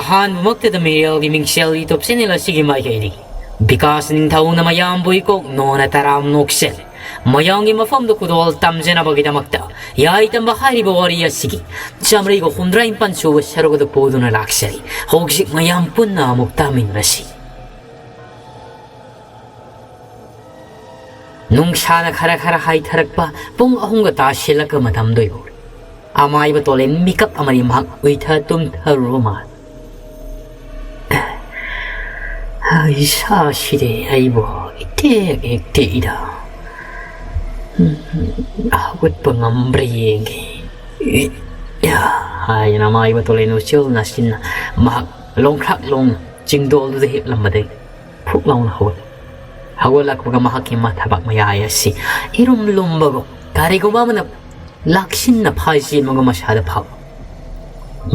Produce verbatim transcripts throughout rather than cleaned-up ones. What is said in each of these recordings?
ꯑꯍꯥꯟꯕꯃꯛꯇꯗ ꯃꯤꯔꯦꯜꯒꯤ ꯃꯤꯡꯁꯦꯜ YouTube channel ꯑꯁꯤꯒꯤ ꯃꯥꯏꯀꯩꯗꯒꯤ ꯕꯤꯀꯥꯁ ꯅꯤꯡꯊꯧꯅ ꯃꯌꯥꯝꯕꯨ ꯏꯀꯣꯛ ꯅꯣꯅ ꯇꯔꯥꯝ ꯅꯣꯛꯆꯔꯤ꯫ ꯃꯌꯥꯝꯒꯤ ꯃꯐꯝꯗ ꯈꯨꯗꯣꯜ ꯇꯝꯖꯅꯕꯒꯤꯗꯃꯛꯇ ꯌꯥꯏ ꯇꯝꯕ ꯍꯥꯏꯔꯤꯕ ꯋꯥꯔꯤ ꯑꯁꯤꯒꯤ ꯆꯥꯃꯔꯤꯒ ꯍꯨꯝꯗ꯭ꯔꯥ ꯅꯤꯄꯥꯟ ꯁꯨꯕ ꯁꯔꯨꯛ ꯑꯗꯨ ꯄꯨꯗꯨꯅ ꯂꯥꯛꯆꯔꯤ꯫ ꯍꯧꯖꯤꯛ ꯃꯌꯥꯝ ꯄꯨꯟꯅ ꯑꯃꯨꯛ ꯇꯥꯃꯤꯟꯅꯔꯁꯤ꯫ ꯅꯨꯡꯁꯥꯅ ꯈꯔ ꯈꯔ ꯍꯥꯏꯊꯔꯛꯄ ꯄꯨꯡ ꯑꯍꯨꯝꯒ ꯇꯥꯁꯤꯜꯂꯛꯄ ꯃꯇꯝꯗ ꯑꯣꯏꯍꯧꯔꯦ꯫ ꯑꯃꯥꯏꯕ ꯇꯣꯂꯦꯟ ꯃꯤꯀꯞ ꯑꯃꯗꯤ ꯃꯍꯥꯛ ꯎꯏꯊ ꯇꯨꯝꯊꯔꯨꯕ ꯃꯥꯜꯂꯦ꯫ "ꯑꯩ ꯏꯁꯥꯁꯤꯗꯤ ꯑꯩꯕꯨ ꯏꯇꯦꯛ ꯍꯦꯛ ꯇꯦꯛꯏꯗ꯫ ꯎꯝ, ꯍꯧꯒꯠꯄ ꯉꯝꯕ꯭ꯔꯥ ꯌꯦꯡꯒꯦ" ꯍꯥꯏꯗꯅ ꯑꯃꯥꯏꯕ ꯇꯣꯂꯦꯟ ꯎꯆꯦꯜ ꯅꯥꯆꯤꯟꯅ ꯃꯍꯥꯛ ꯂꯣꯡꯈ꯭ꯔꯥꯛ ꯂꯣꯡꯅ ꯆꯤꯡꯗꯣꯜꯗꯨꯗ ꯍꯤꯞꯂꯝꯕꯗꯒꯤ ꯐꯨꯛ ꯂꯥꯎꯅ ꯍꯧꯒꯠꯂꯦ꯫ ꯍꯧꯒꯠꯂꯛꯄꯒ ꯃꯍꯥꯛꯀꯤ ꯃꯊꯕꯥꯛ ꯃꯌꯥꯏ ꯑꯁꯤ ꯏꯔꯨꯝ ꯂꯨꯝꯕꯒꯨꯝ ꯀꯔꯤꯒꯨꯝꯕ ꯑꯃꯅ ꯂꯥꯛꯁꯤꯟꯅ ꯐꯥꯏ ꯆꯦꯟꯕꯒꯨꯝ ꯃꯁꯥꯗ ꯐꯥꯎꯏ꯫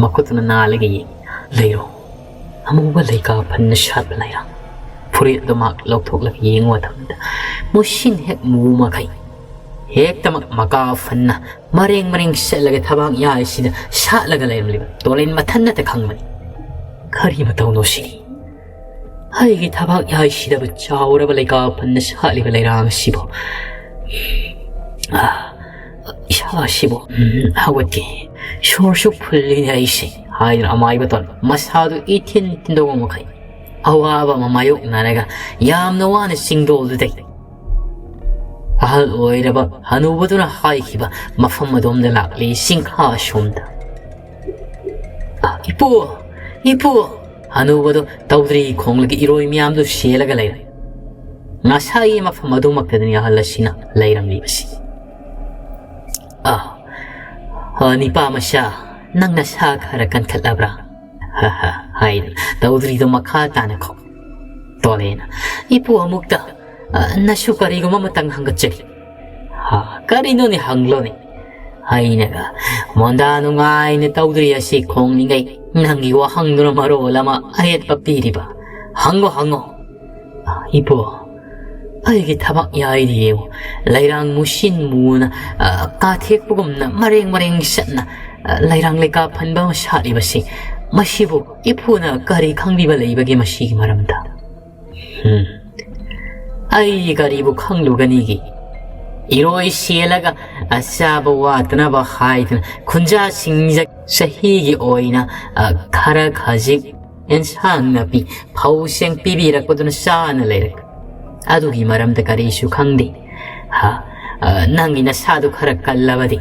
ꯃꯈꯨꯠꯇꯨꯅ ꯅꯥꯜꯂꯒ ꯌꯦꯡꯉꯤ꯫ ꯂꯩꯔꯣ꯫ ꯑꯃꯨꯕ ꯂꯩꯀꯥ ꯐꯟꯅ ꯁꯥꯠꯄ ꯂꯩꯔꯥꯡ꯫ ꯐꯨꯔꯤꯠ ꯑꯗꯨ ꯃꯍꯥꯛ ꯂꯧꯊꯣꯛꯂꯒ ꯌꯦꯡꯕ ꯃꯇꯝꯗ ꯃꯨꯁꯤꯟ ꯍꯦꯛ ꯃꯨ ꯃꯈꯩ ꯍꯦꯛꯇꯃꯛ ꯃꯀꯥ ꯐꯟꯅ ꯃꯔꯦꯡ ꯃꯔꯦꯡ ꯆꯠꯂꯒ ꯊꯕꯥꯛ ꯌꯥꯏꯁꯤꯗ ꯁꯥꯠꯂꯒ ꯂꯩꯔꯝꯂꯤꯕ ꯇꯣꯂꯦꯟ ꯃꯊꯟꯅꯇ ꯈꯪꯕꯅꯤ꯫ ꯀꯔꯤ ꯃꯇꯧꯅꯣ ꯁꯤꯅꯤ? ꯑꯩꯒꯤ ꯊꯕꯥꯛ ꯌꯥꯏꯁꯤꯗꯕꯨ ꯆꯥꯎꯔꯕ ꯂꯩꯀꯥ ꯐꯟꯅ ꯁꯥꯠꯂꯤꯕ ꯂꯩꯔꯥꯡ ꯑꯁꯤꯕꯨ? ꯑꯥ, ꯏꯁꯥ ꯑꯁꯤꯕꯨ, ꯎꯝ, ꯍꯧꯒꯠꯀꯦ꯫ ꯁꯣꯔꯁꯨ ꯐꯨꯜꯂꯤꯅꯦ ꯑꯩꯁꯦ, ꯍꯥꯏꯗꯨꯅ ꯑꯃꯥꯏꯕ ꯇꯣꯟ ꯃꯁꯥꯗꯨ ꯏꯊꯤꯟ ꯊꯤꯟꯗꯣꯛꯄ ꯃꯈꯩ ꯑꯋꯥꯕ ꯑꯃ ꯃꯥꯌꯣꯛꯅꯔꯒ ꯌꯥꯝꯅ ꯋꯥꯅ ꯆꯤꯡꯗꯣꯜꯗꯨꯗꯒꯤ ꯑꯍꯜ ꯑꯣꯏꯔꯕ ꯍꯅꯨꯕꯗꯨꯅ ꯍꯥꯏꯈꯤꯕ ꯃꯐꯝ ꯑꯗꯣꯝꯗ ꯂꯥꯛꯂꯤ, ꯆꯤꯡꯈꯥ ꯑꯁꯣꯝꯗ꯫ "ꯑ, ꯏꯄꯨ! ꯏꯄꯨ!" ꯍꯅꯨꯕꯗꯨ ꯇꯧꯗ꯭ꯔꯤ ꯈꯣꯡꯂꯒ ꯏꯔꯣꯏ ꯃꯌꯥꯝꯗꯨ ꯁꯦꯜꯂꯒ ꯂꯩꯔꯦ꯫ ꯉꯁꯥꯏꯒꯤ ꯃꯐꯝ ꯑꯗꯨꯃꯛꯇꯗꯅꯤ ꯑꯍꯜ ꯑꯁꯤꯅ ꯂꯩꯔꯝꯂꯤꯕꯁꯤ꯫ "ꯑ, ꯑ, ꯅꯤꯄꯥ ꯃꯆꯥ, ꯅꯪ ꯅꯁꯥ ꯈꯔ ꯀꯟꯈꯠꯂꯕ꯭ꯔꯥ?" ꯍꯥꯏꯗꯅ ꯇꯧꯗ꯭ꯔꯤꯗꯨ ꯃꯈꯥ ꯇꯥꯅ ꯈꯣ-, ꯇꯣꯂꯦꯅ, "ꯏꯄꯨ ꯑꯃꯨꯛꯇ, ꯑ, ꯅꯁꯨ ꯀꯔꯤꯒꯨꯝꯕ ꯑꯃꯇꯪ ꯍꯪꯒꯠꯆꯒꯦ꯫" "ꯍꯥ, ꯀꯔꯤꯅꯣꯅꯦ, ꯍꯪꯂꯣꯅꯦ?" ꯍꯥꯏꯅꯒ ꯃꯣꯟꯗꯥ ꯅꯨꯡꯉꯥꯏꯅ ꯇꯧꯗ꯭ꯔꯤ ꯑꯁꯤ ꯈꯣꯡꯂꯤꯉꯩ ꯅꯪꯒꯤ ꯋꯥꯍꯪꯗꯨꯅ ꯃꯔꯣꯜ ꯑꯃ ꯑꯌꯦꯠꯄ ꯄꯤꯔꯤꯕ꯫ "ꯍꯪꯉꯣ, ꯍꯪꯉꯣ꯫" "ꯏꯄꯨ, ꯑꯩꯒꯤ ꯊꯕꯥꯛ ꯌꯥꯏꯗꯤ ꯌꯦꯡꯉꯨ, ꯂꯩꯔꯥꯡ ꯃꯨꯁꯤꯟ ꯃꯨꯅ, ꯑ, ꯀꯥꯊꯦꯛꯄꯒꯨꯝꯅ ꯃꯔꯦꯡ ꯃꯔꯦꯡ ꯆꯠꯅ, ꯑ, ꯂꯩꯔꯥꯡ ꯂꯩꯀꯥ ꯐꯟꯕ ꯑꯃ ꯁꯥꯠꯂꯤꯕꯁꯤ ꯃꯁꯤꯕꯨ ꯏꯄꯨꯅ ꯀꯔꯤ ꯈꯪꯕꯤꯕ ꯂꯩꯕꯒꯦ ꯃꯁꯤꯒꯤ ꯃꯔꯝꯗ? ꯍꯝ, ꯑꯩ ꯀꯔꯤꯕꯨ ꯈꯪꯂꯨꯒꯅꯤꯒꯦ? ꯏꯔꯣꯏ ꯁꯦꯜꯂꯒ ꯑꯆꯥꯕ ꯋꯥꯠꯇꯅꯕ ꯍꯥꯏꯗꯨꯅ ꯈꯨꯟꯖꯥꯁꯤꯡꯁꯦ ꯆꯍꯤꯒꯤ ꯑꯣꯏꯅ, ꯑ, ꯈꯔ ꯈꯖꯤꯛ ꯑꯦꯟꯁꯥꯡ ꯅꯥꯄꯤ ꯐꯧꯁꯦꯡ ꯄꯤꯕꯤꯔꯛꯄꯗꯨꯅ ꯆꯥꯅ ꯂꯩꯔꯦ꯫ ꯑꯗꯨꯒꯤ ꯃꯔꯝꯗ ꯀꯔꯤꯁꯨ ꯈꯪꯗꯦ꯫ ꯍꯥ, ꯑ, ꯅꯪꯒꯤ ꯅꯁꯥꯗꯨ ꯈꯔ ꯀꯜꯂꯕꯗꯤ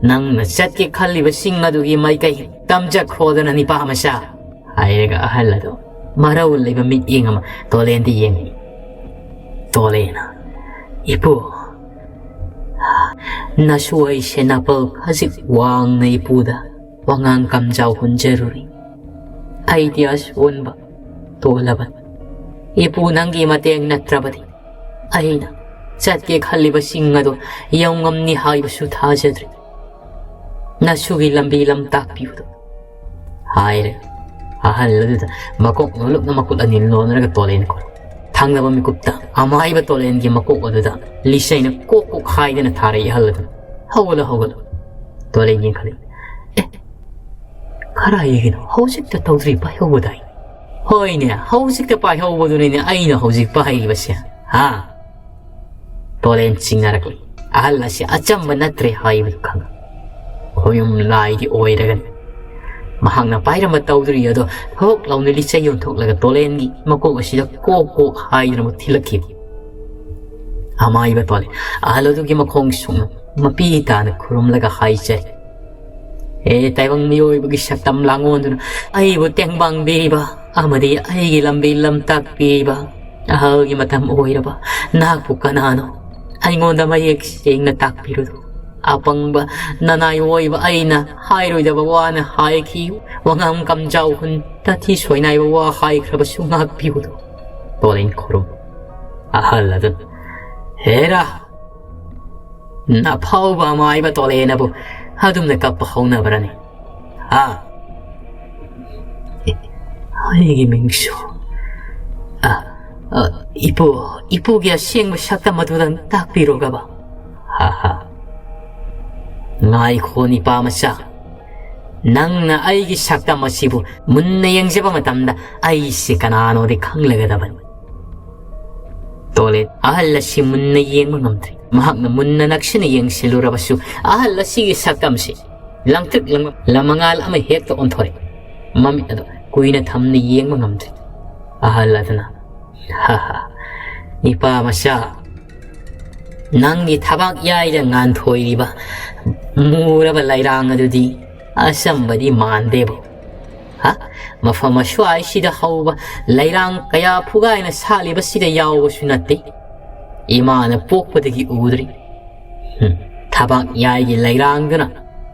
ꯅꯪꯅ ꯆꯠꯀꯦ ꯈꯜꯂꯤꯕꯁꯤꯡ ꯑꯗꯨꯒꯤ ꯃꯥꯏꯀꯩ ꯇꯝꯖꯈ꯭ꯔꯣꯗꯅ, ꯅꯤꯄꯥ ꯃꯆꯥ꯫ ꯍꯥꯏꯔꯒ ꯑꯍꯜ ꯑꯗꯨ ꯃꯔꯧ ꯂꯩꯕ ꯃꯤꯠꯌꯦꯡ ꯑꯃ ꯇꯣꯂꯦꯟꯗ ꯌꯦꯡꯉꯤ꯫ ꯇꯣꯂꯦꯟꯅ, "ꯏꯄꯨ, ꯅꯁꯨ ꯑꯩꯁꯦ ꯅꯥꯄꯜ ꯈꯖꯤꯛ ꯋꯥꯡꯅ ꯏꯄꯨꯗ ꯋꯥꯉꯥꯡ ꯀꯝꯖꯥꯎ ꯍꯨꯟꯖꯔꯨꯔꯤ꯫ ꯑꯩꯗꯤ ꯑꯁꯣꯟꯕ ꯇꯣꯜꯂꯕꯅꯤ꯫ ꯏꯄꯨ ꯅꯪꯒꯤ ꯃꯇꯦꯡ ꯅꯠꯇ꯭ꯔꯕꯗꯤ ꯑꯩꯅ ꯆꯠꯀꯦ ꯈꯜꯂꯤꯕꯁꯤꯡ ꯑꯗꯨ ꯌꯧꯉꯝꯅꯤ ꯍꯥꯏꯕꯁꯨ ꯊꯥꯖꯗ꯭ꯔꯤ꯫ ꯅꯁꯨꯒꯤ ꯂꯝꯕꯤ ꯂꯝ ꯇꯥꯛꯄꯤꯌꯨꯗ" ꯍꯥꯏꯔꯦ꯫ ꯑꯍꯜ ꯑꯗꯨꯗ ꯃꯀꯣꯛ ꯅꯣꯜꯂꯨꯛꯅ ꯃꯈꯨꯠ ꯑꯅꯤ ꯂꯣꯟꯅꯔꯒ ꯇꯣꯂꯦꯟ ꯀꯣꯜꯂꯤ꯫ ꯊꯪꯅꯕ ꯃꯤꯀꯨꯞꯇ ꯑꯃꯥꯏꯕ ꯇꯣꯂꯦꯟꯒꯤ ꯃꯀꯣꯛ ꯑꯗꯨꯗ ꯂꯤꯆꯩꯅ ꯀꯣꯛ ꯀꯣꯛ ꯍꯥꯏꯗꯅ ꯊꯥꯔꯛꯏ꯫ ꯑꯍꯜ ꯑꯗꯨꯅ, "ꯍꯧꯒꯠꯂꯣ, ꯍꯧꯒꯠꯂꯣ"꯫ ꯇꯣꯂꯦꯟ ꯌꯦꯡꯈꯠꯂꯤ꯫ "ꯑꯦ, ꯀꯔꯥꯏꯒꯤꯅꯣ? ꯍꯧꯖꯤꯛꯇ ꯇꯧꯗ꯭ꯔꯤ ꯄꯥꯏꯍꯧꯕꯗꯥꯏ?" "ꯍꯣꯏꯅꯦ, ꯍꯧꯖꯤꯛꯇ ꯄꯥꯏꯍꯧꯕꯗꯨꯅꯤꯅꯦ ꯑꯩꯅ ꯍꯧꯖꯤꯛ ꯄꯥꯏꯔꯤꯕꯁꯦ, ꯍꯥ?" ꯇꯣꯂꯦꯟ ꯆꯤꯡꯅꯔꯛꯂꯤ꯫ ꯑꯍꯜ ꯑꯁꯤ ꯑꯆꯝꯕ ꯅꯠꯇ꯭ꯔꯦ ꯍꯥꯏꯕꯗꯨ ꯈꯪꯉꯤ꯫ ꯈꯣꯌꯨꯝ ꯂꯥꯏꯗꯤ ꯑꯣꯏꯔꯒꯅꯤ꯫ ꯃꯍꯥꯛꯅ ꯄꯥꯏꯔꯝꯕ ꯇꯧꯗ꯭ꯔꯤ ꯑꯗꯣ ꯊꯣꯛ ꯂꯥꯎꯅ ꯂꯤꯆꯩ ꯑꯣꯟꯊꯣꯛꯂꯒ ꯇꯣꯂꯦꯟꯒꯤ ꯃꯀꯣꯛ ꯑꯁꯤꯗ ꯀꯣꯛ ꯀꯣꯛ ꯍꯥꯏꯗꯨꯅ ꯑꯃꯨꯛ ꯊꯤꯜꯂꯛꯈꯤ꯫ ꯑꯃꯥꯏꯕ ꯇꯣꯂꯦꯟ ꯑꯍꯜ ꯑꯗꯨꯒꯤ ꯃꯈꯣꯡ ꯁꯨꯛꯅ ꯃꯄꯤ ꯇꯥꯅ ꯈꯨꯔꯨꯝꯂꯒ ꯍꯥꯏꯖꯔꯤ, "ꯍꯦ ꯇꯥꯏꯕꯪ ꯃꯤꯑꯣꯏꯕꯒꯤ ꯁꯛꯇꯝ ꯂꯥꯡꯑꯣꯟꯗꯨꯅ ꯑꯩꯕꯨ ꯇꯦꯡꯕꯥꯡꯕꯤꯔꯤꯕ ꯑꯃꯗꯤ ꯑꯩꯒꯤ ꯂꯝꯕꯤ ꯂꯝ ꯇꯥꯛꯄꯤꯔꯤꯕ ꯑꯍꯜꯒꯤ ꯃꯇꯝ ꯑꯣꯏꯔꯕ ꯅꯍꯥꯛꯄꯨ ꯀꯅꯥꯅꯣ? ꯑꯩꯉꯣꯟꯗ ꯃꯌꯦꯛ ꯁꯦꯡꯅ ꯇꯥꯛꯄꯤꯔꯨꯗꯨ꯫ ꯑꯄꯪꯕ ꯅꯅꯥꯏ ꯑꯣꯏꯕ ꯑꯩꯅ ꯍꯥꯏꯔꯣꯏꯗꯕ ꯋꯥꯅ ꯍꯥꯏꯈꯤ, ꯋꯥꯉꯥꯡ ꯀꯝꯖꯥꯎ ꯍꯨꯟ ꯇꯥꯊꯤ ꯁꯣꯏꯅꯥꯏꯕ ꯋꯥ ꯍꯥꯏꯈ꯭ꯔꯕꯁꯨ ꯉꯥꯛꯄꯤꯌꯨꯗꯨ"꯫ ꯇꯣꯂꯦꯟ ꯈꯨꯔꯨꯝ꯫ ꯑꯍꯜ ꯑꯗꯨꯅ, "ꯍꯦꯔꯥ, ꯅꯐꯥꯎꯕ ꯑꯃꯥꯏꯕ ꯇꯣꯂꯦꯟ ꯑꯕꯨ ꯑꯗꯨꯝꯅ ꯀꯞꯄ ꯍꯧꯅꯕ꯭ꯔꯅꯦ? ꯍꯥ? ꯑꯦ, ꯑꯩꯒꯤ ꯃꯤꯡꯁꯨ, ꯑ, ꯑ, ꯏꯄꯨ, ꯏꯄꯨꯒꯤ ꯑꯁꯦꯡꯕ ꯁꯛꯇꯝ ꯑꯗꯨꯗꯪ ꯇꯥꯛꯄꯤꯔꯣꯒꯕ?" ꯍꯥ ꯍꯥ꯫ "ꯉꯥꯏꯈꯣ ꯅꯤꯄꯥ ꯃꯆꯥ, ꯅꯪꯅ ꯑꯩꯒꯤ ꯁꯛꯇꯝ ꯑꯁꯤꯕꯨ ꯃꯨꯟꯅ ꯌꯦꯡꯖꯕ ꯃꯇꯝꯗ ꯑꯩꯁꯤ ꯀꯅꯥꯅꯣꯗꯤ ꯈꯪꯂꯒꯗꯕꯅꯤ꯫ ꯇꯣꯂꯦꯟ ꯑꯍꯜ ꯑꯁꯤ ꯃꯨꯟꯅ ꯌꯦꯡꯕ ꯉꯝꯗ꯭ꯔꯤ꯫ ꯃꯍꯥꯛꯅ ꯃꯨꯟꯅ ꯅꯛꯁꯤꯟꯅ ꯌꯦꯡꯁꯤꯜꯂꯨꯔꯕꯁꯨ ꯑꯍꯜ ꯑꯁꯤꯒꯤ ꯁꯛꯇꯝꯁꯤ ꯂꯪꯇ꯭ꯔꯤꯛ ꯂꯪꯕ ꯂꯃꯉꯥꯜ ꯑꯃ ꯍꯦꯛꯇ ꯑꯣꯟꯊꯣꯔꯛꯏ꯫ ꯃꯃꯤꯠ ꯑꯗꯨ ꯀꯨꯏꯅ ꯊꯝꯅ ꯌꯦꯡꯕ ꯉꯝꯗ꯭ꯔꯤ꯫ ꯑꯍꯜ ꯑꯗꯨꯅ, "ꯍꯥ ꯍꯥ, ꯏꯄꯥ ꯃꯆꯥ, ꯅꯪꯒꯤ ꯊꯕꯥꯛ ꯌꯥꯏꯗ ꯉꯥꯟꯊꯣꯏꯔꯤꯕ ꯃꯨꯔꯕ ꯂꯩꯔꯥꯡ ꯑꯗꯨꯗꯤ ꯑꯆꯝꯕꯗꯤ ꯃꯥꯟꯗꯦꯕꯨ꯫ ꯍꯥ? ꯃꯐꯝ ꯑꯁ꯭ꯋꯥꯏꯁꯤꯗ ꯍꯧꯕ ꯂꯩꯔꯥꯡ ꯀꯌꯥ ꯐꯨꯒꯥꯏꯅ ꯁꯥꯠꯂꯤꯕꯁꯤꯗ ꯌꯥꯎꯕꯁꯨ ꯅꯠꯇꯦ꯫ ꯏꯃꯥꯅ ꯄꯣꯛꯄꯗꯒꯤ ꯎꯗ꯭ꯔꯤ꯫ ꯍꯨꯝ, ꯊꯕꯥꯛ ꯌꯥꯏꯒꯤ ꯂꯩꯔꯥꯡꯗꯨꯅ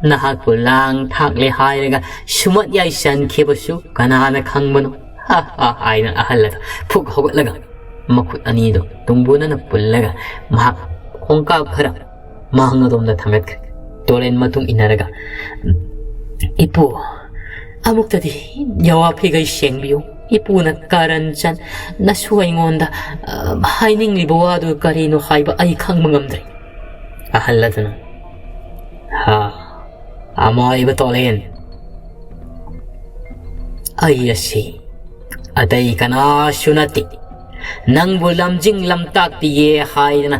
ꯅꯍꯥꯛꯄꯨ ꯂꯥꯡ ꯊꯥꯛꯂꯦ ꯍꯥꯏꯔꯒ ꯁꯨꯃꯠ ꯌꯥꯏꯁꯟꯈꯤꯕꯁꯨ ꯀꯅꯥꯅ ꯈꯪꯕꯅꯣ?" "ꯍꯥ ꯍꯥ" ꯍꯥꯏꯅ ꯑꯍꯜ ꯑꯗꯨ ꯐꯨꯛ ꯍꯧꯒꯠꯂꯒ ꯃꯈꯨꯠ ꯑꯅꯤꯗꯨ ꯇꯨꯡꯕꯨꯅꯅ ꯄꯨꯜꯂꯒ ꯃꯍꯥꯛ ꯈꯣꯡꯀꯥꯞ ꯈꯔ ꯃꯍꯥꯛ ꯑꯗꯣꯝꯗ ꯊꯥꯡꯒꯠꯈ꯭ꯔꯦ꯫ ꯇꯣꯔꯦꯟ ꯃꯇꯨꯡ ꯏꯟꯅꯔꯒ, "ꯏꯄꯨ, ꯑꯃꯨꯛꯇꯗꯤ ꯌꯥꯋꯥ ꯐꯤꯒꯩ ꯁꯦꯡꯕꯤꯌꯨ꯫ ꯏꯄꯨꯅ ꯀꯥꯔꯟ ꯆꯟ ꯅꯁꯨ ꯑꯩꯉꯣꯟꯗ, ꯑ, ꯍꯥꯏꯅꯤꯡꯂꯤꯕ ꯋꯥꯗꯨ ꯀꯔꯤꯅꯣ ꯍꯥꯏꯕ ꯑꯩ ꯈꯪꯕ ꯉꯝꯗ꯭ꯔꯦ꯫" ꯑꯍꯜ ꯑꯗꯨꯅ, "ꯍꯥ, ꯑꯃꯥꯏꯕ ꯇꯣꯂꯦꯟ, ꯑꯩ ꯑꯁꯤ ꯑꯇꯩ ꯀꯅꯥꯁꯨ ꯅꯠꯇꯦ꯫ ꯅꯪꯕꯨ ꯂꯝꯖꯤꯡ ꯂꯝꯇꯥꯛꯄꯤꯒꯦ ꯍꯥꯏꯗꯅ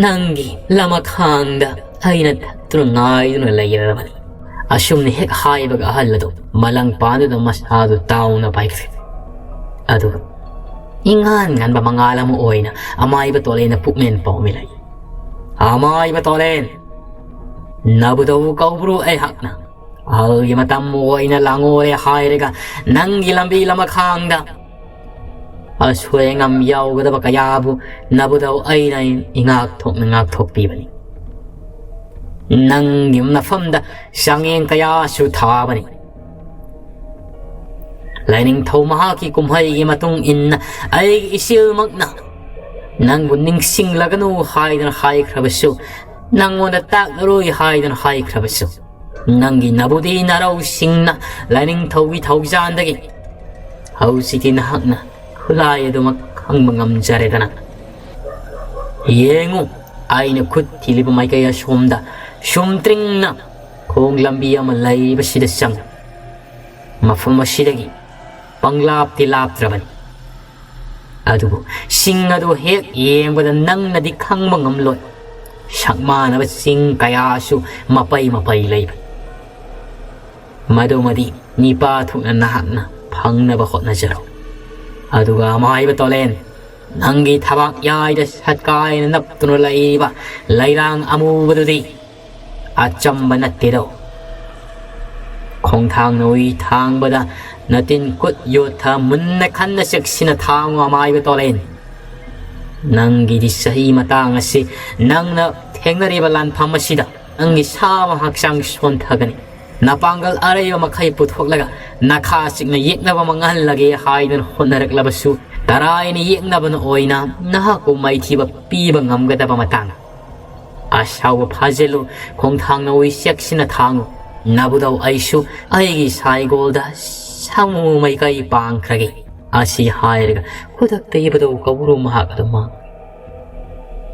ꯅꯪꯒꯤ ꯂꯃꯈꯥꯡꯗ ꯑꯩꯅ ꯊꯛꯇꯨꯅ ꯉꯥꯏꯗꯨꯅ ꯂꯩꯔꯕꯅꯤ꯫" ꯑꯁꯨꯝꯅ ꯍꯦꯛ ꯍꯥꯏꯕꯒ ꯑꯍꯜ ꯑꯗꯨ ꯃꯂꯪ ꯄꯥꯟꯗꯨꯅ ꯃꯁꯥꯗꯨ ꯇꯥꯎꯅ ꯄꯥꯏꯈ꯭ꯔꯦ꯫ ꯑꯗꯨꯒ ꯏꯉꯥꯟ ꯉꯟꯕ ꯃꯉꯥꯜ ꯑꯃ ꯑꯣꯏꯅ ꯑꯃꯥꯏꯕ ꯇꯣꯂꯦꯟꯅ ꯄꯨꯛꯃꯦꯟ ꯄꯥꯎꯃꯤꯂꯩ꯫ "ꯑꯃꯥꯏꯕ ꯇꯣꯂꯦꯟ, ꯅꯕꯨꯗꯧ ꯀꯧꯕ꯭ꯔꯣ ꯑꯩꯍꯥꯛꯅ? ꯑꯍꯜꯒꯤ ꯃꯇꯝ ꯑꯣꯏꯅ ꯂꯥꯡꯉꯣꯔꯦ ꯍꯥꯏꯔꯒ ꯅꯪꯒꯤ ꯂꯝꯕꯤ ꯂꯃꯈꯥꯡꯗ ꯑꯁꯣꯏ ꯑꯉꯥꯝ ꯌꯥꯎꯒꯗꯕ ꯀꯌꯥꯕꯨ ꯅꯕꯨꯗꯧ ꯑꯩꯅ ꯏꯉꯥꯛ ꯊꯣꯛꯅ ꯉꯥꯛꯊꯣꯛꯄꯤꯕꯅꯤ꯫ ꯅꯪꯒꯤ ꯃꯐꯝꯗ ꯆꯥꯡꯌꯦꯡ ꯀꯌꯥꯁꯨ ꯊꯥꯕꯅꯤ꯫ ꯂꯥꯏꯅꯤꯡꯊꯧ ꯃꯍꯥꯛꯀꯤ ꯀꯨꯝꯍꯩꯒꯤ ꯃꯇꯨꯡ ꯏꯟꯅ ꯑꯩꯒꯤ ꯏꯆꯦꯜꯃꯛꯅ ꯅꯪꯕꯨ ꯅꯤꯡꯁꯤꯡꯂꯒꯅꯨ ꯍꯥꯏꯗꯨꯅ ꯍꯥꯏꯈ꯭ꯔꯕꯁꯨ, ꯅꯪꯉꯣꯟꯗ ꯇꯥꯛꯂꯔꯣꯏ ꯍꯥꯏꯗꯨꯅ ꯍꯥꯏꯈ꯭ꯔꯕꯁꯨ, ꯅꯪꯒꯤ ꯅꯕꯨꯗꯤ ꯅꯔꯧꯁꯤꯡꯅ ꯂꯥꯏꯅꯤꯡꯊꯧꯒꯤ ꯊꯧꯖꯥꯟꯗꯒꯤ ꯍꯧꯖꯤꯛꯇꯤ ꯅꯍꯥꯛꯅ ꯈꯨꯠꯂꯥꯏ ꯑꯗꯨꯃꯛ ꯈꯪꯕ ꯉꯝꯖꯔꯦꯗꯅ꯫ ꯌꯦꯡꯉꯨ, ꯑꯩꯅ ꯈꯨꯠ ꯊꯤꯜꯂꯤꯕ ꯃꯥꯏꯀꯩ ꯑꯁꯣꯝꯗ ꯁꯨꯝꯇ꯭ꯔꯤꯡꯅ ꯈꯣꯡ ꯂꯝꯕꯤ ꯑꯃ ꯂꯩꯕꯁꯤꯗ ꯆꯪꯉꯨ꯫ ꯃꯐꯝ ꯑꯁꯤꯗꯒꯤ ꯄꯪꯂꯥꯞꯇꯤ ꯂꯥꯞꯇ꯭ꯔꯕꯅꯤ, ꯑꯗꯨꯕꯨ ꯁꯤꯡ ꯑꯗꯨ ꯍꯦꯛ ꯌꯦꯡꯕꯗ ꯅꯪꯅꯗꯤ ꯈꯪꯕ ꯉꯝꯂꯣꯏ꯫ ꯁꯛ ꯃꯥꯟꯅꯕ ꯆꯤꯡ ꯀꯌꯥꯁꯨ ꯃꯄꯩ ꯃꯄꯩ ꯂꯩꯕꯅꯤ꯫ ꯃꯗꯨꯃꯗꯤ ꯅꯤꯄꯥ ꯊꯣꯛꯅ ꯅꯍꯥꯛꯅ ꯐꯪꯅꯕ ꯍꯣꯠꯅꯖꯔꯣ꯫ ꯑꯗꯨꯒ ꯑꯃꯥꯏꯕ ꯇꯣꯂꯦꯟ, ꯅꯪꯒꯤ ꯊꯕꯥꯛ ꯌꯥꯏꯗ ꯁꯠꯀꯥꯏꯅ ꯅꯞꯇꯨꯅ ꯂꯩꯔꯤꯕ ꯂꯩꯔꯥꯡ ꯑꯃꯨꯕꯗꯨꯗꯤ ꯑꯆꯝꯕ ꯅꯠꯇꯦꯗꯣ꯫ ꯈꯣꯡꯊꯥꯡꯅ ꯎꯏ ꯊꯥꯡꯕꯗ ꯅꯇꯤꯟ ꯈꯨꯠ ꯌꯣꯠꯊ ꯃꯨꯟꯅ ꯈꯟꯅ ꯆꯦꯛꯁꯤꯟꯅ ꯊꯥꯡꯉꯨ ꯑꯃꯥꯏꯕ ꯇꯣꯂꯦꯟ꯫ ꯅꯪꯒꯤꯗꯤ ꯆꯍꯤ ꯃꯇꯥꯡ ꯑꯁꯤ ꯅꯪꯅ ꯊꯦꯡꯅꯔꯤꯕ ꯂꯥꯟꯐꯝ ꯑꯁꯤꯗ ꯅꯪꯒꯤ ꯁꯥꯕ ꯍꯛꯆꯥꯡ ꯁꯣꯟꯊꯒꯅꯤ꯫ ꯅꯄꯥꯡꯒꯜ ꯑꯔꯩꯕ ꯃꯈꯩ ꯄꯨꯊꯣꯛꯂꯒ ꯅꯈꯥ ꯆꯤꯛꯅ ꯌꯦꯛꯅꯕ ꯃꯥꯡꯍꯜꯂꯒꯦ ꯍꯥꯏꯗꯨꯅ ꯍꯣꯠꯅꯔꯛꯂꯕꯁꯨ, ꯇꯔꯥꯏꯅ ꯌꯦꯛꯅꯕꯅ ꯑꯣꯏꯅ ꯅꯍꯥꯛꯄꯨ ꯃꯥꯏꯊꯤꯕ ꯄꯤꯕ ꯉꯝꯒꯗꯕ ꯃꯇꯥꯡ꯫ ꯑꯁꯥꯎꯕ ꯐꯥꯖꯤꯜꯂꯨ, ꯈꯣꯡꯊꯥꯡꯅ ꯎꯏ ꯆꯦꯛꯁꯤꯟꯅ ꯊꯥꯡꯉꯨ꯫ ꯅꯕꯨꯗꯧ ꯑꯩꯁꯨ ꯑꯩꯒꯤ ꯁꯥꯏꯒꯣꯜꯗ ꯁꯥꯃꯨ ꯃꯥꯏꯀꯩ ꯄꯥꯡꯈ꯭ꯔꯒꯦ꯫ ꯑꯁꯤ ꯍꯥꯏꯔꯒ ꯈꯨꯗꯛꯇ ꯏꯕꯨꯗꯧ ꯀꯧꯕ꯭ꯔꯨ ꯃꯍꯥꯛ ꯑꯗꯨ ꯃꯥꯡ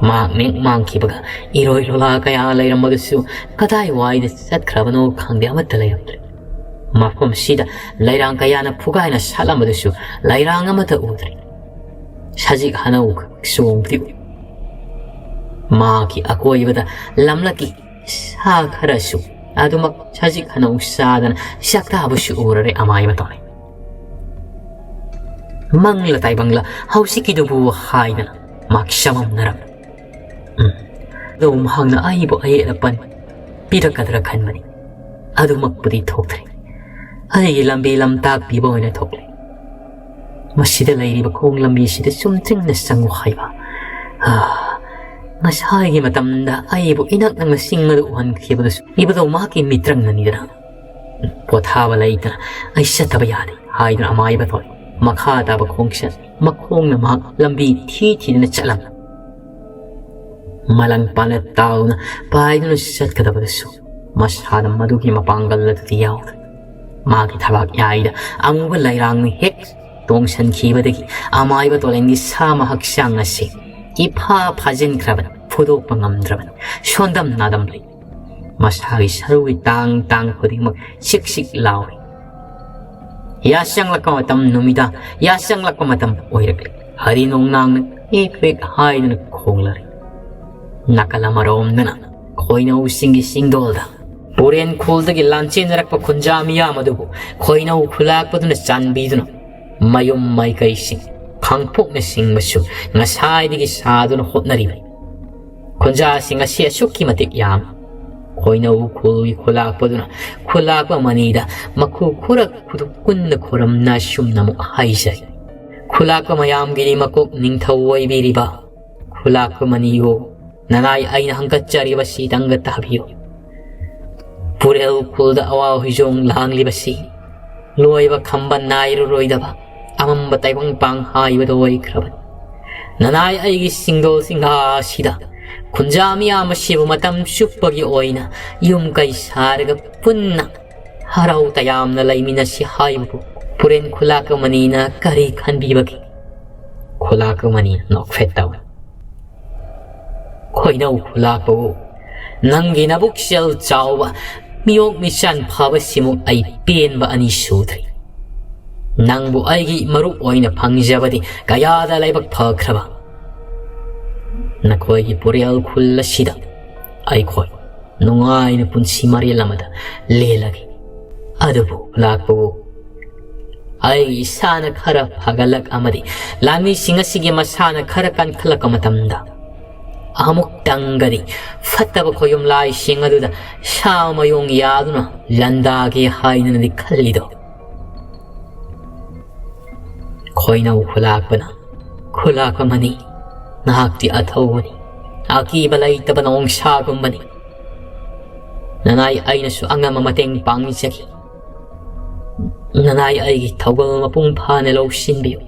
ꯃꯍꯥꯛ ꯅꯤꯛ ꯃꯥꯡꯈꯤꯕꯒ ꯏꯔꯣꯏ ꯂꯣꯂꯥ ꯀꯌꯥ ꯂꯩꯔꯝꯕꯗꯨꯁꯨ ꯀꯗꯥꯏ ꯋꯥꯏꯗ ꯆꯠꯈ꯭ꯔꯕꯅꯣ ꯈꯪꯗꯦ, ꯑꯃꯠꯇ ꯂꯩꯔꯝꯗ꯭ꯔꯦ꯫ ꯃꯐꯝ ꯑꯁꯤꯗ ꯂꯩꯔꯥꯡ ꯀꯌꯥꯅ ꯐꯨꯒꯥꯏꯅ ꯁꯥꯠꯂꯝꯕꯗꯨꯁꯨ ꯂꯩꯔꯥꯡ ꯑꯃꯠꯇ ꯎꯗ꯭ꯔꯦ꯫ ꯁꯖꯤꯛ ꯍꯅꯧ ꯈꯛ ꯆꯣꯡꯕꯗꯤ ꯎꯏ꯫ ꯃꯍꯥꯛꯀꯤ ꯑꯀꯣꯏꯕꯗ ꯂꯝꯂꯛꯀꯤ ꯁꯥ ꯈꯔꯁꯨ ꯑꯗꯨꯃꯛ ꯁꯖꯤꯛ ꯍꯅꯧ ꯆꯥꯗꯅ ꯆꯥꯛꯇꯥꯕꯁꯨ ꯎꯔꯔꯦ ꯑꯃꯥꯏꯕ ꯇꯣꯂꯦꯟ꯫ ꯃꯪꯂ ꯇꯥꯏꯕꯪꯂ ꯍꯧꯖꯤꯛꯀꯤꯗꯨꯕꯨ ꯍꯥꯏꯗꯅ ꯃꯍꯥꯛ ꯆꯃꯝꯅꯔꯝꯃꯤ꯫ ꯎꯝ, ꯑꯗꯣ ꯃꯍꯥꯛꯅ ꯑꯩꯕꯨ ꯑꯌꯦꯠ ꯑꯄꯟ ꯄꯤꯔꯛꯀꯗ꯭ꯔꯥ ꯈꯟꯕꯅꯤ꯫ ꯑꯗꯨꯃꯛꯄꯨꯗꯤ ꯊꯣꯛꯇ꯭ꯔꯦ꯫ ꯑꯩꯒꯤ ꯂꯝꯕꯤ ꯂꯝꯇꯥꯛꯄꯤꯕ ꯑꯣꯏꯅ ꯊꯣꯛꯂꯦ꯫ ꯃꯁꯤꯗ ꯂꯩꯔꯤꯕ ꯈꯣꯡ ꯂꯝꯕꯤꯁꯤꯗ ꯆꯨꯝꯗ꯭ꯔꯤꯡꯅ ꯆꯪꯉꯨ ꯍꯥꯏꯕ꯫ ꯑꯥ, ꯉꯁꯥꯏꯒꯤ ꯃꯇꯝꯗ ꯑꯩꯕꯨ ꯏꯅꯛ ꯅꯛꯅ ꯆꯤꯡ ꯑꯗꯨ ꯎꯍꯟꯈꯤꯕꯗꯨꯁꯨ ꯏꯕꯨꯗꯧ ꯃꯍꯥꯛꯀꯤ ꯃꯤꯇ꯭ꯔꯪꯅꯅꯤꯗꯅ꯫ ꯄꯣꯊꯥꯕ ꯂꯩꯇꯅ ꯑꯩ ꯆꯠꯇꯕ ꯌꯥꯗꯦ ꯍꯥꯏꯗꯨꯅ ꯑꯃꯥꯏꯕ ꯊꯣꯛꯂꯦ꯫ ꯃꯈꯥ ꯇꯥꯕ ꯈꯣꯡꯆꯠ ꯃꯈꯣꯡꯅ ꯃꯍꯥꯛ ꯂꯝꯕꯤ ꯊꯤ ꯊꯤꯗꯨꯅ ꯆꯠꯂꯝꯃꯤ꯫ ꯃꯂꯪ ꯄꯥꯅ ꯇꯥꯎꯅ ꯄꯥꯏꯗꯨꯅ ꯆꯠꯀꯗꯕꯗꯁꯨ ꯃꯁꯥꯗ ꯃꯗꯨꯒꯤ ꯃꯄꯥꯡꯒꯜ ꯑꯗꯨꯗꯤ ꯌꯥꯎꯗ꯭ꯔꯦ꯫ ꯃꯥꯒꯤ ꯊꯕꯥꯛ ꯌꯥꯏꯗ ꯑꯃꯨꯕ ꯂꯩꯔꯥꯡꯅ ꯍꯦꯛ ꯇꯣꯡꯁꯟꯈꯤꯕꯗꯒꯤ ꯑꯃꯥꯏꯕ ꯇꯣꯂꯦꯟꯒꯤ ꯁꯥꯃ ꯍꯛꯆꯥꯡ ꯑꯁꯤ ꯏꯐꯥ ꯐꯥꯖꯤꯟꯈ꯭ꯔꯕꯅꯤ, ꯐꯨꯗꯣꯛꯄ ꯉꯝꯗ꯭ꯔꯕꯅꯤ, ꯁꯣꯟꯗꯝ ꯅꯥꯗꯝ ꯂꯩ꯫ ꯃꯁꯥꯒꯤ ꯁꯔꯨꯒꯤ ꯇꯥꯡ ꯇꯥꯡ ꯈꯨꯗꯤꯡꯃꯛ ꯁꯤꯛ ꯁꯤꯛ ꯂꯥꯎꯏ꯫ ꯌꯥꯆꯪꯂꯛꯄ ꯃꯇꯝ, ꯅꯨꯃꯤꯗꯥꯡ ꯌꯥꯆꯪꯂꯛꯄ ꯃꯇꯝ ꯑꯣꯏꯔꯛꯂꯤ꯫ ꯍꯔꯤ ꯅꯣꯡꯅꯥꯡꯅ ꯄꯦꯛ ꯄꯦꯛ ꯍꯥꯏꯗꯨꯅ ꯈꯣꯡꯂꯔꯤ꯫ ꯅꯥꯀꯜ ꯑꯃꯔꯣꯝꯗꯅ ꯈꯣꯏꯅꯧꯁꯤꯡꯒꯤ ꯆꯤꯡꯗꯣꯜꯗ ꯄꯨꯔꯦꯟ ꯈꯨꯜꯗꯒꯤ ꯂꯥꯟꯆꯦꯟꯅꯔꯛꯄ ꯈꯨꯟꯖꯥ ꯃꯤꯌꯥꯝ ꯑꯗꯨꯕꯨ ꯈꯣꯏꯅꯧ ꯈꯨꯂꯥꯛꯄꯗꯨꯅ ꯆꯥꯟꯕꯤꯗꯨꯅ ꯃꯌꯨꯝ ꯃꯥꯏꯀꯩꯁꯤꯡ ꯈꯥꯡꯄꯣꯛꯅ ꯆꯤꯡꯕꯁꯨ ꯉꯁꯥꯏꯗꯒꯤ ꯁꯥꯗꯨꯅ ꯍꯣꯠꯅꯔꯤꯕꯅꯤ꯫ ꯈꯨꯟꯖꯥꯁꯤꯡ ꯑꯁꯤ ꯑꯁꯨꯛꯀꯤ ꯃꯇꯤꯛ ꯌꯥꯝ꯫ ꯈꯣꯏꯅꯧ ꯈꯨꯜꯒꯤ ꯈꯨꯂꯥꯛꯄꯗꯨꯅ ꯈꯨꯂꯥꯛꯄ ꯃꯅꯤꯗ ꯃꯈꯨ ꯈꯨꯔꯛ ꯈꯨꯗꯨ ꯀꯨꯟꯅ ꯈꯨꯔꯝꯅ ꯁꯨꯝꯅ ꯑꯃꯨꯛ ꯍꯥꯏꯖꯩ꯫ ꯈꯨꯂꯥꯛꯄ ꯃꯌꯥꯝꯒꯤꯗꯤ ꯃꯀꯣꯛ ꯅꯤꯡꯊꯧ ꯑꯣꯏꯕꯤꯔꯤꯕ ꯈꯨꯂꯥꯛꯄ ꯃꯅꯤꯕꯨ ꯅꯅꯥꯏ ꯑꯩꯅ ꯍꯪꯒꯠꯆꯔꯤꯕꯁꯤ ꯇꯪꯒ ꯇꯥꯕꯤꯌꯨ꯫ ꯄꯨꯔꯦꯜ ꯈꯨꯜꯗ ꯑꯋꯥ ꯍꯨꯏꯖꯣꯡ ꯂꯥꯡꯂꯤꯕꯁꯤ ꯂꯣꯏꯕ ꯈꯝꯕ ꯅꯥꯏꯔꯔꯣꯏꯗꯕ ꯑꯃꯝꯕ ꯇꯥꯏꯕꯪ ꯄꯥꯡ ꯍꯥꯏꯕꯗꯨ ꯑꯣꯏꯈ꯭ꯔꯕꯅꯤ꯫ ꯅꯅꯥꯏ ꯑꯩꯒꯤ ꯁꯤꯡꯗꯣꯜ ꯁꯤꯡꯍꯥ ꯑꯁꯤꯗ ꯈꯨꯟꯖꯥ ꯃꯤꯌꯥꯝ ꯑꯁꯤꯕꯨ ꯃꯇꯝ ꯆꯨꯞꯄꯒꯤ ꯑꯣꯏꯅ ꯌꯨꯝ ꯀꯩ ꯁꯥꯔꯒ ꯄꯨꯟꯅ ꯍꯔꯥꯎ ꯇꯌꯥꯝꯅ ꯂꯩꯃꯤꯟꯅꯁꯤ ꯍꯥꯏꯕꯕꯨ ꯄꯨꯔꯦꯟ ꯈꯨꯂꯥꯛꯄ ꯃꯅꯤꯅ ꯀꯔꯤ ꯈꯟꯕꯤꯕꯒꯦ? ꯈꯨꯂꯥꯛꯄ ꯃꯅꯤꯅ ꯅꯣꯛꯐꯦꯠ ꯇꯧꯏ꯫ ꯈꯣꯏꯅꯧ ꯈꯨꯂꯥꯛꯄꯕꯨ, ꯅꯪꯒꯤ ꯅꯕꯨꯛꯆꯦꯜ ꯆꯥꯎꯕ, ꯃꯤꯑꯣꯛ ꯃꯤꯆꯥꯟ ꯐꯕꯁꯤꯃꯨꯛ ꯑꯩ ꯄꯦꯟꯕ ꯑꯅꯤ ꯁꯨꯗ꯭ꯔꯤ꯫ ꯅꯪꯕꯨ ꯑꯩꯒꯤ ꯃꯔꯨꯞ ꯑꯣꯏꯅ ꯐꯪꯖꯕꯗꯤ ꯀꯌꯥꯗ ꯂꯥꯏꯕꯛ ꯐꯈ꯭ꯔꯕ꯫ ꯅꯈꯣꯏꯒꯤ ꯄꯨꯔꯦꯜ ꯈꯨꯜ ꯑꯁꯤꯗ ꯑꯩꯈꯣꯏ ꯅꯨꯡꯉꯥꯏꯅ ꯄꯨꯟꯁꯤ ꯃꯔꯦꯜ ꯑꯃꯗ ꯂꯦꯜꯂꯒꯦ꯫ ꯑꯗꯨꯕꯨ ꯂꯥꯛꯄꯕꯨ, ꯑꯩꯒꯤ ꯏꯁꯥꯅ ꯈꯔ ꯐꯒꯠꯂꯛ ꯑꯃꯗꯤ ꯂꯥꯟꯃꯤꯁꯤꯡ ꯑꯁꯤꯒꯤ ꯃꯁꯥꯅ ꯈꯔ ꯀꯟꯈꯠꯂꯛꯄ ꯃꯇꯝꯗ ꯑꯃꯨꯛꯇꯪꯒꯗꯤ ꯐꯠꯇꯕ ꯈꯣꯌꯨꯝ ꯂꯥꯏꯁꯤꯡ ꯑꯗꯨꯗ ꯁꯥ ꯃꯌꯣꯡ ꯌꯥꯗꯨꯅ ꯂꯥꯟꯗꯥꯒꯦ ꯍꯥꯏꯅꯅꯗꯤ ꯈꯜꯂꯤꯗꯣ꯫ ꯈꯣꯏꯅꯧ ꯈꯨꯂꯥꯛꯄꯅ, ꯈꯨꯂꯥꯛꯄ ꯃꯅꯤ, ꯅꯍꯥꯛꯇꯤ ꯑꯊꯧꯕꯅꯤ, ꯑꯀꯤꯕ ꯂꯩꯇꯕ ꯅꯣꯡꯁꯥꯒꯨꯝꯕꯅꯤ꯫ ꯅꯅꯥꯏ ꯑꯩꯅꯁꯨ ꯑꯉꯝꯕ ꯃꯇꯦꯡ ꯄꯥꯡꯖꯒꯦ꯫ ꯅꯅꯥꯏ ꯑꯩꯒꯤ ꯊꯧꯒꯜ ꯃꯄꯨꯡ ꯐꯥꯅ ꯂꯧꯁꯤꯟꯕꯤꯌꯨ꯫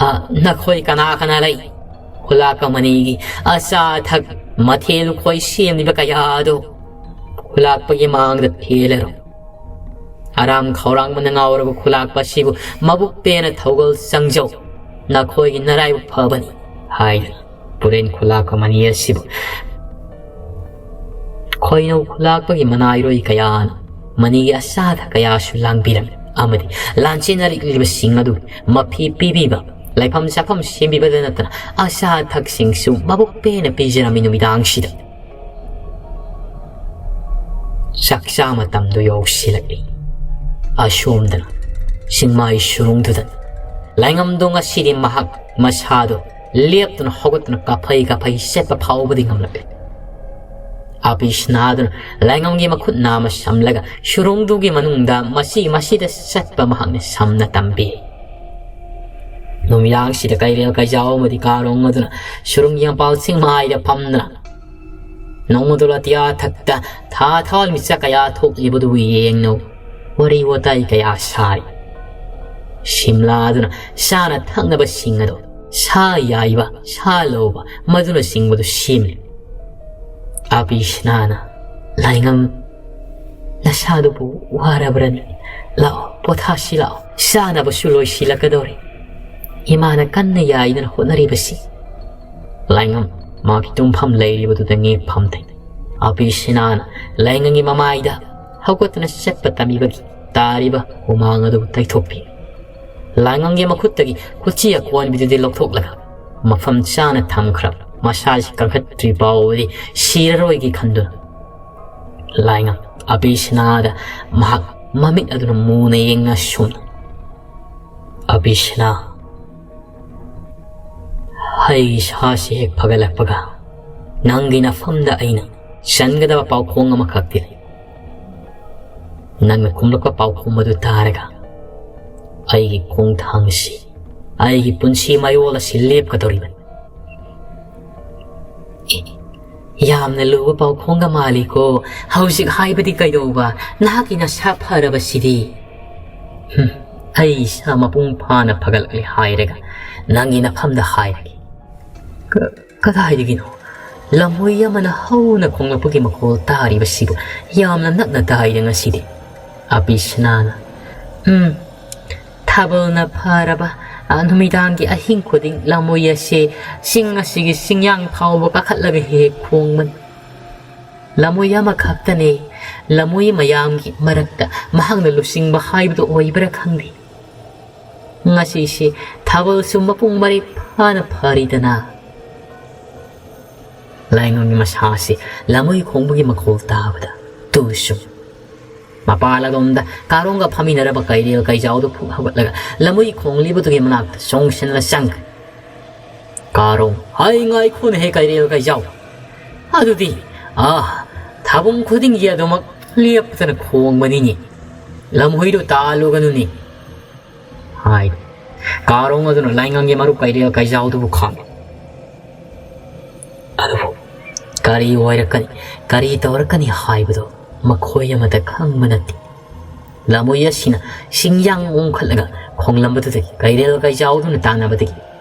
ꯑ, ꯅꯈꯣꯏ ꯀꯅꯥ ꯀꯅꯥ ꯂꯩ? ꯈꯨꯂꯥꯛꯄ ꯃꯅꯤꯒꯤ ꯑꯆꯥ ꯑꯊꯛ ꯃꯊꯦꯜ ꯂꯨꯀꯣꯏ ꯁꯦꯝꯂꯤꯕ ꯀꯌꯥ ꯑꯗꯨ ꯈꯨꯂꯥꯛꯄꯒꯤ ꯃꯥꯡꯗ ꯊꯦꯜꯂꯔꯣ꯫ ꯑꯔꯥꯝ ꯈꯧꯔꯥꯡꯕꯅ ꯉꯥꯎꯔꯕ ꯈꯨꯂꯥꯛꯄ ꯑꯁꯤꯕꯨ ꯃꯕꯨꯛ ꯄꯦꯟꯅ ꯊꯧꯒꯜ ꯆꯪꯖꯧ꯫ ꯅꯈꯣꯏꯒꯤ ꯅꯔꯥꯏꯕꯛ ꯐꯕꯅꯤ ꯍꯥꯏꯗꯨꯅ ꯄꯨꯔꯦꯟ ꯈꯨꯂꯥꯛꯄ ꯃꯅꯤ ꯑꯁꯤꯕꯨ ꯈꯣꯏꯅꯧ ꯈꯨꯂꯥꯛꯄꯒꯤ ꯃꯅꯥꯏꯔꯣꯏ ꯀꯌꯥꯅ ꯃꯅꯤꯒꯤ ꯑꯆꯥ ꯑꯊꯛ ꯀꯌꯥꯁꯨ ꯂꯥꯡꯕꯤꯔꯝꯃꯤ ꯑꯃꯗꯤ ꯂꯥꯟꯆꯦꯟꯅꯔꯛꯂꯤꯕꯁꯤꯡ ꯑꯗꯨ ꯃꯐꯤ ꯄꯤꯕꯤꯕ, ꯂꯩꯐꯝ ꯆꯥꯐꯝ ꯁꯦꯝꯕꯤꯕꯗ ꯅꯠꯇꯅ ꯑꯆꯥ ꯑꯊꯛꯁꯤꯡꯁꯨ ꯃꯕꯨꯛ ꯄꯦꯟꯅ ꯄꯤꯖꯔꯝꯃꯤ ꯅꯨꯃꯤꯗꯥꯡꯁꯤꯗ꯫ ꯆꯥꯛꯆꯥ ꯃꯇꯝꯗꯨ ꯌꯧꯁꯤꯜꯂꯛꯂꯤ꯫ ꯑꯁꯣꯝꯗꯅ ꯆꯤꯡꯃꯥꯏ ꯁꯨꯔꯨꯡꯗꯨꯗ ꯂꯥꯏꯉꯝꯗꯣ ꯉꯁꯤꯗꯤ ꯃꯍꯥꯛ ꯃꯁꯥꯗꯣ ꯂꯦꯞꯇꯨꯅ ꯍꯧꯒꯠꯇꯨꯅ ꯀꯥꯐꯩ ꯀꯥꯐꯩ ꯆꯠꯄ ꯐꯥꯎꯕꯗꯤ ꯉꯝꯂꯛꯂꯦ꯫ ꯑꯕꯤꯁꯅꯥꯗꯨꯅ ꯂꯥꯏꯉꯝꯒꯤ ꯃꯈꯨꯠ ꯅꯥꯝꯃ ꯁꯝꯂꯒ ꯁꯨꯔꯨꯡꯗꯨꯒꯤ ꯃꯅꯨꯡꯗ ꯃꯁꯤ ꯃꯁꯤꯗ ꯆꯠꯄ ꯃꯍꯥꯛꯅ ꯁꯝꯅ ꯇꯝꯕꯤ꯫ ꯅꯨꯃꯤꯗꯥꯡꯁꯤꯗ ꯀꯩꯔꯦꯜ ꯀꯩꯖꯥꯎ ꯑꯃꯗꯤ ꯀꯥꯔꯣꯡ ꯑꯗꯨꯅ ꯁꯨꯔꯨꯡꯒꯤ ꯃꯄꯥꯜ ꯆꯤꯡꯃꯥꯏꯗ ꯐꯝꯗꯨꯅ ꯅꯣꯡꯃꯗꯣ ꯑꯇꯤꯌꯥ ꯊꯛꯇ ꯊꯥ ꯊꯋꯥꯟꯃꯤꯆꯥꯛ ꯀꯌꯥ ꯊꯣꯛꯂꯤꯕꯗꯨꯕꯨ ꯌꯦꯡꯅꯧ ꯋꯥꯔꯤ ꯋꯥꯇꯥꯏ ꯀꯌꯥ ꯁꯥꯔꯤ꯫ ꯁꯤꯝꯂꯥꯗꯨꯅ ꯆꯥꯅ ꯊꯛꯅꯕꯁꯤꯡ ꯑꯗꯣ ꯁꯥ ꯌꯥꯏꯕ, ꯁꯥ ꯂꯧꯕ, ꯃꯗꯨꯅꯆꯤꯡꯕꯗꯨ ꯁꯦꯝꯂꯤ꯫ ꯑꯕꯤꯁꯅꯥꯅ, "ꯂꯥꯏꯉꯝ, ꯅꯁꯥꯗꯨꯕꯨ ꯋꯥꯔꯕ꯭ꯔꯅꯤ? ꯂꯥꯛꯑꯣ, ꯄꯣꯊꯥꯁꯤ ꯂꯥꯛꯑꯣ꯫ ꯆꯥꯅꯕꯁꯨ ꯂꯣꯏꯁꯤꯜꯂꯛꯀꯗꯧꯔꯦ꯫ ꯏꯃꯥꯅ ꯀꯟꯅ ꯌꯥꯏꯗꯨꯅ ꯍꯣꯠꯅꯔꯤꯕꯁꯤ꯫" ꯂꯥꯏꯉꯝ ꯃꯥꯒꯤ ꯇꯨꯝꯐꯝ ꯂꯩꯔꯤꯕꯗꯨꯗ ꯉꯦꯛ ꯐꯝꯗꯦ꯫ ꯑꯕꯤꯁꯅꯥꯅ ꯂꯥꯏꯉꯝꯒꯤ ꯃꯃꯥꯏꯗ ꯍꯧꯒꯠꯇꯨꯅ ꯆꯠꯄ ꯇꯝꯕꯤꯕꯒꯤ ꯇꯥꯔꯤꯕ ꯍꯨꯃꯥꯡ ꯑꯗꯨ ꯇꯩꯊꯣꯛꯄꯤ꯫ ꯂꯥꯏꯉꯝꯒꯤ ꯃꯈꯨꯠꯇꯒꯤ ꯈꯨꯠꯆꯤ ꯑꯀꯣꯟꯕꯤꯗꯨꯗꯤ ꯂꯧꯊꯣꯛꯂꯒ ꯃꯐꯝ ꯆꯥꯅ ꯊꯝꯈ꯭ꯔꯕ ꯃꯁꯥꯁꯤ ꯀꯟꯈꯠꯇ꯭ꯔꯤ ꯐꯥꯎꯕꯗꯤ ꯁꯤꯔꯔꯣꯏꯒꯦ ꯈꯟꯗꯨꯅ ꯂꯥꯏꯉꯝ ꯑꯕꯤꯁꯅꯥꯗ ꯃꯍꯥꯛ ꯃꯃꯤꯠ ꯑꯗꯨꯅ ꯃꯨꯅ ꯌꯦꯡꯅ ꯁꯨꯝꯅ, "ꯑꯕꯤꯁꯅꯥ, ꯑꯩꯒꯤ ꯏꯁꯥꯁꯤ ꯍꯦꯛ ꯐꯒꯠꯂꯛꯄꯒ ꯅꯪꯒꯤ ꯅꯐꯝꯗ ꯑꯩꯅ ꯆꯟꯒꯗꯕ ꯄꯥꯎꯈꯣꯡ ꯑꯃꯈꯛꯇꯤ ꯂꯩ꯫ ꯅꯪꯅ ꯈꯨꯝꯂꯛꯄ ꯄꯥꯎꯈꯨꯝ ꯑꯗꯨ ꯇꯥꯔꯒ ꯑꯩꯒꯤ ꯈꯣꯡꯊꯥꯡꯁꯤ, ꯑꯩꯒꯤ ꯄꯨꯟꯁꯤ ꯃꯌꯣꯜ ꯑꯁꯤ ꯂꯦꯞꯀꯗꯧꯔꯤꯕꯅꯤ꯫" "ꯑꯦ, ꯌꯥꯝꯅ ꯂꯨꯕ ꯄꯥꯎꯈꯣꯡꯒ ꯃꯥꯜꯂꯤꯀꯣ꯫ ꯍꯧꯖꯤꯛ ꯍꯥꯏꯕꯗꯤ ꯀꯩꯗꯧꯕ? ꯅꯍꯥꯛꯀꯤ ꯅꯁꯥ ꯐꯔꯕꯁꯤꯗꯤ?" "ꯍꯨꯝ, ꯑꯩ ꯏꯁꯥ ꯃꯄꯨꯡ ꯐꯥꯅ ꯐꯒꯠꯂꯛꯂꯦ ꯍꯥꯏꯔꯒ ꯅꯪꯒꯤ ꯅꯐꯝꯗ ꯍꯥꯏꯔꯒꯦ꯫" "ꯀ-, ꯀꯗꯥꯏꯗꯒꯤꯅꯣ? ꯂꯝꯍꯨꯏ ꯑꯃꯅ ꯍꯧꯅ ꯈꯣꯡꯂꯛꯄꯒꯤ ꯃꯈꯣꯜ ꯇꯥꯔꯤꯕꯁꯤꯕꯨ ꯌꯥꯝꯅ ꯅꯛꯅ ꯇꯥꯏꯗ ꯉꯁꯤꯗꯤ꯫" ꯑꯕꯤꯁꯅꯥꯅ, "ꯎꯝ, ꯊꯥꯕꯜꯅ ꯐꯔꯕ, ꯑ, ꯅꯨꯃꯤꯗꯥꯡꯒꯤ ꯑꯍꯤꯡ ꯈꯨꯗꯤꯡ ꯂꯝꯍꯨꯏ ꯑꯁꯤ ꯆꯤꯡ ꯑꯁꯤꯒꯤ ꯆꯤꯡꯌꯥꯡ ꯐꯥꯎꯕ ꯀꯥꯈꯠꯂꯒ ꯍꯦꯛ ꯍꯦꯛ ꯈꯣꯡꯕꯅꯤ꯫" ꯂꯃꯣꯏ ꯑꯃꯈꯛꯇꯅꯦ, ꯂꯃꯣꯏ ꯃꯌꯥꯝꯒꯤ ꯃꯔꯛꯇ ꯃꯍꯥꯛꯅ ꯂꯨꯆꯤꯡꯕ ꯍꯥꯏꯕꯗꯨ ꯑꯣꯏꯕ꯭ꯔꯥ ꯈꯪꯗꯦ꯫ ꯉꯁꯤꯁꯤ ꯊꯥꯕꯜꯁꯨ ꯃꯄꯨꯡ ꯃꯔꯩ ꯐꯥꯅ ꯐꯔꯤꯗꯅ꯫ ꯂꯥꯏꯉꯪꯒꯤ ꯃꯁꯥꯁꯤ ꯂꯃꯣꯏ ꯈꯣꯡꯕꯒꯤ ꯃꯈꯣꯜ ꯇꯥꯕꯗ ꯇꯨ ꯁꯨꯝ ꯃꯄꯥꯜ ꯑꯗꯣꯝꯗ ꯀꯥꯔꯣꯡꯒ ꯐꯝꯃꯤꯟꯅꯔꯕ ꯀꯩꯔꯦꯜ ꯀꯩꯖꯥꯎꯗꯨ ꯐꯨꯛ ꯍꯧꯒꯠꯂꯒ ꯂꯃꯣꯏ ꯈꯣꯡꯂꯤꯕꯗꯨꯒꯤ ꯃꯅꯥꯛꯇ ꯆꯣꯡꯁꯤꯟꯂ ꯆꯪꯈ꯭ꯔꯦ꯫ ꯀꯥꯔꯣꯡ, "ꯍꯩ, ꯉꯥꯏꯈꯣꯅꯦꯍꯦ ꯀꯩꯔꯦꯜ ꯀꯩꯖꯥꯎ꯫ ꯑꯗꯨꯗꯤ, ꯑꯥ, ꯊꯥꯕꯨꯡ ꯈꯨꯗꯤꯡꯒꯤ ꯑꯗꯨꯃꯛ ꯂꯦꯞꯇꯅ ꯈꯣꯡꯕꯅꯤꯅꯦ꯫ ꯂꯝꯍꯨꯏꯗꯨ ꯇꯥꯜꯂꯨꯒꯅꯨꯅꯦ", ꯍꯥꯏ꯫ ꯀꯥꯔꯣꯡ ꯑꯗꯨꯅ ꯂꯥꯏꯉꯪꯒꯤ ꯃꯔꯨꯞ ꯀꯩꯔꯦꯜ ꯀꯩꯖꯥꯎꯗꯨꯕꯨ ꯈꯥꯝꯃꯤ꯫ ꯑꯗꯨꯕꯨ ꯀꯔꯤ ꯑꯣꯏꯔꯛꯀꯅꯤ, ꯀꯔꯤ ꯇꯧꯔꯛꯀꯅꯤ ꯍꯥꯏꯕꯗꯨ ꯃꯈꯣꯏ ꯑꯃꯠꯇ ꯈꯪꯕ ꯅꯠꯇꯦ꯫ ꯂꯃꯣꯏ ꯑꯁꯤꯅ ꯁꯤꯡꯌꯥꯡ ꯑꯣꯟꯈꯠꯂꯒ ꯈꯣꯡꯂꯝꯕꯗꯨꯗꯒꯤ ꯀꯩꯔꯦꯜ ꯀꯩꯖꯥꯎꯗꯨꯅ ꯇꯥꯟꯅꯕꯗꯒꯤ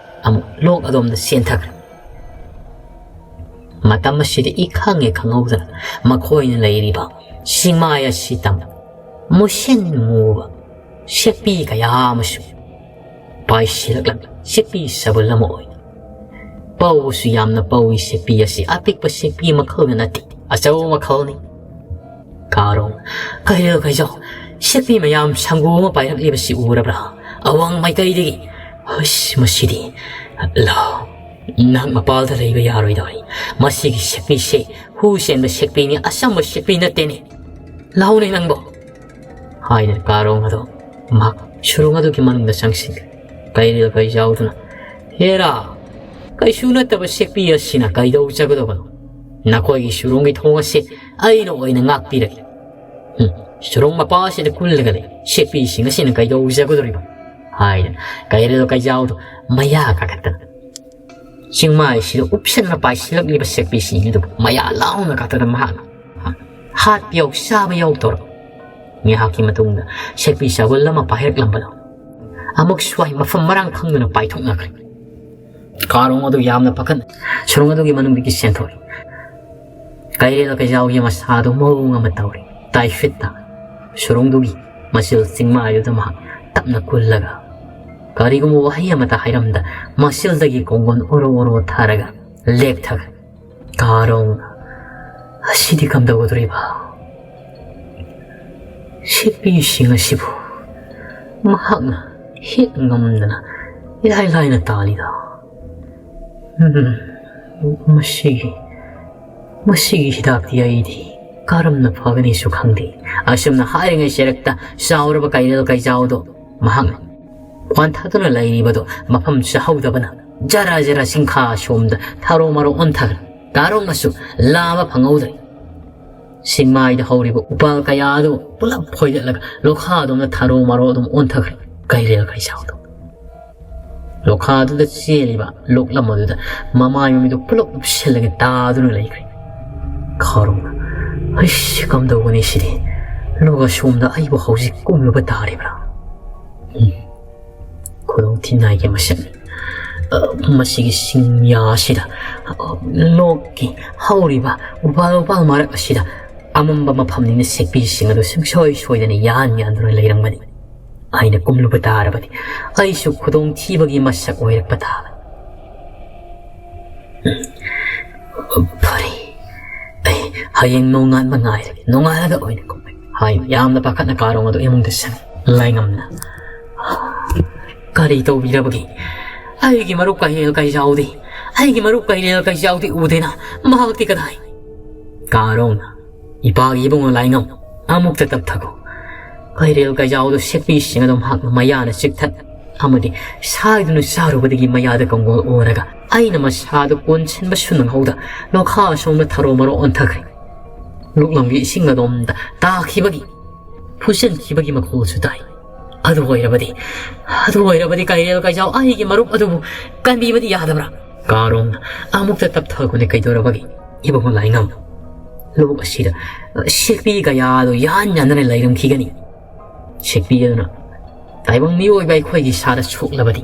ꯑꯃꯨꯛ ꯂꯣꯛ ꯑꯗꯣꯝꯗ ꯆꯦꯟꯊꯈ꯭ꯔꯦ꯫ ꯃꯇꯝ ꯑꯁꯤꯗ ꯏꯈꯪ ꯍꯦꯛ ꯈꯪꯍꯧꯗꯅ ꯃꯈꯣꯏꯅ ꯂꯩꯔꯤꯕ ꯆꯤꯡꯃꯥꯏ ꯑꯁꯤ ꯇꯝ ꯃꯨꯁꯤꯟ ꯃꯨꯕ ꯁꯦꯛꯄꯤ ꯀꯌꯥ ꯑꯃꯁꯨ ꯄꯥꯏꯁꯤꯜꯂꯛꯂꯝꯃꯤ꯫ ꯁꯦꯛꯄꯤ ꯁꯕꯨꯜ ꯑꯃ ꯑꯣꯏꯅ ꯄꯧꯕꯁꯨ ꯌꯥꯝꯅ ꯄꯧꯏ꯫ ꯁꯦꯛꯄꯤ ꯑꯁꯤ ꯑꯄꯤꯛꯄ ꯁꯦꯛꯄꯤ ꯃꯈꯜꯒ ꯅꯠꯇꯦ, ꯑꯆꯧꯕ ꯃꯈꯜꯅꯤ꯫ ꯀꯥꯔꯣꯡ, "ꯀꯩꯔꯦꯜ ꯀꯩꯖꯥꯎ, ꯁꯦꯛꯄꯤ ꯃꯌꯥꯝ ꯁꯪꯒꯨ ꯑꯃ ꯄꯥꯏꯔꯛꯂꯤꯕꯁꯤ ꯎꯔꯕ꯭ꯔꯥ? ꯑꯋꯥꯡ ꯃꯥꯏꯀꯩꯗꯒꯤ꯫ ꯍꯨꯁ, ꯃꯁꯤꯗꯤ꯫ ꯂꯥꯎ, ꯅꯍꯥꯛ ꯃꯄꯥꯜꯗ ꯂꯩꯕ ꯌꯥꯔꯣꯏꯗꯧꯔꯤ꯫ ꯃꯁꯤꯒꯤ ꯁꯦꯛꯄꯤꯁꯦ ꯍꯨ ꯆꯦꯟꯕ ꯁꯦꯛꯄꯤꯅꯤ, ꯑꯆꯝꯕ ꯁꯦꯛꯄꯤ ꯅꯠꯇꯦꯅꯦ꯫ ꯂꯥꯎꯅꯦ ꯅꯪꯕꯣ", ꯍꯥꯏꯗꯨꯅ ꯀꯥꯔꯣꯡ ꯑꯗꯨ ꯃꯍꯥꯛ ꯁꯨꯔꯨꯡ ꯑꯗꯨꯒꯤ ꯃꯅꯨꯡꯗ ꯆꯪꯁꯤꯟꯈ꯭ꯔꯦ꯫ ꯀꯩꯔꯦꯜ ꯀꯩꯖꯥꯎꯗꯨꯅ, "ꯍꯦꯔꯥ, ꯀꯩꯁꯨ ꯅꯠꯇꯕ ꯁꯦꯛꯄꯤ ꯑꯁꯤꯅ ꯀꯩꯗꯧꯖꯒꯗꯕꯅꯣ? ꯅꯈꯣꯏꯒꯤ ꯁꯨꯔꯨꯡꯒꯤ ꯊꯣꯡ ꯑꯁꯤ ꯑꯩꯅ ꯑꯣꯏꯅ ꯉꯥꯛꯄꯤꯔꯒꯦ꯫ ꯎꯝ, ꯁꯨꯔꯨꯡ ꯃꯄꯥ ꯑꯁꯤꯗ ꯀꯨꯜꯂꯒ ꯂꯩ ꯁꯦꯛꯄꯤꯁꯤꯡ ꯑꯁꯤꯅ ꯀꯩꯗꯧꯖꯒꯗꯧꯔꯤꯕ?" ꯍꯥꯏꯗꯅ ꯀꯩꯔꯦꯜ ꯀꯩꯖꯥꯎꯗꯨ ꯃꯌꯥ ꯀꯥꯈꯠꯇꯅ ꯆꯤꯡꯃꯥꯏꯁꯤꯗ ꯎꯞꯁꯟꯅ ꯄꯥꯏꯁꯤꯜꯂꯛꯂꯤꯕ ꯁꯦꯛꯄꯤꯁꯤꯡ ꯑꯗꯨꯕꯨ ꯃꯌꯥ ꯂꯥꯎꯅ ꯀꯥꯈꯠꯇꯅ ꯃꯍꯥꯛꯅ ꯍꯥꯠꯄ ꯌꯥꯎ ꯆꯥꯕ ꯌꯥꯎ ꯇꯧꯔꯛ꯫ ꯉꯥꯏꯍꯥꯛꯀꯤ ꯃꯇꯨꯡꯗ ꯁꯦꯛꯄꯤ ꯆꯥꯕꯜ ꯑꯃ ꯄꯥꯏꯔꯛꯂꯝꯕꯗꯣ ꯑꯃꯨꯛ ꯁ꯭ꯋꯥꯏ ꯃꯐꯝ ꯃꯔꯥꯡ ꯈꯪꯗꯅ ꯄꯥꯏꯊꯣꯛꯅꯈ꯭ꯔꯦ꯫ ꯀꯥꯔꯣꯡ ꯑꯗꯨ ꯌꯥꯝꯅ ꯄꯥꯈꯠ ꯁꯨꯔꯨꯡ ꯑꯗꯨꯒꯤ ꯃꯅꯨꯡꯗꯒꯤ ꯆꯦꯟꯊꯣꯛꯏ꯫ ꯀꯩꯔꯦꯜ ꯀꯩꯖꯥꯎꯒꯤ ꯃꯁꯥꯗꯨ ꯃꯑꯣꯡ ꯑꯃ ꯇꯧꯔꯤ꯫ ꯇꯥꯏꯐꯤꯠꯇ ꯁꯨꯔꯨꯡꯗꯨꯒꯤ ꯃꯆꯤꯜ ꯆꯤꯡꯃꯥꯏꯗꯨꯗ ꯃꯍꯥꯛ ꯇꯞꯅ ꯀꯨꯜꯂꯒ ꯀꯔꯤꯒꯨꯝꯕ ꯋꯥꯍꯩ ꯑꯃꯠꯇ ꯍꯥꯏꯔꯝꯗ ꯃꯆꯤꯜꯗꯒꯤ ꯀꯣꯡꯒꯣꯟ ꯑꯣꯔꯣ ꯑꯣꯔꯣ ꯊꯥꯔꯒ ꯂꯦꯛꯊꯈ꯭ꯔꯦ꯫ ꯀꯥꯔꯣꯡ ꯑꯁꯤꯗꯤ ꯀꯝꯗꯧꯒꯗꯧꯔꯤꯕ? ꯁꯤꯛꯄꯤꯁꯤꯡ ꯑꯁꯤꯕꯨ ꯃꯍꯥꯛꯅ ꯍꯦꯛ ꯉꯝꯗꯅ ꯏꯔꯥꯏ ꯂꯥꯏꯅ ꯇꯥꯜꯂꯤꯗ꯫ ꯎꯝ, ꯃꯁꯤꯒꯤ, ꯃꯁꯤꯒꯤ ꯍꯤꯗꯥꯛꯇꯤ ꯑꯩꯗꯤ ꯀꯔꯝꯅ ꯐꯒꯅꯤꯁꯨ ꯈꯪꯗꯦ꯫ ꯑꯁꯨꯝꯅ ꯍꯥꯏꯔꯤꯉꯩ ꯁꯦꯔꯛꯇ ꯆꯥꯎꯔꯕ ꯀꯩꯔꯦꯜ ꯀꯩꯖꯥꯎꯗꯣ ꯃꯍꯥꯛꯅ ꯋꯥꯟꯊꯗꯨꯅ ꯂꯩꯔꯤꯕꯗꯣ ꯃꯐꯝ ꯆꯥꯍꯧꯗꯕꯅ ꯖꯔ ꯖꯔ ꯁꯤꯡꯈꯥ ꯁꯣꯝꯗ ꯊꯔꯣ ꯃꯔꯣ ꯑꯣꯟꯊꯈ꯭ꯔꯦ꯫ ꯀꯥꯔꯣꯡꯅꯁꯨ ꯂꯥꯝꯕ ꯐꯪꯍꯧꯗ꯭ꯔꯦ꯫ ꯁꯤꯡꯃꯥꯏꯗ ꯍꯧꯔꯤꯕ ꯎꯄꯥꯜ ꯀꯌꯥ ꯑꯗꯨ ꯄꯨꯂꯞ ꯐꯣꯏꯗꯠꯂꯒ ꯂꯣꯈꯥꯗꯧꯅ ꯊꯔꯣ ꯃꯔꯣ ꯑꯗꯨꯝ ꯑꯣꯟꯊꯈ꯭ꯔꯦ꯫ ꯀꯩꯔꯦꯜ ꯀꯩꯁꯥꯎꯗꯣ ꯂꯣꯈꯥꯗꯨꯗ ꯆꯦꯜꯂꯤꯕ ꯂꯣꯛꯂꯝ ꯑꯗꯨꯗ ꯃꯃꯥꯏ ꯃꯃꯤꯗꯣ ꯄꯨꯂꯞ ꯎꯞꯁꯤꯜꯂꯒ ꯇꯥꯗꯨꯅ ꯂꯩꯈ꯭ꯔꯦ꯫ ꯀꯥꯔꯣꯡꯅ, "ꯑꯩꯁ, ꯀꯝꯗꯧꯒꯅꯤ ꯁꯤꯗꯤ? ꯂꯣꯛ ꯑꯁꯣꯝꯗ ꯑꯩꯕꯨ ꯍꯧꯖꯤꯛ ꯀꯨꯝꯂꯨꯕ ꯇꯥꯔꯤꯕ꯭ꯔꯥ? ꯎꯝ, ꯈꯨꯗꯣꯡ ꯊꯤꯅꯤꯡꯉꯥꯏꯒꯤ ꯃꯁꯛꯅꯤ꯫ ꯑ, ꯃꯁꯤꯒꯤ ꯁꯤꯡꯌꯥ ꯑꯁꯤꯗ, ꯑ, ꯂꯣꯛꯀꯤ ꯍꯧꯔꯤꯕ ꯎꯄꯥꯜ ꯋꯥꯄꯥꯜ ꯃꯔꯛ ꯑꯁꯤꯗ ꯑꯃꯝꯕ ꯃꯐꯝꯅꯤꯅ ꯁꯦꯛꯄꯤꯁꯤꯡ ꯑꯗꯨ ꯁꯨꯡꯁꯣꯏ ꯁꯣꯏꯗꯅ ꯌꯥꯟ ꯌꯥꯟꯗꯨꯅ ꯂꯩꯔꯝꯒꯅꯤ꯫ ꯑꯩꯅ ꯀꯨꯝꯂꯨꯕ ꯇꯥꯔꯕꯗꯤ ꯑꯩꯁꯨ ꯈꯨꯗꯣꯡꯊꯤꯕꯒꯤ ꯃꯁꯛ ꯑꯣꯏꯔꯛꯄ ꯇꯥꯕꯅꯤ꯫ ꯎꯝ, ꯐꯔꯦ, ꯑꯩ ꯍꯌꯦꯡ ꯅꯣꯡꯉꯥꯟꯕ ꯉꯥꯏꯔꯒꯦ, ꯅꯣꯡꯉꯥꯜꯂꯒ ꯑꯣꯏꯅ ꯀꯨꯝꯃꯒꯦ" ꯍꯥꯏ ꯌꯥꯝꯅ ꯄꯥꯈꯠꯅ ꯀꯥꯔꯣꯡ ꯑꯗꯨ ꯏꯃꯨꯡꯗ ꯆꯪꯉꯤ꯫ ꯂꯥꯏꯉꯝꯅ, "ꯀꯔꯤ ꯇꯧꯕꯤꯔꯕꯒꯦ? ꯑꯩꯒꯤ ꯃꯔꯨꯞ ꯀꯩꯔꯦꯜ ꯀꯩꯖꯥꯎꯗꯤ, ꯑꯩꯒꯤ ꯃꯔꯨꯞ ꯀꯩꯔꯦꯜ ꯀꯩꯖꯥꯎꯗꯤ ꯎꯗꯦꯅ, ꯃꯍꯥꯛꯇꯤ ꯀꯗꯥꯏ?" ꯀꯥꯔꯣꯡꯅ, "ꯏꯄꯥꯒꯤ ꯏꯕꯨꯡꯉꯣ ꯂꯥꯏꯉꯝ, ꯑꯃꯨꯛꯇ ꯇꯞꯊꯈꯣ꯫ ꯀꯩꯔꯦꯜ ꯀꯩꯖꯥꯎꯗꯨ ꯁꯦꯛꯄꯤꯁꯤꯡ ꯑꯗꯨꯝ ꯍꯥꯛꯅ ꯃꯌꯥꯅ ꯆꯤꯛꯊꯠ ꯑꯃꯗꯤ ꯁꯥꯏꯗꯨꯅ ꯆꯥꯔꯨꯕꯗꯒꯤ ꯃꯌꯥꯗ ꯀꯪꯒꯣꯜ ꯑꯣꯔꯒ ꯑꯩꯅ ꯃꯁꯥꯗꯨ ꯀꯣꯟꯁꯤꯟꯕꯁꯨ ꯅꯪꯍꯧꯗ ꯂꯣꯈꯥ ꯑꯁꯣꯝꯗ ꯊꯔꯣ ꯃꯔꯣ ꯑꯣꯟꯊꯈ꯭ꯔꯦ꯫ ꯂꯣꯛꯂꯝꯒꯤ ꯏꯁꯤꯡ ꯑꯗꯣꯝꯗ ꯇꯥꯈꯤꯕꯒꯤ, ꯐꯨꯖꯟꯈꯤꯕꯒꯤ ꯃꯈꯣꯜꯁꯨ ꯇꯥꯏ꯫ ꯑꯗꯨ ꯑꯣꯏꯔꯕꯗꯤ, ꯑꯗꯨ ꯑꯣꯏꯔꯕꯗꯤ ꯀꯩꯔꯦꯜ ꯀꯩꯖꯥꯎ ꯑꯩꯒꯤ ꯃꯔꯨꯞ ꯑꯗꯨꯕꯨ ꯀꯟꯕꯤꯕꯗꯤ ꯌꯥꯗꯕ꯭ꯔꯥ?" ꯀꯥꯔꯣꯡꯅ, "ꯑꯃꯨꯛꯇ ꯇꯞꯊꯈꯣꯅꯦ, ꯀꯩꯗꯧꯔꯕꯒꯦ? ꯏꯕꯨꯡꯉꯣ ꯂꯥꯏꯉꯝ, ꯂꯣꯛ ꯑꯁꯤꯗ ꯁꯦꯛꯄꯤ ꯀꯌꯥꯗꯣ ꯌꯥꯟ ꯌꯥꯟꯗꯅ ꯂꯩꯔꯝꯈꯤꯒꯅꯤ꯫ ꯁꯦꯛꯄꯤ ꯑꯗꯨꯅ ꯇꯥꯏꯕꯪ ꯃꯤꯑꯣꯏꯕ ꯑꯩꯈꯣꯏꯒꯤ ꯏꯁꯥꯗ ꯁꯣꯛꯂꯕꯗꯤ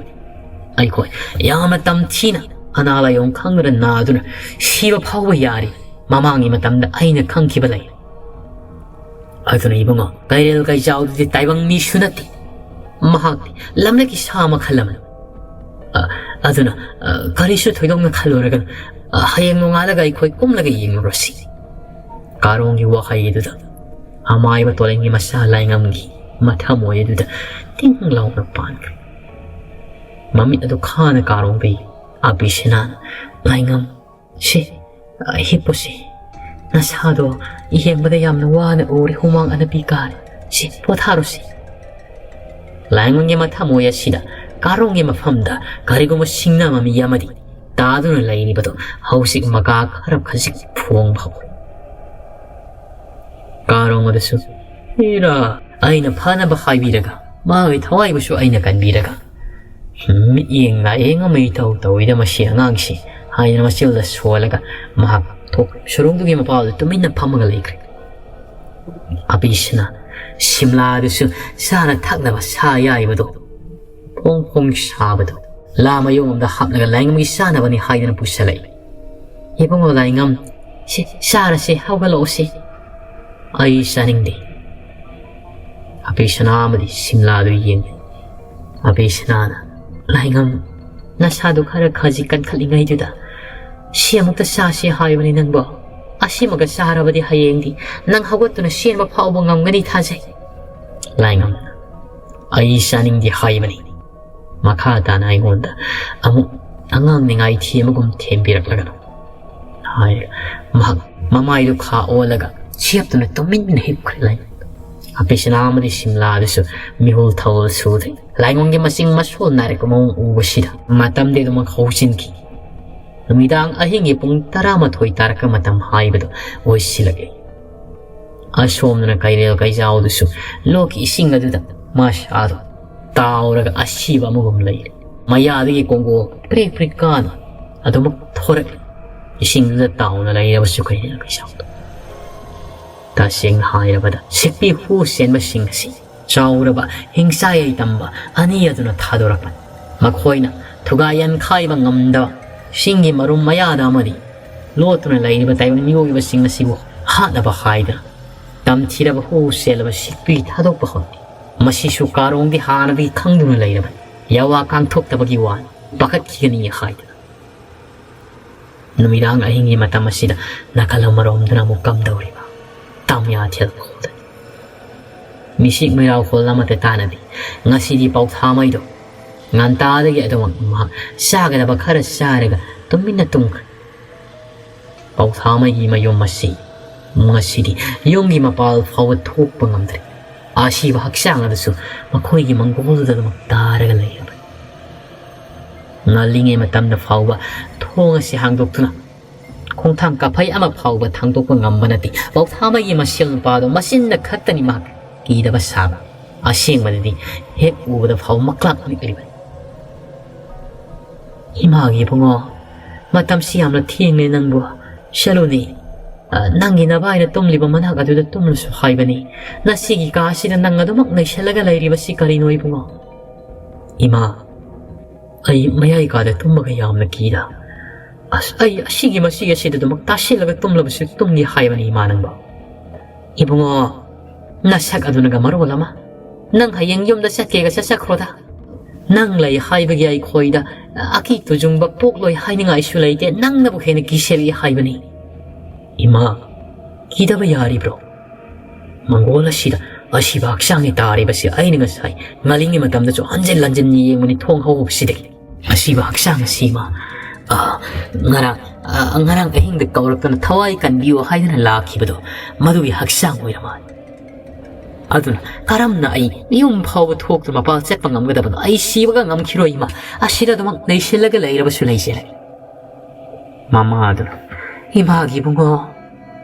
ꯑꯩꯈꯣꯏ ꯌꯥꯝꯅ ꯇꯝꯊꯤꯅ ꯑꯅꯥ ꯂꯥꯏꯌꯣꯡ ꯈꯪꯗꯅ ꯅꯥꯗꯨꯅ ꯁꯤꯕ ꯐꯥꯎꯕ ꯌꯥꯔꯤ꯫ ꯃꯃꯥꯡꯒꯤ ꯃꯇꯝꯗ ꯑꯩꯅ ꯈꯪꯈꯤꯕ ꯂꯩ꯫ ꯑꯗꯨꯅ ꯏꯕꯨꯡꯉꯣ, ꯀꯩꯔꯦꯜ ꯀꯩꯆꯥꯎꯗꯨꯗꯤ ꯇꯥꯏꯕꯪ ꯃꯤꯁꯨ ꯅꯠꯇꯦ꯫ ꯃꯍꯥꯛꯇꯤ ꯂꯝꯂꯛꯀꯤ ꯁꯥ ꯃꯈꯜ ꯑꯃꯅꯤ꯫ ꯑ, ꯑꯗꯨꯅ, ꯑ, ꯀꯔꯤꯁꯨ ꯊꯣꯏꯗꯣꯛꯅ ꯈꯜꯂꯨꯔꯒꯅꯨ꯫ ꯑ, ꯍꯌꯦꯡ ꯅꯣꯡꯉꯥꯜꯂꯒ ꯑꯩꯈꯣꯏ ꯀꯨꯝꯂꯒ ꯌꯦꯡꯂꯨꯔꯁꯤ꯫ ꯀꯥꯔꯣꯡꯒꯤ ꯋꯥꯍꯩ ꯑꯗꯨꯗ ꯑꯃꯥꯏꯕ ꯇꯣꯂꯦꯟꯒꯤ ꯃꯆꯥ ꯂꯥꯏꯉꯝꯒꯤ ꯃꯊꯃꯣꯏ ꯑꯗꯨꯗ ꯇꯤꯡ ꯂꯥꯎꯅ ꯄꯥꯟꯈ꯭ꯔꯦ꯫ ꯃꯃꯤꯠ ꯑꯗꯨ ꯈꯥꯅ ꯀꯥꯔꯣꯡꯗ ꯌꯦꯡꯏ꯫ ꯑꯕꯤꯁꯅꯥꯅ, "ꯂꯥꯏꯉꯝ, ꯁꯤ, ꯑ, ꯍꯤꯞꯄꯨꯁꯤ꯫ ꯅꯁꯥꯗꯣ ꯌꯦꯡꯕꯗ ꯌꯥꯝꯅ ꯋꯥꯅ ꯎꯔꯦ, ꯍꯨꯃꯥꯡ ꯑꯅꯞꯄꯤ ꯀꯥꯔꯦ꯫ ꯁꯤ, ꯄꯣꯊꯥꯔꯨꯁꯤ꯫" ꯂꯥꯏꯉꯝꯒꯤ ꯃꯊꯃꯣꯏ ꯑꯁꯤꯗ ꯀꯥꯔꯣꯡꯒꯤ ꯃꯐꯝꯗ ꯀꯔꯤꯒꯨꯝꯕ ꯁꯤꯡꯅꯕ ꯃꯤ ꯑꯃꯗꯤ ꯇꯥꯗꯨꯅ ꯂꯩꯔꯤꯕꯗꯨ ꯍꯧꯖꯤꯛ ꯃꯀꯥ ꯈꯔ ꯈꯖꯤꯛ ꯐꯣꯡꯕ ꯍꯧꯔꯦ꯫ ꯀꯥꯔꯣꯡ ꯑꯗꯨꯁꯨ, "ꯏꯔꯥ, ꯑꯩꯅ ꯐꯅꯕ ꯍꯥꯏꯕꯤꯔꯒ, ꯃꯥꯒꯤ ꯊꯋꯥꯏꯕꯨꯁꯨ ꯑꯩꯅ ꯀꯟꯕꯤꯔꯒ, ꯃꯤꯠꯌꯦꯡ ꯂꯥꯏꯌꯦꯡ ꯑꯃ ꯏꯇꯧ ꯇꯧꯏꯗ ꯃꯁꯤ ꯑꯉꯥꯡꯁꯤ," ꯍꯥꯏꯗꯨꯅ ꯃꯆꯤꯜꯗ ꯁꯣꯜꯂꯒ ꯃꯍꯥꯛ ꯊꯣꯛꯈ꯭ꯔꯦ꯫ ꯁꯨꯔꯨꯡꯗꯨꯒꯤ ꯃꯄꯥꯜꯗ ꯇꯨꯃꯤꯟꯅ ꯐꯝꯃꯒ ꯂꯩꯈ꯭ꯔꯦ꯫ ꯑꯕꯤꯁꯅꯥ ꯁꯤꯝꯂꯥꯗꯨꯁꯨ ꯆꯥꯅ ꯊꯛꯅꯕ ꯁꯥ ꯑꯌꯥꯏꯕꯗꯣ ꯐꯣꯡ ꯐꯣꯡ ꯁꯥꯕꯗꯣ ꯂꯥ ꯃꯌꯣꯝ ꯑꯃꯗ ꯍꯥꯞꯂꯒ ꯂꯥꯏꯉꯝꯒꯤ ꯆꯥꯅꯕꯅꯤ ꯍꯥꯏꯗꯨꯅ ꯄꯨꯁꯜꯂꯛꯏ꯫ "ꯏꯕꯨꯡꯉꯣ ꯂꯥꯏꯉꯝ, ꯁꯤ ꯆꯥꯔꯁꯦ, ꯍꯧꯒꯠꯂꯛꯑꯣꯁꯦ꯫" "ꯑꯩ ꯆꯥꯅꯤꯡꯗꯦ꯫" ꯑꯕꯤꯁꯅꯥ ꯑꯃꯗꯤ ꯁꯤꯝꯂꯥꯗꯨ ꯌꯦꯡꯂꯤ꯫ ꯑꯕꯤꯁꯅꯥꯅ, "ꯂꯥꯏꯉꯝ, ꯅꯁꯥꯗꯨ ꯈꯔ ꯈꯖꯤꯛ ꯀꯟꯈꯠꯂꯤꯉꯩꯗꯨꯗ ꯁꯤ ꯑꯃꯨꯛꯇ ꯆꯥꯁꯤ ꯍꯥꯏꯕꯅꯤ ꯅꯪꯕꯣ꯫ ꯑꯁꯤꯃꯒ ꯆꯥꯔꯕꯗꯤ ꯍꯌꯦꯡꯗꯤ ꯅꯪ ꯍꯧꯒꯠꯇꯨꯅ ꯆꯦꯟꯕ ꯐꯥꯎꯕ ꯉꯝꯒꯅꯤ ꯊꯥꯖꯩ꯫" ꯂꯥꯏꯉꯝꯅ, "ꯑꯩ ꯆꯥꯅꯤꯡꯗꯦ ꯍꯥꯏꯕꯅꯤ꯫ ꯃꯈꯥ ꯇꯥꯅ ꯑꯩꯉꯣꯟꯗ ꯑꯃꯨꯛ ꯑꯉꯥꯡ ꯅꯤꯡꯉꯥꯏ ꯊꯦꯝꯕꯒꯨꯝ ꯊꯦꯝꯕꯤꯔꯛꯂꯒꯅꯨ," ꯍꯥꯏꯔꯒ ꯃꯍꯥꯛ ꯃꯃꯥꯏꯗꯨ ꯈꯥ ꯑꯣꯜꯂꯒ ꯆꯦꯞꯇꯨꯅ ꯇꯨꯃꯤꯟꯅ ꯍꯤꯞꯈ꯭ꯔꯦ꯫ ꯂꯥꯏꯉꯝ, ꯑꯕꯤꯁꯅꯥ ꯑꯃꯗꯤ ꯁꯤꯝꯂꯥꯗꯨꯁꯨ ꯃꯤꯍꯨꯜ ꯊꯧꯍꯨꯜ ꯁꯨꯗ꯭ꯔꯦ꯫ ꯂꯥꯏꯉꯝꯒꯤ ꯃꯆꯤꯡ ꯃꯁꯣꯜ ꯅꯥꯏꯔꯛꯄ ꯃꯑꯣꯡ ꯎꯕꯁꯤꯗ ꯃꯇꯝꯗꯤ ꯑꯗꯨꯃꯛ ꯍꯧꯖꯤꯟꯈꯤ꯫ ꯅꯨꯃꯤꯗꯥꯡ ꯑꯍꯤꯡꯒꯤ ꯄꯨꯡ ꯇꯔꯥꯃꯥꯊꯣꯏ ꯇꯥꯔꯛꯄ ꯃꯇꯝ ꯍꯥꯏꯕꯗꯨ ꯑꯣꯏꯁꯤꯜꯂꯛꯂꯦ꯫ ꯑꯁꯣꯝꯗꯅ ꯀꯩꯔꯦꯜ ꯀꯩꯖꯥꯎꯗꯨꯁꯨ ꯂꯣꯛꯀꯤ ꯏꯁꯤꯡ ꯑꯗꯨꯗ ꯃꯁꯥꯗꯣ ꯇꯥꯎꯔꯒ ꯑꯁꯤꯕ ꯑꯃꯒꯨꯝ ꯂꯩꯔꯦ꯫ ꯃꯌꯥꯗꯒꯤ ꯀꯣꯡꯒꯣꯜ ꯄ꯭ꯔꯤꯛ ꯄ꯭ꯔꯤꯛ ꯀꯥꯅ ꯑꯗꯨꯃꯛ ꯊꯣꯔꯛꯂꯤ꯫ ꯏꯁꯤꯡꯗꯨꯗ ꯇꯥꯎꯅ ꯂꯩꯔꯕꯁꯨ ꯀꯩꯔꯦꯜ ꯀꯩꯖꯥꯎꯗꯣ꯫ ꯇꯁꯦꯡꯅ ꯍꯥꯏꯔꯕꯗ ꯁꯤꯛꯄꯤ ꯍꯨ ꯆꯦꯟꯕꯁꯤꯡ ꯑꯁꯤ ꯆꯥꯎꯔꯕ ꯍꯤꯡꯆꯥꯏ ꯇꯝꯕ ꯑꯅꯤ ꯑꯗꯨꯅ ꯊꯥꯗꯣꯔꯛꯄꯅꯤ꯫ ꯃꯈꯣꯏꯅ ꯊꯨꯒꯥꯏ ꯌꯥꯟꯈꯥꯏꯕ ꯉꯝꯗꯕ ꯆꯤꯡꯒꯤ ꯃꯔꯨꯝ ꯃꯌꯥꯗ ꯑꯃꯗꯤ ꯂꯣꯠꯇꯨꯅ ꯂꯩꯔꯤꯕ ꯇꯥꯏꯕꯪ ꯃꯤꯑꯣꯏꯕꯁꯤꯡ ꯑꯁꯤꯕꯨ ꯍꯥꯠꯅꯕ ꯍꯥꯏꯗꯨꯅ ꯇꯝꯊꯤꯔꯕ ꯍꯨ ꯆꯦꯜꯂꯕ ꯁꯤꯛꯄꯤ ꯊꯥꯗꯣꯛꯄ ꯍꯧꯔꯛꯏ꯫ ꯃꯁꯤꯁꯨ ꯀꯥꯔꯣꯡꯗꯤ ꯍꯥꯟꯅꯗꯒꯤ ꯈꯪꯗꯨꯅ ꯂꯩꯔꯕꯅꯤ꯫ ꯌꯥꯋꯥ ꯀꯥꯡꯊꯣꯛꯇꯕꯒꯤ ꯋꯥꯅꯤ, ꯄꯥꯈꯠꯈꯤꯒꯅꯤ ꯍꯥꯏꯗꯨꯅ꯫ ꯅꯨꯃꯤꯗꯥꯡ ꯑꯍꯤꯡꯒꯤ ꯃꯇꯝ ꯑꯁꯤꯗ ꯅꯥꯀꯜ ꯑꯃꯔꯣꯝꯗꯅ ꯑꯃꯨꯛ ꯀꯝꯗꯧꯔꯤꯕ? ꯇꯥꯃꯤꯌꯥꯊꯦꯜ ꯈꯣꯜꯗꯅꯤ꯫ ꯃꯤꯁꯤꯛ ꯃꯩꯔꯥꯎ ꯈꯣꯜ ꯑꯃꯠꯇ ꯇꯥꯅꯗꯦ꯫ ꯉꯁꯤꯗꯤ ꯄꯥꯎꯊꯥꯃꯩꯗꯣ ꯉꯟꯇꯥꯗꯒꯤ ꯑꯗꯨꯃꯛ ꯃꯍꯥꯛ ꯆꯥꯒꯗꯕ ꯈꯔ ꯆꯥꯔꯒ ꯇꯨꯃꯤꯟꯅ ꯇꯨꯝꯈ꯭ꯔꯦ꯫ ꯄꯥꯎꯊꯥꯃꯩꯒꯤ ꯃꯌꯨꯝ ꯑꯁꯤ ꯉꯁꯤꯗꯤ ꯌꯨꯝꯒꯤ ꯃꯄꯥꯜ ꯐꯥꯎꯕ ꯊꯣꯛꯄ ꯉꯝꯗ꯭ꯔꯦ꯫ ꯑꯁꯤꯕ ꯍꯛꯆꯥꯡ ꯑꯗꯨꯁꯨ ꯃꯈꯣꯏꯒꯤ ꯃꯪꯒꯣꯜꯗꯨꯗ ꯑꯗꯨꯃꯛ ꯇꯥꯔꯒ ꯂꯩꯔꯕꯅꯤ꯫ ꯉꯜꯂꯤꯉꯩ ꯃꯇꯝꯗ ꯐꯥꯎꯕ ꯊꯣꯡ ꯑꯁꯤ ꯍꯥꯡꯗꯣꯛꯇꯨꯅ ꯈꯣꯡꯊꯥꯡ ꯀꯥꯐꯩ ꯑꯃ ꯐꯥꯎꯕ ꯊꯥꯡꯗꯣꯛꯄ ꯉꯝꯕ ꯅꯠꯇꯦ꯫ ꯄꯥꯎꯊꯥꯃꯩꯒꯤ ꯃꯁꯦꯜ ꯅꯨꯄꯥꯗꯣ ꯃꯆꯤꯟꯗ ꯈꯛꯇꯅꯤ ꯃꯍꯥꯛ ꯀꯤꯗꯕ ꯁꯥꯕ꯫ ꯑꯁꯦꯡꯕꯗꯗꯤ ꯍꯦꯛ ꯎꯕꯗ ꯐꯥꯎꯕ ꯃꯛꯂꯥꯛ ꯅꯤꯛꯂꯤꯕꯅꯤ꯫ "ꯏꯃꯥꯒꯤ ꯏꯕꯨꯡꯉꯣ, ꯃꯇꯝꯁꯤ ꯌꯥꯝꯅ ꯊꯦꯡꯂꯦ ꯅꯪꯕꯨ꯫ ꯆꯠꯂꯨꯅꯦ꯫ ꯑ, ꯅꯪꯒꯤ ꯅꯚꯥꯏꯅ ꯇꯨꯝꯂꯤꯕ ꯃꯅꯥꯛ ꯑꯗꯨꯗ ꯇꯨꯝꯂꯨꯁꯨ ꯍꯥꯏꯕꯅꯤ꯫ ꯅꯁꯤꯒꯤ ꯀꯥ ꯑꯁꯤꯗ ꯅꯪ ꯑꯗꯨꯃꯛ ꯅꯩꯁꯜꯂꯒ ꯂꯩꯔꯤꯕꯁꯤ ꯀꯔꯤꯅꯣ ꯏꯕꯨꯡꯉꯣ?" "ꯏꯃꯥ, ꯑꯩ ꯃꯌꯥꯏ ꯀꯥꯗ ꯇꯨꯝꯕꯒ ꯌꯥꯝꯅ ꯀꯤꯗ꯫ ꯑꯁ, ꯑꯩ ꯑꯁꯤꯒꯤ ꯃꯁꯤ ꯑꯁꯤꯗ ꯑꯗꯨꯃꯛ ꯇꯥꯁꯤꯜꯂꯒ ꯇꯨꯝꯂꯕꯁꯨ ꯇꯨꯝꯒꯦ ꯍꯥꯏꯕꯅꯤ ꯏꯃꯥ ꯅꯪꯕꯣ꯫ ꯏꯕꯨꯡꯉꯣ, ꯅꯁꯛ ꯑꯗꯨꯅꯒ ꯃꯔꯣꯜ ꯑꯃ꯫ ꯅꯪ ꯍꯌꯦꯡ ꯌꯨꯝꯗ ꯆꯠꯀꯦꯒ ꯆꯠꯆꯈ꯭ꯔꯣꯗ꯫ ꯅꯪ ꯂꯩ ꯍꯥꯏꯕꯒꯤ ꯑꯩꯈꯣꯏꯗ ꯑꯀꯤ ꯇꯨꯖꯨꯡꯕ ꯄꯣꯛꯂꯣꯏ ꯍꯥꯏꯅꯤꯡꯉꯥꯏꯁꯨ ꯂꯩꯇꯦ, ꯅꯪꯅꯕꯨ ꯍꯦꯟꯅ ꯀꯤꯁꯤꯜꯂꯤ ꯍꯥꯏꯕꯅꯤ꯫" "ꯏꯃꯥ, ꯀꯤꯗꯕ ꯌꯥꯔꯤꯕ꯭ꯔꯣ? ꯃꯪꯒꯣꯜ ꯑꯁꯤꯗ ꯑꯁꯤꯕ ꯍꯛꯆꯥꯡꯅꯤ ꯇꯥꯔꯤꯕꯁꯤ꯫ ꯑꯩꯅ ꯉꯁꯥꯏ ꯉꯥꯂꯤꯡꯒꯤ ꯃꯇꯝꯗꯁꯨ ꯍꯟꯖꯤꯟ ꯍꯟꯖꯤꯟ ꯌꯦꯡꯕꯅꯤ ꯊꯣꯡ ꯍꯧꯕꯁꯤꯗꯒꯤ꯫ ꯑꯁꯤꯕ ꯍꯛꯆꯥꯡ ꯑꯁꯤ, ꯏꯃꯥ, ꯑ, ꯉꯔꯥꯡ, ꯑ, ꯉꯔꯥꯡ ꯑꯍꯤꯡꯗ ꯀꯧꯔꯛꯇꯅ ꯊꯋꯥꯏ ꯀꯟꯕꯤꯌꯨ ꯍꯥꯏꯗꯅ ꯂꯥꯛꯈꯤꯕꯗꯣ, ꯃꯗꯨꯒꯤ ꯍꯛꯆꯥꯡ ꯑꯣꯏꯔ ꯃꯥꯜꯂꯦ꯫ ꯑꯗꯨꯅ ꯀꯔꯝꯅ ꯑꯩ ꯌꯨꯝ ꯐꯥꯎꯕ ꯊꯣꯛꯇꯨꯅ ꯃꯄꯥꯜ ꯆꯠꯄ ꯉꯝꯒꯗꯕꯅꯣ? ꯑꯩ ꯁꯤꯕꯒ ꯉꯝꯈꯤꯔꯣꯏ ꯏꯃꯥ, ꯑꯁꯤꯗ ꯑꯗꯨꯃꯛ ꯂꯩꯁꯤꯜꯂꯒ ꯂꯩꯔꯕꯁꯨ ꯂꯩꯖꯔꯒꯦ꯫" ꯃꯃꯥꯗꯨꯅ, "ꯏꯃꯥꯒꯤ ꯏꯕꯨꯡꯉꯣ,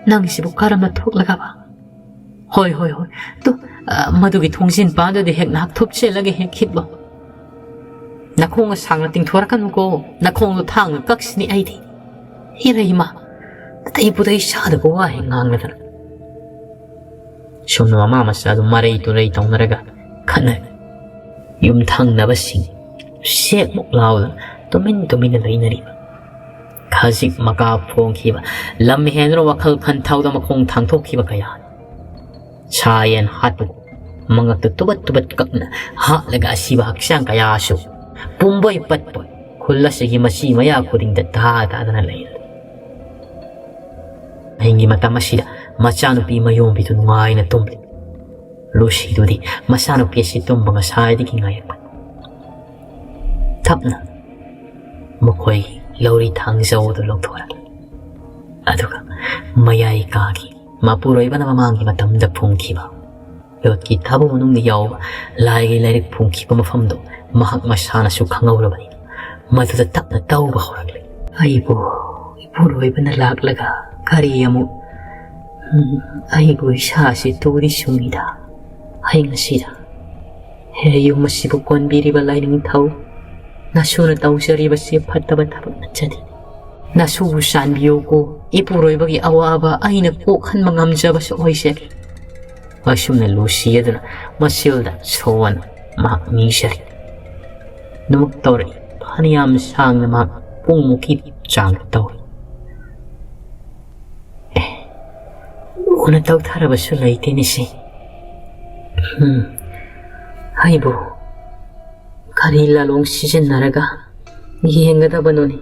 ꯅꯪꯁꯤꯕꯨ ꯀꯔꯝꯅ ꯊꯣꯛꯂꯒꯕ?" "ꯍꯣꯏ, ꯍꯣꯏ, ꯍꯣꯏ꯫ ꯇꯨ, ꯑ, ꯃꯗꯨꯒꯤ ꯊꯣꯡꯖꯤꯟ ꯄꯥꯟꯗꯨꯗ ꯍꯦꯛ ꯅꯍꯥꯛ ꯊꯨꯞꯆꯜꯂꯒ ꯍꯦꯛ ꯍꯤꯞꯂꯣ꯫ ꯅꯈꯣꯡ ꯑꯁꯥꯡꯅ ꯇꯤꯡꯊꯣꯔꯛꯀꯅꯨꯀꯣ꯫ ꯅꯈꯣꯡꯗꯣ ꯊꯥꯡꯅ ꯀꯛꯁꯤꯅꯤ ꯑꯩꯗꯤ꯫" ꯏꯔꯩꯃ, ꯅꯥꯇꯩ ꯄꯨꯗꯩ ꯆꯥꯗꯕ ꯋꯥ ꯍꯦꯛ ꯉꯥꯡꯂꯗꯅ꯫ ꯁꯣꯝꯅ ꯃꯃꯥ ꯃꯆꯥꯗꯨ ꯃꯔꯩ ꯇꯨꯔꯩ ꯇꯧꯅꯔꯒ ꯈꯠꯅꯔꯦ꯫ ꯌꯨꯝꯊꯪꯅꯕꯁꯤꯡ ꯁꯦꯛꯃꯨꯛ ꯂꯥꯎꯗꯅ ꯇꯨꯃꯤꯟ ꯇꯨꯃꯤꯟꯅ ꯂꯩꯅꯔꯤꯕ꯫ ꯈꯖꯤꯛ ꯃꯀꯥ ꯐꯣꯡꯈꯤꯕ, ꯂꯝ ꯍꯦꯟꯗꯨꯅ ꯋꯥꯈꯜ ꯈꯟꯊꯧꯗ ꯃꯈꯣꯡ ꯊꯥꯡꯊꯣꯛꯈꯤꯕ ꯀꯌꯥꯅꯤ꯫ ꯁꯥ ꯌꯦꯟ ꯍꯥꯠꯄꯒꯨꯝ ꯃꯉꯛꯇ ꯇꯨꯕꯠ ꯇꯨꯕꯠ ꯀꯛꯅ ꯍꯥꯠꯂꯒ ꯑꯁꯤꯕ ꯍꯛꯆꯥꯡ ꯀꯌꯥꯁꯨ ꯄꯨꯝꯕꯣꯏ ꯄꯠꯄꯣꯏ ꯈꯨꯜ ꯑꯁꯤꯒꯤ ꯃꯆꯤ ꯃꯌꯥ ꯈꯨꯗꯤꯡꯗ ꯇꯥ ꯇꯥꯗꯅ ꯂꯩꯔꯦ꯫ ꯑꯍꯤꯡꯒꯤ ꯃꯇꯝ ꯑꯁꯤꯗ ꯃꯆꯥꯅꯨꯄꯤ ꯃꯌꯣꯝꯕꯤꯗꯨ ꯅꯨꯡꯉꯥꯏꯅ ꯇꯨꯝꯂꯤ꯫ ꯂꯨꯁꯤꯗꯨꯗꯤ ꯃꯆꯥꯅꯨꯄꯤ ꯑꯁꯤ ꯇꯨꯝꯕ ꯉꯁꯥꯏꯗꯒꯤ ꯉꯥꯏꯔꯛꯄꯅꯤ꯫ ꯇꯞꯅ ꯃꯈꯣꯏꯒꯤ ꯂꯧꯔꯤ ꯊꯥꯡꯖꯧ ꯑꯗꯨ ꯂꯧꯊꯣꯔꯛꯂꯤ꯫ ꯑꯗꯨꯒ ꯃꯌꯥꯏ ꯀꯥꯒꯤ ꯃꯄꯨꯔꯣꯏꯕꯅ ꯃꯃꯥꯡꯒꯤ ꯃꯇꯝꯗ ꯐꯨꯝꯈꯤꯕ ꯌꯣꯠꯀꯤ ꯊꯥꯕꯨ ꯃꯅꯨꯡꯗ ꯌꯥꯎꯕ ꯂꯥꯏꯒꯤ ꯂꯥꯏꯔꯤꯛ ꯐꯨꯝꯈꯤꯕ ꯃꯐꯝꯗꯨ ꯃꯍꯥꯛ ꯃꯁꯥꯅꯁꯨ ꯈꯪꯍꯧꯔꯕꯅꯤꯅ ꯃꯗꯨꯗ ꯇꯞꯅ ꯇꯧꯕ ꯍꯧꯔꯛꯂꯤ꯫ "ꯑꯩꯕꯨ ꯏꯄꯨꯔꯣꯏꯕꯅ ꯂꯥꯛꯂꯒ ꯀꯔꯤ ꯑꯃꯨꯛ, ꯎꯝ, ꯑꯩꯕꯨ ꯏꯁꯥꯁꯤ ꯇꯨꯗꯤ ꯁꯨꯡꯉꯤꯗ꯫ ꯑꯩ ꯉꯁꯤꯗ, ꯍꯦ, ꯌꯨꯝ ꯑꯁꯤꯕꯨ ꯀꯣꯟꯕꯤꯔꯤꯕ ꯂꯥꯏꯅꯤꯡꯊꯧ, ꯅꯁꯨꯅ ꯇꯧꯖꯔꯤꯕꯁꯤ ꯐꯠꯇꯕ ꯊꯕꯛ ꯅꯠꯆꯗꯦ꯫ ꯅꯁꯨꯕꯨ ꯆꯥꯟꯕꯤꯌꯨꯀꯣ, ꯏꯄꯨꯔꯣꯏꯕꯒꯤ ꯑꯋꯥꯕ ꯑꯩꯅ ꯀꯣꯛꯍꯟꯕ ꯉꯝꯖꯕꯁꯨ ꯑꯣꯏꯖꯒꯦ꯫" ꯑꯁꯨꯝꯅ ꯂꯨꯁꯤ ꯑꯗꯨꯅ ꯃꯆꯤꯜꯗ ꯁꯣꯟ ꯃꯍꯥꯛ ꯅꯤꯡꯖꯔꯤ꯫ ꯅꯣꯛ ꯇꯧꯔꯛꯏ꯫ ꯐꯅꯌꯥꯝ ꯁꯥꯡꯅ ꯃꯍꯥꯛ ꯄꯨꯡꯃꯨꯛꯀꯤ ꯆꯥꯡ ꯇꯧꯏ꯫ ꯑꯦ, ꯎꯅ ꯇꯧꯊꯔꯕꯁꯨ ꯂꯩꯇꯦꯅꯦ ꯁꯤ꯫ ꯎꯝ, ꯑꯩꯕꯨ ꯀꯔꯤ ꯂꯥꯂꯣꯡ ꯁꯤꯖꯤꯟꯅꯔꯒ ꯌꯦꯡꯒꯗꯕꯅꯣꯅꯦ?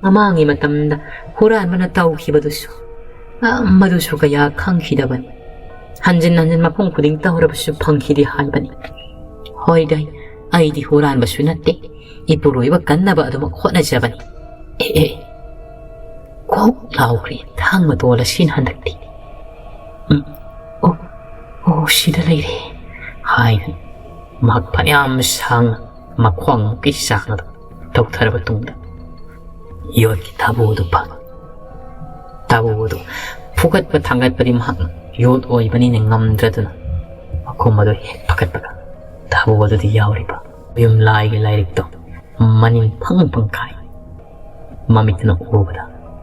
ꯃꯃꯥꯡꯒꯤ ꯃꯇꯝꯗ ꯍꯨꯔꯥꯟꯕꯅ ꯇꯧꯈꯤꯕꯗꯨꯁꯨ, ꯑ, ꯃꯗꯨꯁꯨ ꯀꯌꯥ ꯈꯪꯈꯤꯗꯕꯅꯤ꯫ ꯍꯟꯖꯤꯟ ꯍꯟꯖꯤꯟ ꯃꯐꯝ ꯈꯨꯗꯤꯡ ꯇꯧꯔꯕꯁꯨ ꯐꯪꯈꯤꯗꯦ ꯍꯥꯏꯕꯅꯤ꯫ ꯍꯣꯏꯗ, ꯑꯩꯗꯤ ꯍꯨꯔꯥꯟꯕꯁꯨ ꯅꯠꯇꯦ, ꯏꯄꯨꯔꯣꯏꯕ ꯀꯟꯅꯕ ꯑꯗꯨꯃꯛ ꯍꯣꯠꯅꯖꯕꯅꯤ꯫ ꯑꯦ, ꯑꯦ, ꯀꯣꯛ ꯂꯥꯎꯈ꯭ꯔꯦ ꯊꯥꯡ ꯃꯇꯣꯜ ꯑꯁꯤꯅ ꯍꯟꯗꯛꯇꯤ꯫ ꯎꯝ, ꯑꯣ, ꯑꯣ, ꯁꯤꯗ ꯂꯩꯔꯦ ꯍꯥꯏꯅ ꯃꯍꯥꯛ ꯐꯅꯌꯥꯝ ꯁꯥꯡꯅ ꯃꯈꯣꯡꯃꯨꯛꯀꯤ ꯆꯥꯡ ꯑꯗꯨ ꯇꯧꯊꯔꯕ ꯇꯨꯡꯗ ꯌꯣꯠꯀꯤ ꯊꯥꯕꯨ ꯑꯗꯨ ꯐꯪꯉꯤ꯫ ꯊꯥꯕꯨ ꯑꯗꯨ ꯐꯨꯒꯠꯄ ꯊꯥꯡꯒꯠꯄꯗꯤ ꯃꯍꯥꯛꯅ ꯌꯣꯠ ꯑꯣꯏꯕꯅꯤꯅ ꯉꯝꯗ꯭ꯔꯗꯨꯅ ꯃꯈꯣꯡ ꯑꯗꯨ ꯍꯦꯛ ꯐꯒꯠꯄꯒ ꯊꯥꯕꯨ ꯑꯗꯨꯗ ꯌꯥꯎꯔꯤꯕ ꯌꯨꯝꯂꯥꯏꯒꯤ ꯂꯥꯏꯔꯤꯛꯇꯣ ꯃꯅꯤꯡ ꯐꯪ ꯐꯪꯈꯥꯏ꯫ ꯃꯃꯤꯠꯇꯨꯅ ꯎꯕꯗ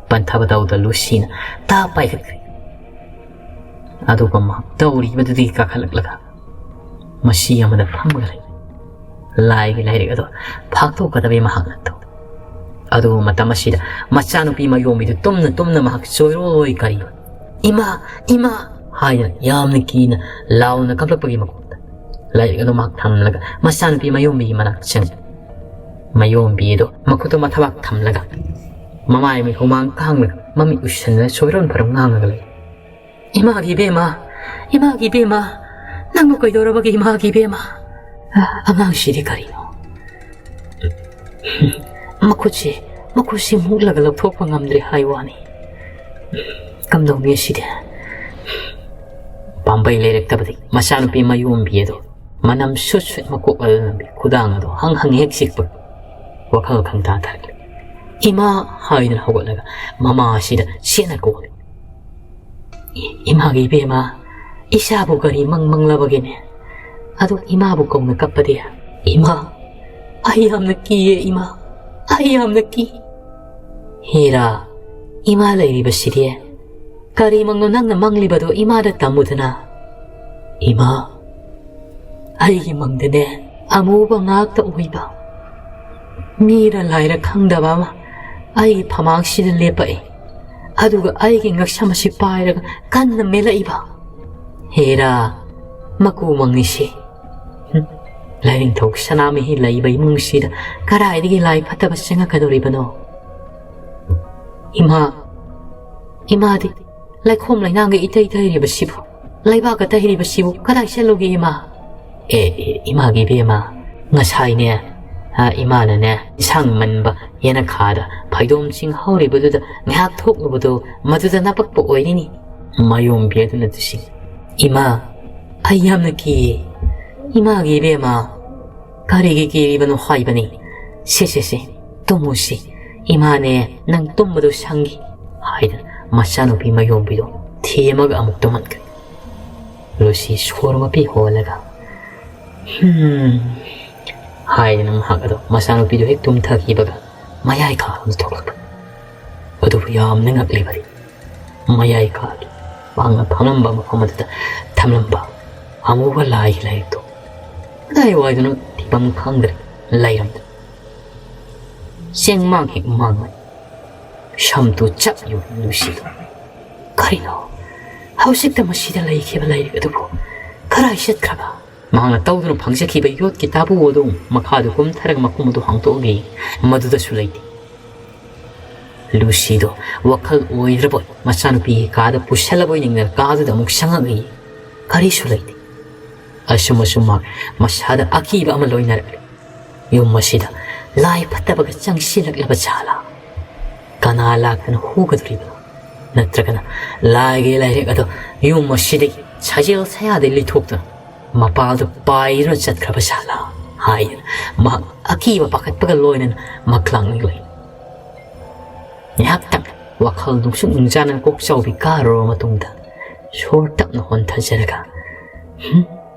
ꯄꯟꯊꯕ ꯇꯧꯗ ꯂꯨꯁꯤꯅ ꯇꯥ ꯄꯥꯏꯈꯠꯈ꯭ꯔꯦ꯫ ꯑꯗꯨꯒ ꯃꯍꯥꯛ ꯇꯧꯔꯤꯕꯗꯨꯗꯒꯤ ꯀꯥꯈꯠꯂꯛꯂꯒ ꯃꯁꯤ ꯑꯃꯗ ꯐꯝꯃꯒ ꯂꯩ꯫ ꯂꯥꯏꯒꯤ ꯂꯥꯏꯔꯤꯛ ꯑꯗꯨ ꯐꯥꯛꯇꯣꯛꯀꯗꯕꯒꯤ ꯃꯍꯥꯛꯅ ꯇꯧ꯫ ꯑꯗꯨꯕꯨ ꯃꯇꯝ ꯑꯁꯤꯗ ꯃꯆꯥꯅꯨꯄꯤ ꯃꯌꯣꯝꯕꯤꯗꯨ ꯇꯨꯝꯅ ꯇꯨꯝꯅ ꯃꯍꯥꯛ ꯆꯣꯏꯔꯣꯏ ꯀꯔꯤ, "ꯏꯃꯥ! ꯏꯃꯥ!" ꯍꯥꯏꯗꯅ ꯌꯥꯝꯅ ꯀꯤꯅ ꯂꯥꯎꯅ ꯀꯞꯂꯛꯄꯒꯤ ꯃꯈꯣꯟꯗ ꯂꯥꯏꯔꯤꯛ ꯑꯗꯨ ꯃꯍꯥꯛ ꯊꯝꯂꯒ ꯃꯆꯥꯅꯨꯄꯤ ꯃꯌꯣꯝꯕꯤꯒꯤ ꯃꯅꯥꯛ ꯆꯪꯉꯤ꯫ ꯃꯌꯣꯝꯕꯤ ꯑꯗꯨ ꯃꯈꯨꯠꯇ ꯃꯊꯕꯥꯛ ꯊꯝꯂꯒ ꯃꯃꯥꯏ ꯃꯤꯠ ꯍꯨꯃꯥꯡ ꯀꯥꯡꯂꯒ ꯃꯃꯤꯠ ꯎꯏꯁꯤꯟꯗꯨꯅ ꯁꯣꯏꯔꯣꯟ ꯐꯔꯣꯟ ꯉꯥꯡꯂꯒ ꯂꯩ꯫ "ꯏꯃꯥꯒꯤ ꯏꯕꯦꯝꯃ, ꯏꯃꯥꯒꯤ ꯏꯕꯦꯝꯃ, ꯅꯪꯕꯨ ꯀꯩꯗꯧꯔꯕꯒꯦ ꯏꯃꯥꯒꯤ ꯏꯕꯦꯝꯃ? ꯑ, ꯑꯉꯥꯡꯁꯤꯗꯤ ꯀꯔꯤꯅꯣ? ꯃꯈꯨꯠꯁꯤ, ꯃꯈꯨꯠꯁꯤ ꯃꯨꯛꯂꯒ ꯂꯧꯊꯣꯛꯄ ꯉꯝꯗ꯭ꯔꯦ ꯍꯥꯏ ꯋꯥꯅꯤ꯫ ꯀꯝꯗꯧꯅꯤ ꯑꯁꯤꯗꯤ?" ꯄꯥꯝꯕꯩ ꯂꯩꯔꯛꯇꯕꯗꯒꯤ ꯃꯆꯥꯅꯨꯄꯤ ꯃꯌꯣꯝꯕꯤ ꯑꯗꯣ ꯃꯅꯝ ꯁꯨꯠ ꯁꯨꯠ ꯃꯀꯣꯛ ꯑꯗꯨ ꯅꯝꯕꯤ ꯈꯨꯗꯥꯡ ꯑꯗꯣ ꯍꯪ ꯍꯪ ꯍꯦꯛ ꯆꯤꯛꯄ ꯋꯥꯈꯜ ꯈꯪꯇꯥ ꯇꯥꯔꯛꯂꯦ꯫ "ꯏꯃꯥ" ꯍꯥꯏꯗꯨꯅ ꯍꯧꯒꯠꯂꯒ ꯃꯃꯥ ꯑꯁꯤꯗ ꯆꯦꯠꯅ ꯀꯧꯔꯦ꯫ "ꯏ-, ꯏꯃꯥꯒꯤ ꯏꯕꯦꯝꯃ, ꯏꯆꯥꯕꯨ ꯀꯔꯤ ꯃꯪ ꯃꯪꯂꯕꯒꯦꯅꯦ? ꯑꯗꯨ ꯏꯃꯥꯕꯨ ꯀꯧꯅ ꯀꯞꯄꯗꯤ?" "ꯏꯃꯥ, ꯑꯩ ꯌꯥꯝꯅ ꯀꯤꯌꯦ ꯏꯃꯥ, ꯑꯩ ꯌꯥꯝꯅ ꯀꯤ꯫" "ꯍꯦꯔꯥ, ꯏꯃꯥ ꯂꯩꯔꯤꯕꯁꯤꯗꯤ ꯀꯔꯤ ꯃꯪꯅꯣ ꯅꯪꯅ ꯃꯪꯂꯤꯕꯗꯣ ꯏꯃꯥꯗ ꯇꯝꯃꯨꯗꯅ꯫" "ꯏꯃꯥ, ꯑꯩꯒꯤ ꯃꯪꯗꯅꯦ ꯑꯃꯨꯕ ꯉꯥꯛꯇ ꯎꯏꯕ꯫ ꯃꯤꯔ ꯂꯥꯏꯔ ꯈꯪꯗꯕ ꯑꯃ ꯑꯩꯒꯤ ꯐꯃꯥꯡꯁꯤꯗ ꯂꯦꯞꯄꯛꯏ꯫ ꯑꯗꯨꯒ ꯑꯩꯒꯤ ꯉꯛꯁꯝ ꯑꯁꯤ ꯄꯥꯏꯔꯒ ꯀꯟꯅ ꯃꯦꯜꯂꯛꯏꯕ꯫ ꯍꯦꯔꯥ, ꯃꯀꯨ ꯃꯪꯅꯤꯁꯤ꯫ ꯍꯨꯝ, ꯂꯥꯏꯅꯤꯡꯊꯧ ꯁꯅꯥꯃꯍꯤ ꯂꯩꯕ ꯏꯃꯨꯡꯁꯤꯗ ꯀꯗꯥꯏꯗꯒꯤ ꯂꯥꯏ ꯐꯠꯇꯕ ꯆꯪꯉꯛꯀꯗꯧꯔꯤꯕꯅꯣ? ꯏꯃꯥ, ꯏꯃꯥꯗꯤ ꯂꯩꯈꯣꯝ ꯂꯩꯅꯥꯡꯒ ꯏꯇꯩ ꯇꯩꯔꯤꯕꯁꯤꯕꯨ, ꯂꯩꯕꯥꯛꯀ ꯇꯩꯔꯤꯕꯁꯤꯕꯨ ꯀꯗꯥꯏ ꯆꯠꯂꯨꯒꯦ ꯏꯃꯥ?" "ꯑꯦ, ꯑꯦ, ꯏꯃꯥꯒꯤ ꯏꯕꯦꯝꯃ, ꯉꯁꯥꯏꯅꯦ, ꯑ, ꯏꯃꯥꯅꯅꯦ ꯏꯟꯁꯥꯡ ꯃꯟꯕ ꯌꯦꯅꯈꯥꯗ ꯐꯩꯗꯣꯝ ꯆꯤꯡ ꯍꯧꯔꯤꯕꯗꯨꯗ ꯉꯥꯏꯍꯥꯛ ꯊꯣꯛꯂꯨꯕꯗꯣ ꯃꯗꯨꯗ ꯅꯄꯛꯄ ꯑꯣꯏꯔꯤꯅꯤ꯫" ꯃꯌꯣꯝꯕꯤ ꯑꯗꯨꯅ ꯇꯨꯁꯤꯡ, "ꯏꯃꯥ, ꯑꯩ ꯌꯥꯝꯅ ꯀꯤꯌꯦ꯫ ꯏꯃꯥꯒꯤ ꯏꯕꯦꯝꯃ, ꯀꯔꯤꯒꯤ ꯀꯤꯔꯤꯕꯅꯣ ꯍꯥꯏꯕꯅꯤ꯫ ꯁꯦ, ꯁꯦ, ꯁꯦ, ꯇꯨꯝꯃꯨꯁꯤ꯫ ꯏꯃꯥꯅꯦ ꯅꯪ ꯇꯨꯝꯕꯗꯨ ꯁꯪꯈꯤ," ꯍꯥꯏꯗꯅ ꯃꯆꯥꯅꯨꯄꯤ ꯃꯌꯣꯝꯕꯤꯗꯨ ꯊꯦꯝꯃꯒ ꯑꯃꯨꯛ ꯇꯨꯝꯍꯟꯈ꯭ꯔꯦ꯫ ꯂꯨꯁꯤ ꯁꯣꯔ ꯃꯄꯤ ꯍꯣꯜꯂꯒ, "ꯍꯝ," ꯍꯥꯏꯗꯅ ꯃꯍꯥꯛ ꯑꯗꯣ ꯃꯆꯥꯅꯨꯄꯤꯗꯨ ꯍꯦꯛ ꯇꯨꯝꯊꯈꯤꯕꯒ ꯃꯌꯥꯏ ꯀꯥ ꯑꯃ ꯊꯣꯛꯂꯛꯄ꯫ ꯑꯗꯨꯕꯨ ꯌꯥꯝꯅ ꯉꯛꯂꯤꯕꯗꯤ ꯃꯌꯥꯏ ꯀꯥꯒꯤ ꯃꯍꯥꯛꯅ ꯐꯝꯂꯝꯕ ꯃꯐꯝ ꯑꯗꯨꯗ ꯊꯝꯂꯝꯕ ꯑꯃꯨꯕ ꯂꯥꯏꯒꯤ ꯂꯥꯏꯔꯤꯛꯇꯨ ꯀꯗꯥꯏ ꯋꯥꯏꯗꯅꯣ ꯊꯤꯐꯝ ꯈꯪꯗ꯭ꯔꯦ ꯂꯩꯔꯝꯗ꯫ ꯆꯦꯡꯃꯥꯡ ꯍꯦꯛ ꯃꯥꯡꯂꯦ꯫ ꯁꯝꯗꯨ ꯆꯞ ꯌꯨꯡ ꯅꯨꯡꯁꯤꯗꯨ꯫ "ꯀꯔꯤꯅꯣ? ꯍꯧꯖꯤꯛꯇ ꯃꯁꯤꯗ ꯂꯩꯈꯤꯕ ꯂꯥꯏꯔꯤꯛ ꯑꯗꯨꯕꯨ ꯀꯗꯥꯏ ꯆꯠꯈ꯭ꯔꯕ?" ꯃꯍꯥꯛꯅ ꯇꯧꯗꯨꯅ ꯐꯪꯖꯈꯤꯕ ꯌꯣꯠꯀꯤ ꯇꯥꯕꯨ ꯑꯗꯨ ꯃꯈꯥꯗ ꯀꯨꯝꯊꯔꯒ ꯃꯈꯨꯝ ꯑꯗꯨ ꯍꯥꯡꯗꯣꯛꯑꯒ ꯌꯦꯡꯉꯤ꯫ ꯃꯗꯨꯗꯁꯨ ꯂꯩꯇꯦ꯫ ꯂꯨꯁꯤꯗꯣ ꯋꯥꯈꯜ ꯑꯣꯏꯗ꯭ꯔꯕꯣꯏ ꯃꯆꯥꯅꯨꯄꯤꯒꯤ ꯀꯥꯗ ꯄꯨꯁꯜꯂꯕꯣꯏ ꯅꯤꯡꯗꯅ ꯀꯥꯗꯨꯗ ꯑꯃꯨꯛ ꯆꯪꯉꯛꯏ꯫ ꯀꯔꯤꯁꯨ ꯂꯩꯇꯦ꯫ ꯑꯁꯨꯝ ꯑꯁꯨꯝ ꯃꯍꯥꯛ ꯃꯁꯥꯗ ꯑꯀꯤꯕ ꯑꯃ ꯂꯣꯏꯅꯔꯛꯂꯦ꯫ ꯌꯨꯝ ꯑꯁꯤꯗ ꯂꯥꯏ ꯐꯠꯇꯕꯒ ꯆꯪꯁꯤꯜꯂꯛꯂꯕ ꯖꯥꯠꯂꯥ? ꯀꯅꯥ ꯂꯥꯛꯇꯅ ꯍꯨꯒꯗꯧꯔꯤꯕꯅꯣ? ꯅꯠꯇ꯭ꯔꯒꯅ ꯂꯥꯏꯒꯤ ꯂꯥꯏꯔꯤꯛ ꯑꯗꯣ ꯌꯨꯝ ꯑꯁꯤꯗꯒꯤ ꯁꯥꯖꯦꯜ ꯁꯌꯥꯗꯒꯤ ꯂꯩꯊꯣꯛꯇꯨꯅ ꯃꯄꯥꯜꯗ ꯄꯥꯏꯗꯨꯅ ꯆꯠꯈ꯭ꯔꯕ ꯖꯥꯠꯂꯥ ꯍꯥꯏꯗꯅ ꯃꯍꯥꯛ ꯑꯀꯤꯕ ꯄꯥꯈꯠꯄꯒ ꯂꯣꯏꯅꯅ ꯃꯪꯂꯥꯛꯅꯤꯡꯂꯛꯏ꯫ ꯉꯥꯏꯍꯥꯛꯇꯪ ꯋꯥꯈꯜ ꯅꯨꯡꯁꯨꯛ ꯅꯨꯡꯖꯥꯅ ꯀꯣꯛ ꯆꯥꯎꯕꯤ ꯀꯥꯔꯨꯔꯕ ꯃꯇꯨꯡꯗ ꯁꯣꯔ ꯇꯞꯅ ꯍꯣꯟꯊꯖꯔꯒ, "ꯍꯨꯝ,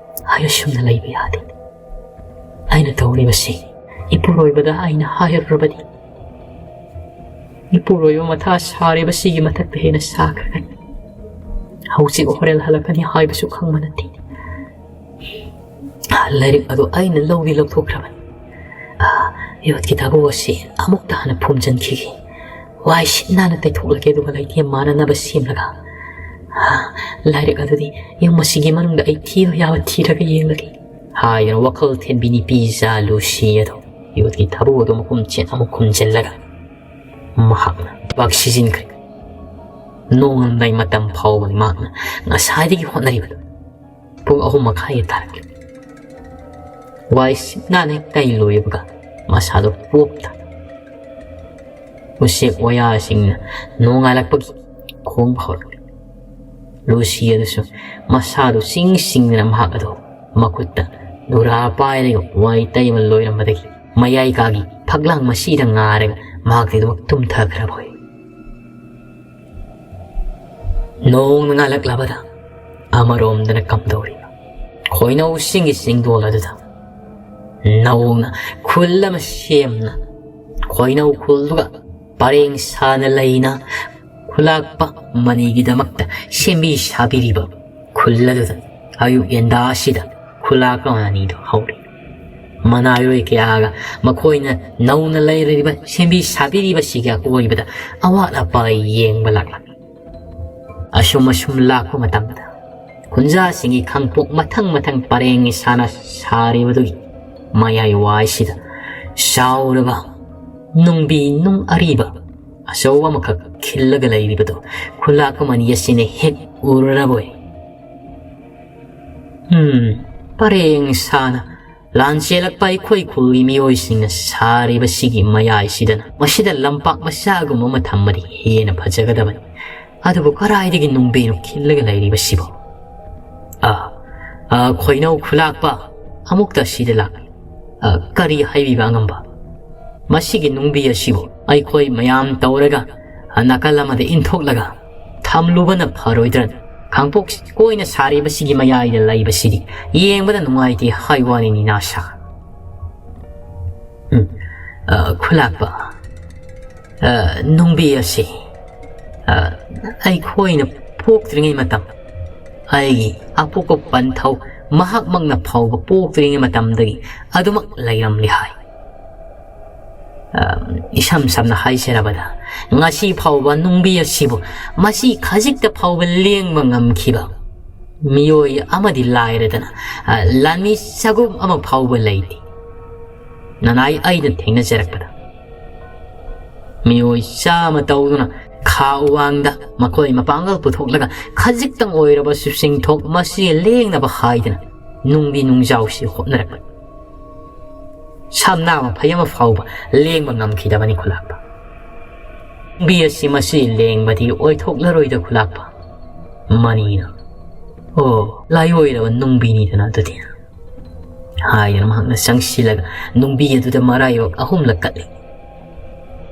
ꯑꯩ ꯑꯁꯨꯝꯅ ꯂꯩꯕ ꯌꯥꯗꯦ꯫ ꯑꯩꯅ ꯇꯧꯔꯤꯕꯁꯤ ꯏꯄꯨꯔꯣꯏꯕꯗ ꯑꯩꯅ ꯍꯥꯏꯔꯨꯔꯕꯗꯤ ꯏꯄꯨꯔꯣꯏꯕ ꯃꯊꯥ ꯁꯥꯔꯤꯕꯁꯤꯒꯤ ꯃꯊꯛꯇ ꯍꯦꯟꯅ ꯁꯥꯈ꯭ꯔꯒꯅꯤ꯫ ꯍꯧꯖꯤꯛ ꯍꯣꯔꯦꯟ ꯍꯜꯂꯛꯀꯅꯤ ꯍꯥꯏꯕꯁꯨ ꯈꯪꯕ ꯅꯠꯇꯦ꯫ ꯂꯥꯏꯔꯤꯛ ꯑꯗꯨ ꯑꯩꯅ ꯂꯧꯗꯤ ꯂꯧꯊꯣꯛꯈ꯭ꯔꯕꯅꯤ꯫ ꯑꯥ, ꯌꯣꯠꯀꯤ ꯊꯕꯛ ꯑꯁꯤ ꯑꯃꯨꯛꯇ ꯍꯥꯟꯅ ꯐꯨꯝꯖꯤꯟꯈꯤꯒꯦ꯫ ꯋꯥꯏ ꯁꯤꯠ ꯅꯥꯟꯅ ꯇꯩꯊꯣꯛꯂꯒꯦ, ꯑꯗꯨꯒ ꯂꯩꯇꯦꯝ ꯃꯥꯟꯅꯅꯕ ꯁꯦꯝꯂꯒ, ꯑꯥ, ꯂꯥꯏꯔꯤꯛ ꯑꯗꯨꯗꯤ ꯌꯨꯝ ꯑꯁꯤꯒꯤ ꯃꯅꯨꯡꯗ ꯑꯩ ꯊꯤꯕ ꯌꯥꯕ ꯊꯤꯔꯒ ꯌꯦꯡꯂꯒꯦ" ꯍꯥꯏꯗꯅ ꯋꯥꯈꯜ ꯊꯦꯝꯕꯤ ꯅꯨꯄꯤ ꯏꯆꯥ ꯂꯨꯁꯤ ꯑꯗꯨ ꯌꯣꯠꯀꯤ ꯊꯕꯛ ꯑꯗꯨ ꯃꯈꯨꯝ ꯆꯦꯠ ꯑꯃꯨꯛ ꯈꯨꯝꯖꯤꯜꯂꯒ ꯃꯍꯥꯛꯅ ꯊꯕꯛ ꯁꯤꯖꯤꯟꯈ꯭ꯔꯦ꯫ ꯅꯣꯡꯉꯥꯜꯂꯝꯗꯥꯏ ꯃꯇꯝ ꯐꯥꯎꯕꯅꯤ ꯃꯍꯥꯛꯅ ꯉꯁꯥꯏꯗꯒꯤ ꯍꯣꯠꯅꯔꯤꯕꯗꯨ꯫ ꯄꯨꯡ ꯑꯍꯨꯝ ꯃꯈꯥꯏ ꯇꯥꯔꯛꯂꯦ꯫ ꯋꯥꯏ ꯁꯤꯠ ꯅꯥꯟꯅ ꯍꯦꯛ ꯇꯩ ꯂꯣꯏꯕꯒ ꯃꯁꯥꯗꯣ ꯄꯣꯞ ꯇꯥ꯫ ꯎꯆꯦꯛ ꯋꯥꯌꯥꯁꯤꯡꯅ ꯅꯣꯡꯉꯥꯜꯂꯛꯄꯒꯤ ꯈꯣꯡꯕ ꯍꯧꯔꯛꯂꯦ꯫ ꯂꯨꯁꯤ ꯑꯗꯨꯁꯨ ꯃꯁꯥꯗꯨ ꯆꯤꯡ ꯆꯤꯡꯗꯅ ꯃꯍꯥꯛ ꯑꯗꯨ ꯃꯈꯨꯠꯇ ꯅꯨꯔꯥ ꯄꯥꯏꯔꯒ ꯋꯥꯏ ꯇꯩꯕ ꯂꯣꯏꯔꯝꯕꯗꯒꯤ ꯃꯌꯥꯏ ꯀꯥꯒꯤ ꯐꯛꯂꯥꯡ ꯃꯁꯤꯗ ꯉꯥꯔꯒ ꯃꯍꯥꯛꯇꯤ ꯑꯗꯨꯃꯛ ꯇꯨꯝꯊꯈ꯭ꯔꯕ ꯑꯣꯏ꯫ ꯅꯣꯡꯅ ꯉꯥꯜꯂꯛꯂꯕꯗ ꯑꯃꯔꯣꯝꯗꯅ ꯀꯝꯗꯧꯔꯤꯕ ꯈꯣꯏꯅꯧꯁꯤꯡꯒꯤ ꯆꯤꯡꯗꯣꯜ ꯑꯗꯨꯗ ꯅꯧꯅ ꯈꯨꯜ ꯑꯃ ꯁꯦꯝꯅ ꯈꯣꯏꯅꯧ ꯈꯨꯜꯗꯨꯒ ꯄꯔꯦꯡ ꯁꯥꯅ ꯂꯩꯅ ꯈꯨꯂꯥꯛꯄ ꯃꯅꯤꯒꯤꯗꯃꯛꯇ ꯁꯦꯝꯕꯤ ꯁꯥꯕꯤꯔꯤꯕ ꯈꯨꯜ ꯑꯗꯨꯗ ꯑꯌꯨꯛ ꯌꯦꯟꯗꯥ ꯑꯁꯤꯗ ꯈꯨꯂꯥꯛꯄ ꯃꯅꯤꯗꯨ ꯍꯧꯔꯤ꯫ ꯃꯅꯥꯏꯔꯣꯏ ꯀꯌꯥꯒ ꯃꯈꯣꯏꯅ ꯅꯧꯅ ꯂꯩꯔꯤꯕ ꯁꯦꯝꯕꯤ ꯁꯥꯕꯤꯔꯤꯕꯁꯤꯒꯤ ꯑꯀꯣꯏꯕꯗ ꯑꯋꯥꯠ ꯑꯄꯥ ꯌꯦꯡꯕ ꯂꯥꯛꯂꯝꯃꯤ꯫ ꯑꯁꯨꯝ ꯑꯁꯨꯝ ꯂꯥꯛꯄ ꯃꯇꯝꯗ ꯈꯨꯟꯖꯥꯁꯤꯡꯒꯤ ꯈꯥꯡꯄꯣꯛ ꯃꯊꯪ ꯃꯊꯪ ꯄꯔꯦꯡ ꯁꯥꯅ ꯁꯥꯔꯤꯕꯗꯨꯒꯤ ꯃꯌꯥꯏ ꯋꯥꯏꯁꯤꯗ ꯆꯥꯎꯔꯕ ꯅꯨꯡꯕꯤ ꯅꯨꯡ ꯑꯔꯤꯕ ꯑꯆꯧꯕ ꯑꯃꯈꯛ ꯈꯤꯜꯂꯒ ꯂꯩꯔꯤꯕꯗꯨ ꯈꯨꯂꯥꯛꯄ ꯃꯅꯤ ꯑꯁꯤꯅ ꯍꯦꯛ ꯎꯔꯨꯔꯕꯣꯏ꯫ ꯎꯝ, ꯄꯔꯦꯡ ꯁꯥꯅ ꯂꯥꯟ ꯆꯦꯜꯂꯛꯄ ꯑꯩꯈꯣꯏ ꯈꯨꯜꯒꯤ ꯃꯤꯑꯣꯏꯁꯤꯡꯅ ꯁꯥꯔꯤꯕꯁꯤꯒꯤ ꯃꯌꯥꯏꯁꯤꯗꯅ ꯃꯁꯤꯗ ꯂꯝꯄꯥꯛ ꯃꯆꯥꯒꯨꯝꯕ ꯑꯃ ꯊꯝꯃꯗꯤ ꯍꯦꯟꯅ ꯐꯖꯒꯗꯕꯅꯤ꯫ ꯑꯗꯨꯕꯨ ꯀꯗꯥꯏꯗꯒꯤ ꯅꯨꯡꯕꯤꯅꯣ ꯈꯤꯜꯂꯒ ꯂꯩꯔꯤꯕꯁꯤꯕꯣ? ꯑ, ꯑ, ꯈꯣꯏꯅꯧ ꯈꯨꯂꯥꯛꯄ, ꯑꯃꯨꯛꯇ ꯁꯤꯗ ꯂꯥꯛ-, ꯑ, ꯀꯔꯤ ꯍꯥꯏꯕꯤꯕ ꯑꯉꯝꯕ? ꯃꯁꯤꯒꯤ ꯅꯨꯡꯕꯤ ꯑꯁꯤꯕꯨ ꯑꯩꯈꯣꯏ ꯃꯌꯥꯝ ꯇꯧꯔꯒ, ꯑ, ꯅꯥꯀꯜ ꯑꯃꯗ ꯏꯟꯊꯣꯛꯂꯒ ꯊꯝꯂꯨꯕꯅ ꯐꯔꯣꯏꯗ꯭ꯔꯅ? ꯈꯥꯡꯄꯣꯛ ꯀꯣꯏꯅ ꯁꯥꯔꯤꯕꯁꯤꯒꯤ ꯃꯌꯥꯏꯗ ꯂꯩꯕꯁꯤꯗꯤ ꯌꯦꯡꯕꯗ ꯅꯨꯡꯉꯥꯏꯇꯦ ꯍꯥꯏ ꯋꯥꯅꯤ, ꯅꯤꯅꯥꯁꯥ꯫ ꯎꯝ, ꯑ, ꯈꯨꯂꯥꯛꯄ, ꯑ, ꯅꯨꯡꯕꯤ ꯑꯁꯤ, ꯑ, ꯑꯩꯈꯣꯏꯅ ꯄꯣꯛꯇ꯭ꯔꯤꯉꯩ ꯃꯇꯝ, ꯑꯩꯒꯤ ꯑꯄꯣꯛꯄ ꯄꯟꯊꯧ ꯃꯍꯥꯛꯃꯛꯅ ꯐꯥꯎꯕ ꯄꯣꯛꯇ꯭ꯔꯤꯉꯩ ꯃꯇꯝꯗꯒꯤ ꯑꯗꯨꯃꯛ ꯂꯩꯔꯝꯂꯦ ꯍꯥꯏ꯫ ꯑ, ꯏꯁꯝ ꯁꯝꯅ ꯍꯥꯏꯖꯔꯕꯗ, ꯉꯁꯤ ꯐꯥꯎꯕ ꯅꯨꯡꯕꯤ ꯑꯁꯤꯕꯨ ꯃꯁꯤ ꯈꯖꯤꯛꯇ ꯐꯥꯎꯕ ꯂꯦꯡꯕ ꯉꯝꯈꯤꯕ ꯃꯤꯑꯣꯏ ꯑꯃꯗꯤ ꯂꯥꯏꯔꯗꯅ, ꯑ, ꯂꯥꯟꯃꯤ ꯆꯒꯨꯝ ꯑꯃ ꯐꯥꯎꯕ ꯂꯩꯇꯦ꯫ ꯅꯅꯥꯏ ꯑꯩꯅ ꯊꯦꯡꯅꯖꯔꯛꯄꯗ ꯃꯤꯑꯣꯏ ꯆꯥꯝꯃ ꯇꯧꯗꯨꯅ ꯈꯥ ꯎꯋꯥꯡꯗ ꯃꯈꯣꯏ ꯃꯄꯥꯡꯒꯜ ꯄꯨꯊꯣꯛꯂꯒ ꯈꯖꯤꯛꯇꯪ ꯑꯣꯏꯔꯕꯁꯨ ꯆꯤꯡꯊꯣꯛ ꯃꯁꯤ ꯂꯦꯡꯅꯕ ꯍꯥꯏꯗꯅ ꯅꯨꯡꯕꯤ ꯅꯨꯡꯖꯥꯎꯁꯤ ꯍꯣꯠꯅꯔꯛꯄ꯫ ꯁꯝꯅꯥ ꯃꯐꯩ ꯑꯃ ꯐꯥꯎꯕ ꯂꯦꯡꯕ ꯉꯝꯈꯤꯗꯕꯅꯤ ꯈꯨꯂꯥꯛꯄ꯫ ꯅꯨꯡꯕꯤ ꯑꯁꯤ ꯃꯁꯤ ꯂꯦꯡꯕꯗꯤ ꯑꯣꯏꯊꯣꯛꯂꯔꯣꯏꯗ ꯈꯨꯂꯥꯛꯄ꯫ ꯃꯅꯤꯅ, "ꯑꯣ, ꯂꯥꯏꯑꯣꯏꯔꯕ ꯅꯨꯡꯕꯤꯅꯤꯗꯅ ꯑꯗꯨꯗꯤ," ꯍꯥꯏꯗꯨꯅ ꯃꯍꯥꯛꯅ ꯆꯪꯁꯤꯜꯂꯒ ꯅꯨꯡꯕꯤ ꯑꯗꯨꯗ ꯃꯔꯥꯏꯕꯛ ꯑꯍꯨꯝꯂꯛ ꯀꯠꯂꯤ꯫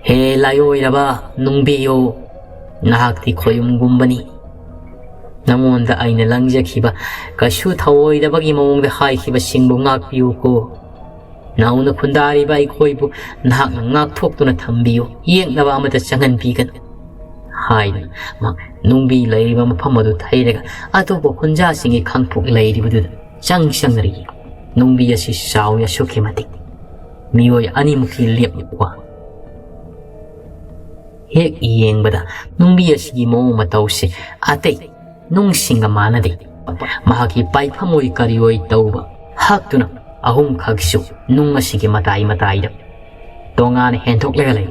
"ꯍꯦ ꯂꯥꯏꯑꯣꯏꯔꯕ ꯅꯨꯡꯕꯤꯌꯣ, ꯅꯍꯥꯛꯇꯤ ꯈꯣꯌꯨꯝꯒꯨꯝꯕꯅꯤ꯫ ꯅꯉꯣꯟꯗ ꯑꯩꯅ ꯂꯪꯖꯈꯤꯕ, ꯀꯩꯁꯨ ꯊꯧꯑꯣꯏꯗꯕꯒꯤ ꯃꯑꯣꯡꯗ ꯍꯥꯏꯈꯤꯕꯁꯤꯡꯕꯨ ꯉꯥꯛꯄꯤꯌꯨꯀꯣ꯫ ꯅꯧꯅ ꯈꯨꯟꯗꯥꯔꯤꯕ ꯑꯩꯈꯣꯏꯕꯨ ꯅꯍꯥꯛꯅ ꯉꯥꯛꯊꯣꯛꯇꯨꯅ ꯊꯝꯕꯤꯌꯨ, ꯌꯦꯛꯅꯕ ꯑꯃꯠꯇ ꯆꯪꯍꯟꯕꯤꯒꯅꯨ," ꯍꯥꯏꯗꯨꯅ ꯃꯍꯥꯛ ꯅꯨꯡꯕꯤ ꯂꯩꯔꯤꯕ ꯃꯐꯝ ꯑꯗꯨ ꯊꯩꯔꯒ ꯑꯇꯣꯞꯄ ꯈꯨꯟꯖꯥꯁꯤꯡꯒꯤ ꯈꯥꯡꯄꯣꯛ ꯂꯩꯔꯤꯕꯗꯨꯗ ꯆꯪ ꯆꯪꯅꯔꯤ꯫ ꯅꯨꯡꯕꯤ ꯑꯁꯤ ꯆꯥꯎꯏ ꯑꯁꯨꯛꯀꯤ ꯃꯇꯤꯛ, ꯃꯤꯑꯣꯏ ꯑꯅꯤꯃꯨꯛꯀꯤ ꯂꯦꯞꯂꯤꯕ ꯋꯥ꯫ ꯍꯦꯛ ꯌꯦꯡꯕꯗ ꯅꯨꯡꯕꯤ ꯑꯁꯤꯒꯤ ꯃꯑꯣꯡ ꯃꯇꯧꯁꯤ ꯑꯇꯩ ꯅꯨꯡꯁꯤꯡꯒ ꯃꯥꯟꯅꯗꯦ꯫ ꯃꯍꯥꯛꯀꯤ ꯄꯥꯏꯐꯝ ꯑꯣꯏ ꯀꯔꯤ ꯑꯣꯏ ꯇꯧꯕ ꯍꯛꯇꯨꯅ ꯑꯍꯨꯝꯈꯛꯁꯨ ꯅꯨꯡ ꯑꯁꯤꯒꯤ ꯃꯇꯥꯏ ꯃꯇꯥꯏꯗ ꯇꯣꯉꯥꯟꯅ ꯍꯦꯟꯊꯣꯛꯂꯒ ꯂꯩ꯫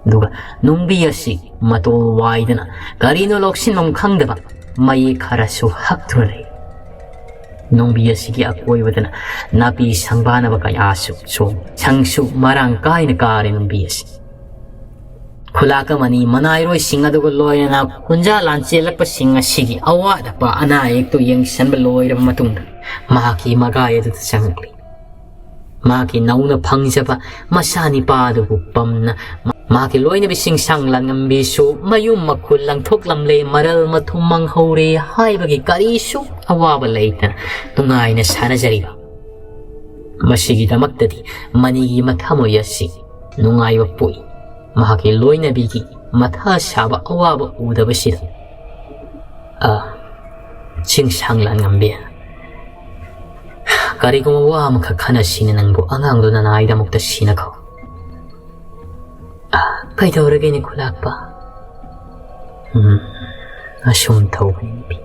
ꯑꯗꯨꯒ ꯅꯨꯡꯕꯤ ꯑꯁꯤ ꯃꯇꯣꯜ ꯋꯥꯏꯗꯅ ꯀꯔꯤꯅꯣ ꯂꯧꯁꯤꯟꯐꯝ ꯈꯪꯗꯕ ꯃꯌꯦꯛ ꯈꯔꯁꯨ ꯍꯛꯇꯨꯅ ꯂꯩ꯫ ꯅꯨꯡꯕꯤ ꯑꯁꯤꯒꯤ ꯑꯀꯣꯏꯕꯗꯅ ꯅꯥꯄꯤ ꯁꯪꯕꯥꯅꯕ ꯀꯌꯥꯁꯨ ꯁꯣꯡ ꯁꯪꯁꯨ ꯃꯔꯥꯡ ꯀꯥꯏꯅ ꯀꯥꯔꯦ ꯅꯨꯡꯕꯤ ꯑꯁꯤ꯫ ꯈꯨꯂꯥꯛ ꯑꯃꯅꯤ ꯃꯅꯥꯏꯔꯣꯏꯁꯤꯡ ꯑꯗꯨꯒ ꯂꯣꯏꯅꯅ ꯈꯨꯟꯖꯥ ꯂꯥꯟꯆꯦꯜꯂꯛꯄꯁꯤꯡ ꯑꯁꯤꯒꯤ ꯑꯋꯥꯠ ꯑꯄꯥ ꯑꯅꯥ ꯑꯌꯦꯛꯇꯨ ꯌꯦꯡꯁꯤꯟꯕ ꯂꯣꯏꯔꯕ ꯃꯇꯨꯡꯗ ꯃꯍꯥꯛꯀꯤ ꯃꯒꯥꯏ ꯑꯗꯨꯗ ꯆꯪꯂꯛꯂꯤ꯫ ꯃꯍꯥꯛꯀꯤ ꯅꯧꯅ ꯐꯪꯖꯕ ꯃꯆꯥ ꯅꯤꯄꯥ ꯑꯗꯨꯕꯨ ꯄꯝꯅ ꯃꯍꯥꯛꯀꯤ ꯂꯣꯏꯅꯕꯤꯁꯤꯡ ꯁꯥꯡ ꯂꯥꯡꯉꯝꯕꯤꯁꯨ ꯃꯌꯨꯝ ꯃꯈꯨꯜ ꯂꯪꯊꯣꯛꯂꯝꯂꯦ, ꯃꯔꯜ ꯃꯊꯨꯝ ꯃꯥꯡꯍꯧꯔꯦ ꯍꯥꯏꯕꯒꯤ ꯀꯔꯤꯁꯨ ꯑꯋꯥꯕ ꯂꯩꯇꯅ ꯅꯨꯡꯉꯥꯏꯅ ꯁꯥꯟꯅꯖꯔꯤꯕ ꯃꯁꯤꯒꯤꯗꯃꯛꯇꯗꯤ ꯃꯅꯤꯒꯤ ꯃꯊꯃꯣꯏ ꯑꯁꯤ ꯅꯨꯡꯉꯥꯏꯕ ꯄꯣꯛꯏ꯫ ꯃꯍꯥꯛꯀꯤ ꯂꯣꯏꯅꯕꯤꯒꯤ ꯃꯊꯥ ꯁꯥꯕ ꯑꯋꯥꯕ ꯎꯗꯕꯁꯤꯗ꯫ ꯑ, ꯆꯤꯡꯁꯥꯡ ꯂꯥꯟꯉꯝꯕꯤ, ꯀꯔꯤꯒꯨꯝꯕ ꯋꯥ ꯑꯃꯈꯛ ꯈꯟꯅꯁꯤꯅꯦ, ꯅꯪꯕꯨ ꯑꯉꯥꯡꯗꯨ ꯅꯅꯥꯏꯗꯃꯛꯇ ꯁꯤꯅꯈꯣ꯫ ꯑ, ꯀꯩꯗꯧꯔꯒꯦꯅꯦ ꯈꯨꯂꯥꯛꯄ? ꯎꯝ, ꯑꯁꯨꯝ ꯇꯧꯕꯅꯤ ꯅꯨꯄꯤ꯫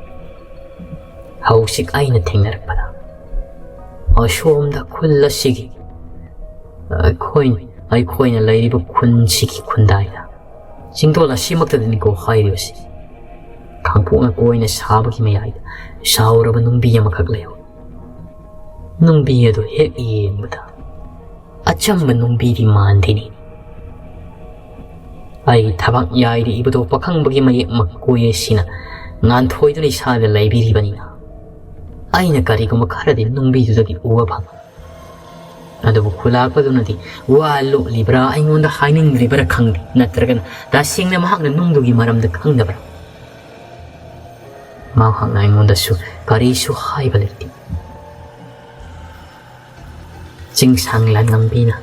ꯍꯧꯖꯤꯛ ꯑꯩꯅ ꯊꯦꯡꯅꯔꯛꯄꯗ ꯑꯁꯣꯝꯗ ꯈꯨꯜ ꯑꯁꯤꯒꯤ ꯑꯩꯈꯣꯏ, ꯑꯩꯈꯣꯏꯅ ꯂꯩꯔꯤꯕ ꯈꯨꯟꯁꯤꯒꯤ ꯈꯨꯟꯗꯥꯏꯗ ꯆꯤꯡꯗꯣꯜ ꯑꯁꯤꯃꯛꯇꯗꯅꯤꯀꯣ ꯍꯥꯏꯔꯤꯕꯁꯤ꯫ ꯈꯥꯡꯄꯣꯛꯅ ꯀꯣꯏꯅ ꯁꯥꯕꯒꯤ ꯃꯌꯥꯏꯗ ꯆꯥꯎꯔꯕ ꯅꯨꯡꯕꯤ ꯑꯃꯈꯛ ꯂꯩꯍꯧꯏ꯫ ꯅꯨꯡꯕꯤ ꯑꯗꯨ ꯍꯦꯛ ꯌꯦꯡꯕꯗ ꯑꯆꯝꯕ ꯅꯨꯡꯕꯤꯗꯤ ꯃꯥꯟꯗꯦꯅꯦ꯫ ꯑꯩꯒꯤ ꯊꯕꯛ ꯌꯥꯏꯔꯤꯕꯗꯣ ꯄꯥꯈꯪꯕꯒꯤ ꯃꯌꯦꯛ ꯃꯀꯣꯏ ꯑꯁꯤꯅ ꯉꯥꯟꯊꯣꯏꯗꯨꯅ ꯏꯁꯥꯗ ꯂꯩꯕꯤꯔꯤꯕꯅꯤꯅ ꯑꯩꯅ ꯀꯔꯤꯒꯨꯝꯕ ꯈꯔꯗꯤ ꯅꯨꯡꯕꯤꯗꯨꯗꯒꯤ ꯎꯕ ꯐꯪꯏ꯫ ꯑꯗꯨꯕꯨ ꯈꯨꯂꯥꯛꯄꯗꯨꯅꯗꯤ ꯋꯥ ꯂꯣꯠꯂꯤꯕ꯭ꯔꯥ, ꯑꯩꯉꯣꯟꯗ ꯍꯥꯏꯅꯤꯡꯗ꯭ꯔꯤꯕ꯭ꯔꯥ ꯈꯪꯗꯦ, ꯅꯠꯇ꯭ꯔꯒꯅ ꯇꯁꯦꯡꯅ ꯃꯍꯥꯛꯅ ꯅꯨꯡꯗꯨꯒꯤ ꯃꯔꯝꯗ ꯈꯪꯗꯕ꯭ꯔꯥ? ꯃꯍꯥꯛꯅ ꯑꯩꯉꯣꯟꯗꯁꯨ ꯀꯔꯤꯁꯨ ꯍꯥꯏꯕ ꯂꯩꯇꯦ꯫ ꯆꯤꯡꯁꯥꯡ ꯂꯥꯟꯉꯝꯕꯤꯅ,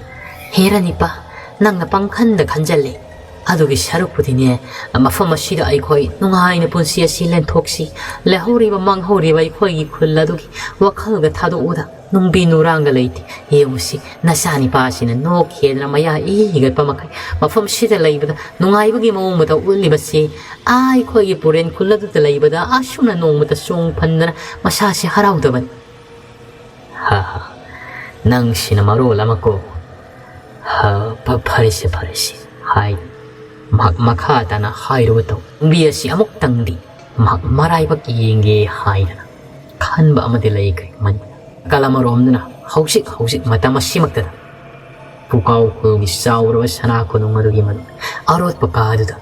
"ꯍꯦꯔꯥ ꯅꯤꯄꯥ, ꯅꯪꯅ ꯄꯪꯈꯟꯗ ꯈꯟꯖꯜꯂꯦ꯫ ꯑꯗꯨꯒꯤ ꯁꯔꯨꯛꯄꯨꯗꯤꯅꯦ, ꯃꯐꯝ ꯑꯁꯤꯗ ꯑꯩꯈꯣꯏ ꯅꯨꯡꯉꯥꯏꯅ ꯄꯨꯟꯁꯤ ꯑꯁꯤ ꯂꯦꯟꯊꯣꯛꯁꯤ꯫ ꯂꯩꯍꯧꯔꯤꯕ ꯃꯥꯡꯍꯧꯔꯤꯕ ꯑꯩꯈꯣꯏꯒꯤ ꯈꯨꯜ ꯑꯗꯨꯒꯤ ꯋꯥꯈꯜꯒ ꯊꯥꯗꯣꯛꯎꯗ꯫ ꯅꯨꯡꯕꯤ ꯅꯨꯔꯥꯡꯒ ꯂꯩꯇꯦ꯫ ꯌꯦꯡꯉꯨꯁꯤ, ꯅꯆꯥꯅꯤꯄꯥꯁꯤꯅ ꯅꯣꯛ ꯈꯦꯗꯅ ꯃꯌꯥ ꯏ ꯍꯤꯒꯠꯄ ꯃꯈꯩ ꯃꯐꯝꯁꯤꯗ ꯂꯩꯕꯗ ꯅꯨꯡꯉꯥꯏꯕꯒꯤ ꯃꯑꯣꯡ ꯃꯇꯧ ꯎꯠꯂꯤꯕꯁꯤ꯫ ꯑꯥ, ꯑꯩꯈꯣꯏꯒꯤ ꯄꯨꯔꯦꯟ ꯈꯨꯜ ꯑꯗꯨꯗ ꯂꯩꯕꯗ ꯑꯁꯨꯝꯅ ꯅꯣꯡꯃꯇ ꯆꯣꯡ ꯐꯟꯗꯅ ꯃꯁꯥꯁꯤ ꯍꯔꯥꯎꯗꯕꯅꯤ꯫" "ꯍꯥ ꯍꯥ, ꯅꯪꯁꯤꯅ ꯃꯔꯣꯜ ꯑꯃꯀꯣ꯫ ꯍꯥ, ꯐ-, ꯐꯔꯦꯁꯦ, ꯐꯔꯦꯁꯦ", ꯍꯥꯏ꯫ ꯃꯍꯥꯛ ꯃꯈꯥ ꯇꯥꯅ ꯍꯥꯏꯔꯨꯕ ꯇꯧ, ꯅꯨꯡꯕꯤ ꯑꯁꯤ ꯑꯃꯨꯛꯇꯪꯗꯤ ꯃꯍꯥꯛ ꯃꯔꯥꯏꯕꯛ ꯌꯦꯡꯒꯦ ꯍꯥꯏꯗꯅ ꯈꯟꯕ ꯑꯃꯗꯤ ꯂꯩꯈ꯭ꯔꯦ꯫ ꯃꯅꯤ ꯅꯥꯀꯜ ꯑꯃꯔꯣꯝꯗꯅ ꯍꯧꯖꯤꯛ ꯍꯧꯖꯤꯛ ꯃꯇꯝ ꯑꯁꯤꯃꯛꯇꯗ ꯄꯨꯀꯥꯎ ꯈꯨꯜꯒꯤ ꯆꯥꯎꯔꯕ ꯁꯅꯥ ꯀꯣꯅꯨꯡ ꯑꯗꯨꯒꯤ ꯃꯅꯨꯡ ꯑꯔꯣꯠꯄ ꯀꯥ ꯑꯗꯨꯗ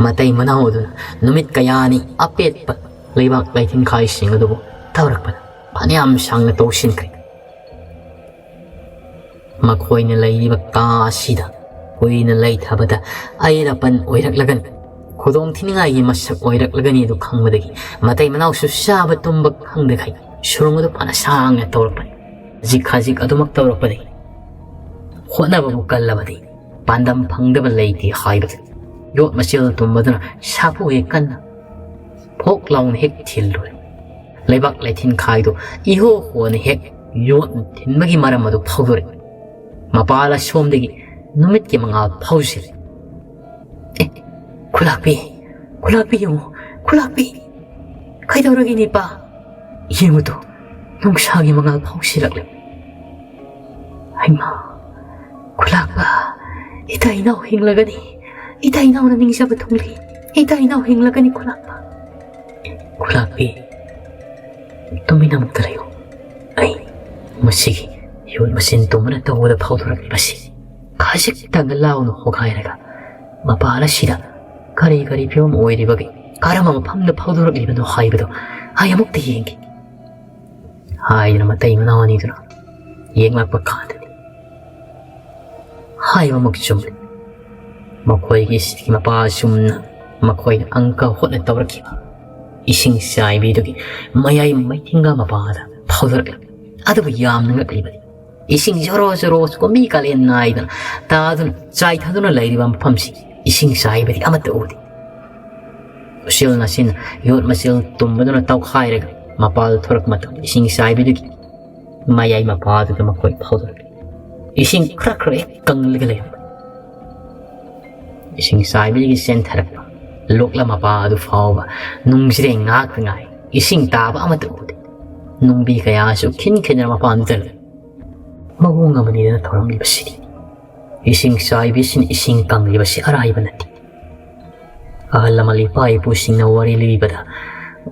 ꯃꯇꯩ ꯃꯅꯥꯎ ꯑꯗꯨꯅ ꯅꯨꯃꯤꯠ ꯀꯌꯥꯅꯤ ꯑꯄꯦꯠꯄ ꯂꯩꯕꯥꯛ ꯂꯩꯊꯤꯟꯈꯥꯏꯁꯤꯡ ꯑꯗꯨꯕꯨ ꯇꯧꯔꯛꯄꯗ ꯐꯅꯌꯥꯝ ꯁꯥꯡꯅ ꯇꯧꯁꯤꯟꯈ꯭ꯔꯦ꯫ ꯃꯈꯣꯏꯅ ꯂꯩꯔꯤꯕ ꯀꯥ ꯑꯁꯤꯗ ꯀꯨꯏꯅ ꯂꯩꯊꯕꯗ ꯑꯌꯦꯠ ꯑꯄꯟ ꯑꯣꯏꯔꯛꯂꯒꯅꯤ, ꯈꯨꯗꯣꯡ ꯊꯤꯅꯤꯡꯉꯥꯏꯒꯤ ꯃꯁꯛ ꯑꯣꯏꯔꯛꯂꯒꯅꯤ ꯑꯗꯨ ꯈꯪꯕꯗꯒꯤ ꯃꯇꯩ ꯃꯅꯥꯎꯁꯨ ꯆꯥꯕ ꯇꯨꯝꯕ ꯈꯪꯗꯈꯩ ꯁꯨꯔꯨꯡ ꯑꯗꯨ ꯐꯅ ꯁꯥꯡꯅ ꯇꯧꯔꯛꯄꯅꯤ꯫ ꯈꯖꯤꯛ ꯈꯖꯤꯛ ꯑꯗꯨꯃꯛ ꯇꯧꯔꯛꯄꯗꯒꯤ ꯍꯣꯠꯅꯕꯕꯨ ꯀꯜꯂꯕꯗꯤ ꯄꯥꯟꯗꯝ ꯐꯪꯗꯕ ꯂꯩꯇꯦ ꯍꯥꯏꯕꯗꯨ ꯌꯣꯠ ꯃꯆꯦꯜ ꯇꯨꯝꯕꯗꯨꯅ ꯁꯥꯐꯨ ꯍꯦꯛ ꯀꯟꯅ ꯐꯣꯛ ꯂꯥꯎꯅ ꯍꯦꯛ ꯊꯤꯜꯂꯨꯔꯦ꯫ ꯂꯩꯕꯥꯛ ꯂꯩꯊꯤꯟꯈꯥꯏꯗꯨ ꯏꯍꯣ ꯍꯣꯅ ꯍꯦꯛ ꯌꯣꯠꯅ ꯊꯤꯟꯕꯒꯤ ꯃꯔꯝ ꯑꯗꯨ ꯐꯥꯎꯗꯣꯔꯛꯏ꯫ ꯃꯄꯥꯜ ꯑꯁꯣꯝꯗꯒꯤ ꯅꯨꯃꯤꯠꯀꯤ ꯃꯉꯥꯜ ꯐꯥꯎꯁꯤꯜꯂꯤ꯫ "ꯑꯦ, ꯈꯨꯂꯥꯛꯄꯤ, ꯈꯨꯂꯥꯛꯄꯤ ꯌꯦꯡꯉꯨ, ꯈꯨꯂꯥꯛꯄꯤ! ꯀꯩꯗꯧꯔꯒꯦ ꯅꯤꯄꯥ? ꯌꯦꯡꯉꯨꯗꯣ, ꯅꯨꯡꯁꯥꯒꯤ ꯃꯉꯥꯜ ꯐꯥꯎꯁꯤꯜꯂꯛꯂꯦ꯫ ꯍꯩꯃꯥ, ꯈꯨꯂꯥꯛꯄ, ꯏꯇꯥ ꯏꯅꯥꯎ ꯍꯤꯡꯂꯒꯅꯤ, ꯏꯇꯥ ꯏꯅꯥꯎꯅ ꯅꯤꯡꯖꯕ ꯊꯨꯡꯂꯤ, ꯏꯇꯥ ꯏꯅꯥꯎ ꯍꯤꯡꯂꯒꯅꯤ ꯈꯨꯂꯥꯛꯄ꯫ ꯈꯨꯂꯥꯛꯄꯤ, ꯇꯨꯃꯤꯟ ꯑꯃꯨꯛꯇ ꯂꯩꯌꯨ꯫ ꯑꯩ ꯃꯁꯤꯒꯤ ꯌꯣꯠ ꯃꯆꯤꯟ ꯇꯨꯝꯕꯅ ꯇꯧꯕꯗ ꯐꯥꯎꯗꯣꯔꯛꯂꯤꯕꯁꯤ ꯈꯖꯤꯛꯇꯪ ꯂꯥꯎꯅ ꯍꯣꯒꯥꯏꯔꯒ ꯃꯄꯥꯜ ꯑꯁꯤꯗ ꯀꯔꯤ ꯀꯔꯤ ꯐꯤꯕꯝ ꯑꯣꯏꯔꯤꯕꯒꯦ, ꯀꯔꯝꯕ ꯃꯐꯝꯗ ꯐꯥꯎꯗꯣꯔꯛꯂꯤꯕꯅꯣ ꯍꯥꯏꯕꯗꯨ ꯑꯩ ꯑꯃꯨꯛꯇ ꯌꯦꯡꯒꯦ" ꯍꯥꯏꯗꯨꯅ ꯃꯇꯩ ꯃꯅꯥꯎ ꯑꯅꯤꯗꯨꯅ ꯌꯦꯡꯂꯛꯄ ꯀꯥꯟꯗꯗꯤ ꯍꯥꯏꯕꯃꯛ ꯆꯨꯝꯂꯤ꯫ ꯃꯈꯣꯏꯒꯤ ꯁꯤꯒꯤ ꯃꯄꯥ ꯑꯁꯨꯝꯅ ꯃꯈꯣꯏꯅ ꯑꯪꯀ ꯍꯣꯠꯅ ꯇꯧꯔꯛꯈꯤꯕ ꯏꯁꯤꯡ ꯆꯥꯏꯕꯤꯗꯨꯒꯤ ꯃꯌꯥꯏ ꯃꯩꯊꯤꯡꯒ ꯃꯄꯥꯗ ꯐꯥꯎꯗꯣꯔꯛꯂꯝꯃꯤ꯫ ꯑꯗꯨꯕꯨ ꯌꯥꯝꯅ ꯉꯛꯂꯤꯕꯗꯤ ꯏꯁꯤꯡ ꯖꯣꯔꯣ ꯖꯣꯔꯣ ꯀꯨꯝꯕꯤ ꯀꯥꯂꯦꯟ ꯅꯥꯏꯗꯅ ꯇꯥꯗꯨꯅ ꯆꯥꯏꯊꯗꯨꯅ ꯂꯩꯔꯤꯕ ꯃꯐꯝꯁꯤ ꯏꯁꯤꯡ ꯆꯥꯏꯕꯗꯤ ꯑꯃꯠꯇ ꯎꯗꯦ꯫ ꯎꯆꯦꯜ ꯅꯥꯆꯤꯟ ꯌꯣꯠ ꯃꯆꯦꯜ ꯇꯨꯝꯕꯗꯨꯅ ꯇꯧꯈꯥꯏꯔꯒ ꯃꯄꯥꯜ ꯊꯣꯔꯛꯄ ꯃꯇꯝꯗ ꯏꯁꯤꯡ ꯆꯥꯏꯕꯤꯗꯨꯒꯤ ꯃꯌꯥꯏ ꯃꯄꯥꯗꯨꯗ ꯃꯈꯣꯏ ꯐꯥꯎꯗꯣꯔꯛꯂꯤ꯫ ꯏꯁꯤꯡ ꯈꯔ ꯈꯔ ꯍꯦꯛ ꯀꯪꯂꯒ ꯂꯩꯔꯝꯕ ꯏꯁꯤꯡ ꯆꯥꯏꯕꯤꯗꯒꯤ ꯆꯦꯟꯊꯔꯛꯄ ꯂꯣꯛꯂ ꯃꯄꯥ ꯑꯗꯨ ꯐꯥꯎꯕ ꯅꯨꯡꯁꯤꯔꯦ ꯉꯥꯏꯍꯥꯛꯇ ꯉꯥꯏ꯫ ꯏꯁꯤꯡ ꯇꯥꯕ ꯑꯃꯠꯇ ꯎꯗꯦ꯫ ꯅꯨꯡꯕꯤ ꯀꯌꯥꯁꯨ ꯈꯤꯟ ꯈꯤꯟꯗꯅ ꯃꯄꯥꯟꯗꯨꯗ ꯂꯩ꯫ ꯃꯑꯣꯡ ꯑꯃꯅꯤꯗꯅ ꯊꯧꯔꯝꯂꯤꯕꯁꯤꯗꯤ꯫ ꯏꯁꯤꯡ ꯆꯥꯏꯕꯤꯁꯤꯅ ꯏꯁꯤꯡ ꯀꯪꯂꯤꯕꯁꯤ ꯑꯔꯥꯏꯕ ꯅꯠꯇꯦ꯫ ꯑꯍꯜ ꯂꯃꯟ ꯏꯄꯥ ꯏꯄꯨꯁꯤꯡꯅ ꯋꯥꯔꯤ ꯂꯤꯕꯗ,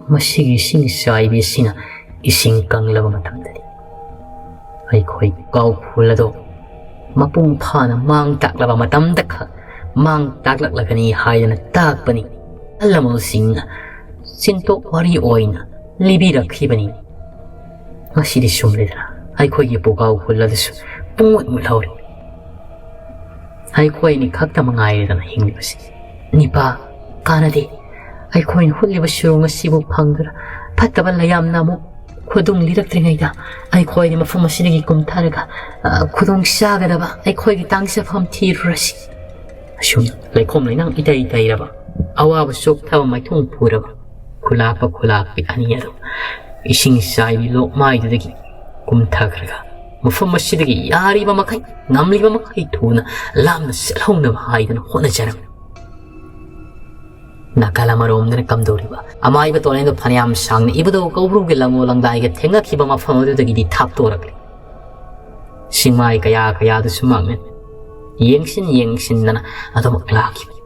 ꯃꯁꯤꯒꯤ ꯏꯁꯤꯡ ꯆꯥꯏꯕꯤ ꯑꯁꯤꯅ ꯏꯁꯤꯡ ꯀꯪꯂꯕ ꯃꯇꯝꯗꯗꯤ ꯑꯩꯈꯣꯏ ꯀꯥꯎꯈꯨꯜ ꯑꯗꯣ ꯃꯄꯨꯡ ꯐꯥꯅ ꯃꯥꯡ ꯇꯥꯛꯂꯕ ꯃꯇꯝꯗ ꯈꯛ ꯃꯥꯡ ꯇꯥꯛꯂꯛꯂꯒꯅꯤ ꯍꯥꯏꯗꯅ ꯇꯥꯛꯄꯅꯤ꯫ ꯑꯍꯜ ꯂꯃꯟꯁꯤꯡꯅ ꯆꯤꯟꯊꯣꯛ ꯋꯥꯔꯤ ꯑꯣꯏꯅ ꯂꯤꯕꯤꯔꯛꯈꯤꯕꯅꯤ꯫ ꯉꯁꯤꯗꯤ ꯁꯨꯝꯂꯦꯗꯅ ꯑꯩꯈꯣꯏꯒꯤ ꯄꯨꯀꯥꯎ ꯈꯨꯜ ꯑꯗꯨꯁꯨ ꯄꯨꯡꯃꯨꯠ ꯃꯨꯠꯍꯧꯔꯦ꯫ ꯑꯩꯈꯣꯏꯅꯤ ꯈꯛꯇ ꯃꯉꯥꯏꯔꯦꯗꯅ ꯍꯤꯡꯂꯤꯕꯁꯤ꯫ ꯅꯤꯄꯥ, ꯀꯥꯟꯅꯗꯦ꯫ ꯑꯩꯈꯣꯏꯅ ꯍꯨꯠꯂꯤꯕ ꯁꯨꯔꯨꯡ ꯑꯁꯤꯕꯨ ꯐꯪꯗꯨꯅ ꯐꯠꯇꯕ ꯂꯩꯌꯥꯝꯅ ꯑꯃꯨꯛ ꯈꯨꯗꯨꯡ ꯂꯤꯔꯛꯇ꯭ꯔꯤꯉꯩꯗ ꯑꯩꯈꯣꯏꯅꯤ ꯃꯐꯝ ꯑꯁꯤꯗꯒꯤ ꯀꯨꯝꯊꯔꯒ, ꯑ, ꯈꯨꯗꯣꯡ ꯆꯥꯒꯗꯕ ꯑꯩꯈꯣꯏꯒꯤ ꯇꯥꯡꯖꯐꯝ ꯊꯤꯔꯨꯔꯁꯤ꯫ ꯑꯁꯨꯝꯅ ꯂꯩꯈꯣꯝ ꯂꯩꯅꯥꯡ ꯏꯇꯩ ꯇꯩꯔꯕ, ꯑꯋꯥꯕ ꯆꯣꯛꯊꯕ ꯃꯥꯏꯊꯣꯡ ꯄꯨꯔꯕ ꯈꯨꯂꯥꯛꯄ ꯈꯨꯂꯥꯛꯄꯤ ꯑꯅꯤ ꯑꯗꯨ ꯏꯁꯤꯡ ꯆꯥꯏꯕꯤ ꯂꯣꯛꯃꯥꯏꯗꯨꯗꯒꯤ ꯀꯨꯝꯊꯈ꯭ꯔꯒ ꯃꯐꯝ ꯑꯁꯤꯗꯒꯤ ꯌꯥꯔꯤꯕ ꯃꯈꯩ, ꯉꯝꯂꯤꯕ ꯃꯈꯩ ꯊꯨꯅ ꯂꯥꯞꯅ ꯆꯠꯍꯧꯅꯕ ꯍꯥꯏꯗꯨꯅ ꯍꯣꯠꯅꯖꯔꯝꯃꯤ꯫ ꯅꯥꯀꯜ ꯑꯃꯔꯣꯝꯗꯅ ꯀꯝꯗꯧꯔꯤꯕ ꯑꯃꯥꯏꯕ ꯇꯣꯔꯦꯟꯗꯣ ꯐꯅꯌꯥꯝ ꯁꯥꯡꯅ ꯏꯕꯨꯙꯧ ꯀꯧꯕ꯭ꯔꯨꯒꯤ ꯂꯪꯉꯣ ꯂꯪꯗꯥꯏꯒ ꯊꯦꯡꯅꯈꯤꯕ ꯃꯐꯝ ꯑꯗꯨꯗꯒꯤꯗꯤ ꯊꯥꯞꯇꯣꯔꯛꯂꯤ꯫ ꯆꯤꯡꯃꯥꯏ ꯀꯌꯥ ꯀꯌꯥꯗꯨꯁꯨ ꯃꯥꯡꯅ ꯌꯦꯡꯁꯤꯟ ꯌꯦꯡꯁꯤꯟꯗꯅ ꯑꯗꯨꯃꯛ ꯂꯥꯛꯈꯤꯕꯅꯤ꯫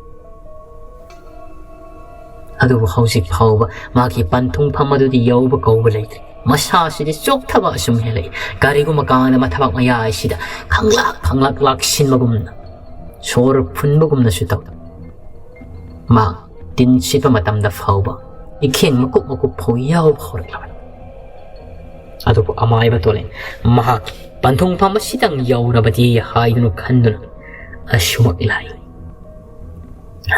ꯑꯗꯨꯕꯨ ꯍꯧꯖꯤꯛ ꯐꯥꯎꯕ ꯃꯥꯒꯤ ꯄꯟꯊꯨꯡꯐꯝ ꯑꯗꯨꯗꯤ ꯌꯧꯕ ꯀꯧꯕ ꯂꯩꯇ꯭ꯔꯦ꯫ ꯃꯁꯥꯁꯤꯗꯤ ꯆꯣꯛꯊꯕ ꯑꯁꯨꯝ ꯍꯦꯜꯂꯛꯏ꯫ ꯀꯔꯤꯒꯨꯝꯕ ꯀꯥꯟꯗ ꯃꯊꯕꯥꯛ ꯃꯌꯥꯏꯁꯤꯗ ꯈꯪꯂꯥꯛ ꯈꯪꯂꯥꯛ ꯂꯥꯛꯁꯤꯟꯕꯒꯨꯝꯅ, ꯁꯣꯔ ꯐꯨꯟꯕꯒꯨꯝꯅꯁꯨ ꯇꯧꯏ꯫ ꯃꯥ ꯇꯤꯟ ꯁꯤꯠꯄ ꯃꯇꯝꯗ ꯐꯥꯎꯕ ꯏꯈꯦꯡ ꯃꯀꯨꯞ ꯃꯀꯨꯞ ꯐꯥꯎ ꯌꯥꯎꯕ ꯍꯧꯔꯛꯂꯕꯅꯤ꯫ ꯑꯗꯨꯕꯨ ꯑꯃꯥꯏꯕ ꯇꯣꯂꯦꯟ ꯃꯍꯥꯛꯀꯤ ꯄꯟꯊꯨꯡꯐꯝ ꯑꯁꯤꯗꯪ ꯌꯧꯔꯕꯗꯤ ꯍꯥꯏꯗꯨꯅ ꯈꯟꯗꯨꯅ ꯑꯁꯨꯃꯛ ꯂꯥꯛꯏ꯫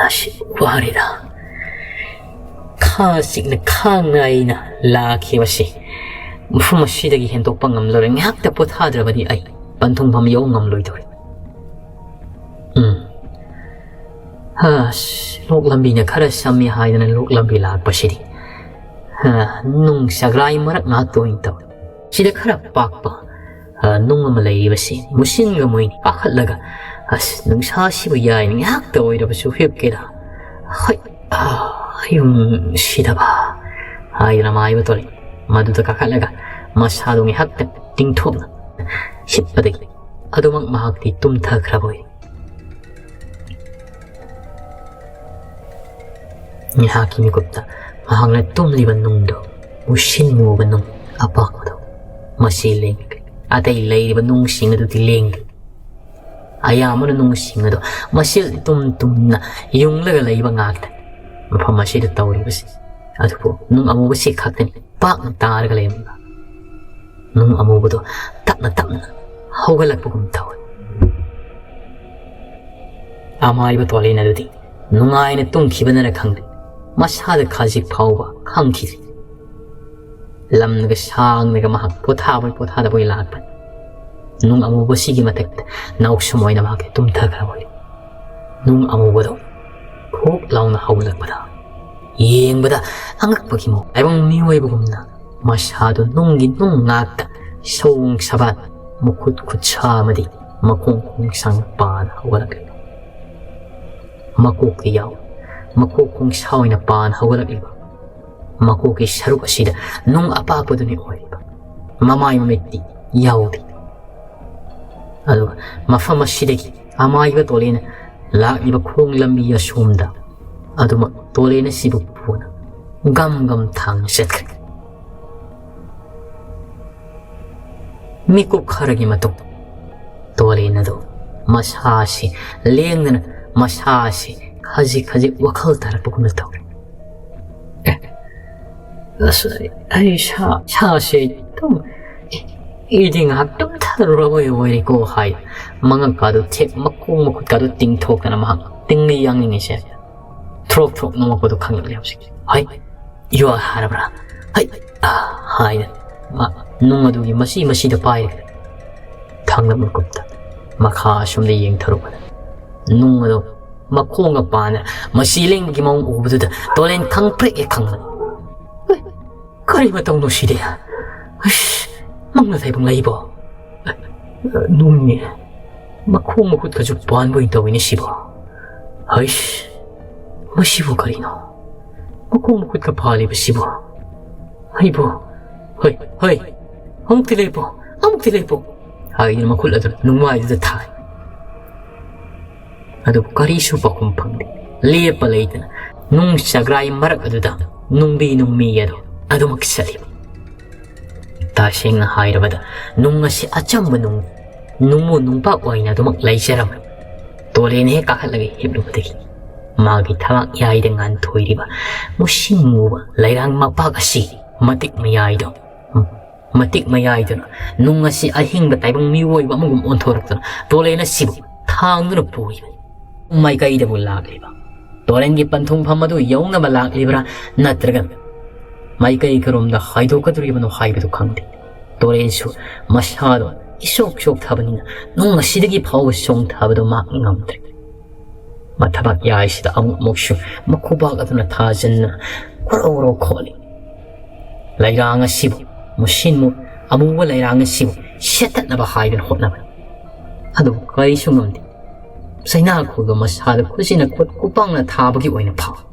ꯑꯁ, ꯋꯥꯔꯦꯗ꯫ ꯈꯥ ꯆꯤꯛꯅ ꯈꯥꯡꯅ ꯑꯩꯅ ꯂꯥꯛꯈꯤꯕꯁꯤ ꯃꯐꯝ ꯑꯁꯤꯗꯒꯤ ꯍꯦꯟꯗꯣꯛꯄ ꯉꯝꯂꯔꯣꯏ꯫ ꯉꯥꯏꯍꯥꯛꯇ ꯄꯣꯊꯥꯗ꯭ꯔꯕꯗꯤ ꯑꯩ ꯄꯟꯊꯨꯡꯐꯝ ꯌꯧ ꯉꯝꯂꯣꯏꯗꯧꯔꯤ꯫ ꯎꯝ꯫ ꯑꯁ, ꯂꯣꯛ ꯂꯝꯕꯤꯅ ꯈꯔ ꯁꯝꯃꯤ ꯍꯥꯏꯗꯅ ꯂꯣꯛ ꯂꯝꯕꯤ ꯂꯥꯛꯄꯁꯤꯗꯤ, ꯑ, ꯅꯨꯡ ꯆꯒ꯭ꯔꯥꯏ ꯃꯔꯛ ꯉꯥꯛꯇ ꯑꯣꯏꯅ ꯇꯧꯏ꯫ ꯁꯤꯗ ꯈꯔ ꯄꯥꯛꯄ, ꯑ, ꯅꯨꯡ ꯑꯃ ꯂꯩꯔꯤꯕꯁꯤ ꯃꯨꯁꯤꯟꯒ ꯃꯣꯏꯅ ꯀꯥꯈꯠꯂꯒ, "ꯑꯁ, ꯅꯨꯡꯁꯥꯁꯤꯕꯨ ꯌꯥꯏꯅ ꯉꯥꯏꯍꯥꯛꯇ ꯑꯣꯏꯔꯕꯁꯨ ꯍꯤꯞꯀꯦꯗ꯫ ꯍꯣꯏ, ꯑ, ꯌꯨꯝ ꯁꯤꯗꯕ" ꯍꯥꯏꯗꯅ ꯃꯥꯏꯕ ꯇꯣꯔꯦ ꯃꯗꯨꯗ ꯀꯥꯈꯠꯂꯒ ꯃꯁꯥꯗꯨ ꯉꯥꯏꯍꯥꯛꯇ ꯇꯤꯡꯊꯣꯛꯅ ꯍꯤꯞꯄꯗꯒꯤ ꯑꯗꯨꯃꯛ ꯃꯍꯥꯛꯇꯤ ꯇꯨꯝꯊꯈ꯭ꯔꯕ ꯑꯣꯏ꯫ ꯉꯥꯏꯍꯥꯛꯀꯤ ꯃꯤꯀꯨꯞꯇ ꯃꯍꯥꯛꯅ ꯇꯨꯝꯂꯤꯕ ꯅꯨꯡꯗꯨ, ꯃꯨꯁꯤꯟ ꯃꯨꯕ ꯅꯨꯡ ꯑꯄꯥꯛꯄꯗꯨ, ꯃꯁꯤ ꯂꯦꯡꯈ꯭ꯔꯦ꯫ ꯑꯇꯩ ꯂꯩꯔꯤꯕ ꯅꯨꯡꯁꯤꯡ ꯑꯗꯨꯗꯤ ꯂꯦꯡꯗꯦ꯫ ꯑꯌꯥꯝꯕꯅ ꯅꯨꯡꯁꯤꯡ ꯑꯗꯨ ꯃꯁꯤꯜ ꯇꯨꯝ ꯇꯨꯝꯅ ꯌꯨꯡꯂꯒ ꯂꯩꯕ ꯉꯥꯛꯇꯅꯤ꯫ ꯃꯐꯝ ꯑꯁꯤꯗ ꯇꯧꯔꯤꯕꯁꯤ ꯑꯗꯨꯕꯨ ꯅꯨꯡ ꯑꯃꯨꯕꯁꯤ ꯈꯛꯇꯅꯤ ꯄꯥꯛꯅ ꯇꯥꯔꯒ ꯂꯩꯔꯝꯕ꯫ ꯅꯨꯡ ꯑꯃꯨꯕꯗꯨ ꯇꯞꯅ ꯇꯞꯅ ꯍꯧꯒꯠꯂꯛꯄꯒꯨꯝ ꯇꯧꯏ꯫ ꯑꯃꯥꯏꯕ ꯇꯣꯂꯦꯟ ꯑꯗꯨꯗꯤ ꯅꯨꯡꯉꯥꯏꯅ ꯇꯨꯝꯈꯤꯕꯅꯔ ꯈꯪꯗꯦ, ꯃꯁꯥꯗ ꯈꯖꯤꯛ ꯐꯥꯎꯕ ꯈꯪꯈꯤꯗ꯭ꯔꯦ꯫ ꯂꯝꯅꯒ ꯁꯥꯡꯅꯒ ꯃꯍꯥꯛ ꯄꯣꯊꯥꯕꯣꯏ ꯄꯣꯊꯥꯗꯕꯣꯏ ꯂꯥꯛꯄꯅꯤ꯫ ꯅꯨꯡ ꯑꯃꯨꯕꯁꯤꯒꯤ ꯃꯊꯛꯇ ꯅꯥꯎꯁꯨꯝ ꯑꯣꯏꯅ ꯃꯍꯥꯛ ꯇꯨꯝꯊꯈ꯭ꯔꯕꯅꯤ꯫ ꯅꯨꯡ ꯑꯃꯨꯕꯗꯣ ꯐꯣꯛ ꯂꯥꯎꯅ ꯍꯧꯒꯠꯂꯛꯄꯗ ꯌꯦꯡꯕꯗ ꯑꯉꯛꯄꯒꯤ ꯃꯑꯣꯡ, ꯇꯥꯏꯕꯪ ꯃꯤꯑꯣꯏꯕꯒꯨꯝꯅ ꯃꯁꯥꯗꯨ ꯅꯨꯡꯒꯤ ꯅꯨꯡ ꯉꯥꯛꯇ ꯁꯑꯣꯡ ꯁꯥꯕꯥꯟ, ꯃꯈꯨꯠ ꯈꯨꯠꯁꯥ ꯑꯃꯗꯤ ꯃꯈꯣꯡ ꯈꯣꯡꯁꯥꯡ ꯄꯥꯟ ꯍꯧꯒꯠꯂꯛꯂꯤ꯫ ꯃꯀꯣꯛꯇ ꯌꯥꯎ, ꯃꯀꯣꯛ ꯈꯣꯡꯁꯥ ꯑꯣꯏꯅ ꯄꯥꯟ ꯍꯧꯒꯠꯂꯛꯂꯤꯕ ꯃꯀꯣꯛꯀꯤ ꯁꯔꯨꯛ ꯑꯁꯤꯗ ꯅꯨꯡ ꯑꯄꯥꯛꯄꯗꯨꯅꯤ ꯑꯣꯏꯔꯤꯕ꯫ ꯃꯃꯥꯏ ꯃꯃꯤꯠꯇꯤ ꯌꯥꯎꯗꯦ꯫ ꯑꯗꯨꯒ ꯃꯐꯝ ꯑꯁꯤꯗꯒꯤ ꯑꯃꯥꯏꯕ ꯇꯣꯂꯦꯟꯅ ꯂꯥꯛꯂꯤꯕ ꯈꯣꯡ ꯂꯝꯕꯤ ꯑꯁꯣꯝꯗ ꯑꯗꯨꯃꯛ ꯇꯣꯂꯦꯟ ꯑꯁꯤꯕꯨ ꯄꯨꯅ ꯒꯝ ꯒꯝ ꯊꯥꯡꯅ ꯆꯠꯈ꯭ꯔꯦ꯫ ꯃꯤꯀꯨꯞ ꯈꯔꯒꯤ ꯃꯇꯨꯡ ꯇꯣꯂꯦꯟ ꯑꯗꯨ ꯃꯁꯥꯁꯤ ꯂꯦꯡꯗꯅ ꯃꯁꯥꯁꯤ ꯈꯖꯤꯛ ꯈꯖꯤꯛ ꯋꯥꯈꯜ ꯇꯥꯔꯛꯄꯒꯨꯝꯅ ꯇꯧꯔꯦ꯫ "ꯑꯦ, ꯑꯁ, ꯑꯩ ꯁꯥ-, ꯁꯥꯁꯦ ꯑꯗꯨꯝ, ꯑꯦ, ꯑꯩꯗꯤ ꯉꯥꯏꯍꯥꯛ ꯇꯨꯝꯊꯔꯨꯔꯕꯣꯏ ꯑꯣꯏꯔꯦꯀꯣ" ꯍꯥꯏ꯫ ꯃꯉꯛꯀꯥꯗꯨ ꯊꯦꯛ, ꯃꯈꯣꯡ ꯃꯈꯨꯠꯀꯥꯗꯨ ꯇꯤꯡꯊꯣꯛꯇꯅ ꯃꯍꯥꯛ ꯇꯤꯡꯂꯤ ꯌꯥꯡꯂꯤꯉꯩꯁꯦ ꯊ꯭ꯔꯣꯛ ꯊ꯭ꯔꯣꯛ ꯅꯣꯡꯂꯛꯄꯗꯨ ꯈꯪꯂꯛꯂꯦ ꯍꯧꯖꯤꯛ꯫ "ꯍꯩ, ꯌꯨ ꯑꯥꯔ ꯍꯥꯏꯔꯕ꯭ꯔꯥ? ꯍꯩ, ꯑꯥ" ꯍꯥꯏꯅ ꯃꯥ ꯅꯨꯡ ꯑꯗꯨꯒꯤ ꯃꯁꯤ ꯃꯁꯤꯗ ꯄꯥꯏꯔꯦ꯫ ꯊꯥꯡꯅ ꯃꯀꯨꯞꯇ ꯃꯈꯥ ꯑꯁꯣꯝꯗ ꯌꯦꯡꯊꯔꯨꯕꯗ ꯅꯨꯡ ꯑꯗꯨ ꯃꯈꯣꯡꯒ ꯄꯥꯟꯅ ꯃꯁꯤ ꯂꯦꯡꯕꯒꯤ ꯃꯑꯣꯡ ꯎꯕꯗꯨꯗ ꯇꯣꯂꯦꯟ ꯈꯪꯄ꯭ꯔꯦꯛ ꯍꯦꯛ ꯈꯪꯕꯅꯤ꯫ "ꯍꯩ, ꯀꯔꯤ ꯃꯇꯧꯅꯣ ꯁꯤꯗꯤ? ꯑꯁ, ꯃꯪꯂꯥ ꯇꯥꯏꯕꯪ ꯂꯩꯕꯣ? ꯅꯨꯡꯅꯦ꯫ ꯃꯈꯣꯡ ꯃꯈꯨꯠꯀꯁꯨ ꯄꯥꯟꯕ ꯑꯣꯏꯅ ꯇꯧꯋꯤꯅꯦ ꯁꯤꯕꯣ꯫ ꯍꯩꯁ, ꯃꯁꯤꯕꯨ ꯀꯔꯤꯅꯣ? ꯃꯈꯣꯡ ꯃꯈꯨꯠꯀ ꯄꯥꯜꯂꯤꯕꯁꯤꯕꯨ? ꯍꯩꯕꯣ, ꯍꯩ, ꯍꯩ, ꯑꯃꯨꯛꯇꯤ ꯂꯦꯞꯄꯣ, ꯑꯃꯨꯛꯇꯤ ꯂꯦꯞꯄꯣ" ꯍꯥꯏꯗꯨꯅ ꯃꯈꯨꯠ ꯑꯗꯨ ꯅꯨꯡꯃꯥꯏꯗꯨꯗ ꯊꯥꯏ꯫ ꯑꯗꯨꯕꯨ ꯀꯔꯤꯁꯨ ꯄꯥꯎꯈꯨꯝ ꯐꯪꯗꯦ꯫ ꯂꯦꯞꯄ ꯂꯩꯇꯅ ꯅꯨꯡ ꯆꯒ꯭ꯔꯥꯏ ꯃꯔꯛ ꯑꯗꯨꯗ ꯅꯨꯡꯕꯤ ꯅꯨꯡꯃꯤ ꯑꯗꯣ ꯑꯗꯨꯃꯛ ꯆꯠꯂꯤꯕ꯫ ꯇꯁꯦꯡꯅ ꯍꯥꯏꯔꯕꯗ, ꯅꯨꯡ ꯑꯁꯤ ꯑꯆꯝꯕ ꯅꯨꯡ, ꯅꯨꯡꯃꯨ ꯅꯨꯡꯄꯥꯛ ꯑꯣꯏꯅ ꯑꯗꯨꯃꯛ ꯂꯩꯖꯔꯝꯃꯤ꯫ ꯇꯣꯂꯦꯟ ꯍꯦꯛ ꯀꯥꯈꯠꯂꯒ ꯍꯤꯞꯂꯨꯕꯗꯒꯤ ꯃꯥꯒꯤ ꯊꯕꯥꯛ ꯌꯥꯏꯗ ꯉꯥꯟꯊꯣꯏꯔꯤꯕ ꯃꯨꯁꯤꯟ ꯃꯨꯕ ꯂꯩꯔꯥꯡ ꯃꯄꯥꯛ ꯑꯁꯤ ꯃꯇꯤꯛ ꯃꯌꯥꯏꯗꯣ, ꯃꯇꯤꯛ ꯃꯌꯥꯏꯗꯨꯅ ꯅꯨꯡ ꯑꯁꯤ ꯑꯍꯤꯡꯕ ꯇꯥꯏꯕꯪ ꯃꯤꯑꯣꯏꯕ ꯑꯃꯒꯨꯝ ꯑꯣꯟꯊꯣꯔꯛꯇꯨꯅ ꯇꯣꯂꯦꯟ ꯑꯁꯤꯕꯨ ꯊꯥꯡꯗꯨꯅ ꯄꯨꯔꯤꯕꯅꯤ꯫ ꯃꯥꯏꯀꯩꯗꯕꯨ ꯂꯥꯛꯂꯤꯕ ꯇꯣꯔꯦꯟꯒꯤ ꯄꯟꯊꯨꯡꯐꯝ ꯑꯗꯨ ꯌꯧꯅꯕ ꯂꯥꯛꯂꯤꯕ꯭ꯔꯥ, ꯅꯠꯇ꯭ꯔꯒ ꯃꯥꯏꯀꯩ ꯀꯔꯣꯝꯗ ꯍꯥꯏꯗꯣꯛꯀꯗꯧꯔꯤꯕꯅꯣ ꯍꯥꯏꯕꯗꯨ ꯈꯪꯗꯦ꯫ ꯇꯣꯔꯦꯟꯁꯨ ꯃꯁꯥꯗꯣ ꯏꯁꯣꯛ ꯁꯣꯛꯊꯕꯅꯤꯅ ꯅꯨꯡ ꯑꯁꯤꯗꯒꯤ ꯐꯥꯎꯕ ꯆꯣꯡꯊꯕꯗꯨ ꯃꯥ ꯉꯝꯗ꯭ꯔꯦ꯫ ꯃꯊꯕꯥꯛ ꯌꯥꯏꯁꯤꯗ ꯑꯃꯨꯛ ꯑꯃꯨꯛꯁꯨ ꯃꯈꯨꯕꯥꯛ ꯑꯗꯨꯅ ꯊꯥꯖꯤꯟꯅ ꯈꯣꯔꯧ ꯈꯣꯠꯂꯤ꯫ ꯂꯩꯔꯥꯡ ꯑꯁꯤꯕꯨ ꯃꯨꯁꯤꯟꯃꯨ ꯑꯃꯨꯕ ꯂꯩꯔꯥꯡ ꯑꯁꯤꯕꯨ ꯁꯦꯠꯇꯠꯅꯕ ꯍꯥꯏꯗꯨꯅ ꯍꯣꯠꯅꯕꯅꯤ꯫ ꯑꯗꯨꯕꯨ ꯀꯔꯤꯁꯨ ꯉꯝꯗꯦ꯫ ꯆꯩꯅꯥꯈꯣꯜꯗꯣ ꯃꯁꯥꯗ ꯈꯨꯖꯤꯟꯅ ꯈꯨꯠ ꯈꯨꯄꯥꯛꯅ ꯊꯥꯕꯒꯤ ꯑꯣꯏꯅ ꯐꯥꯎꯏ꯫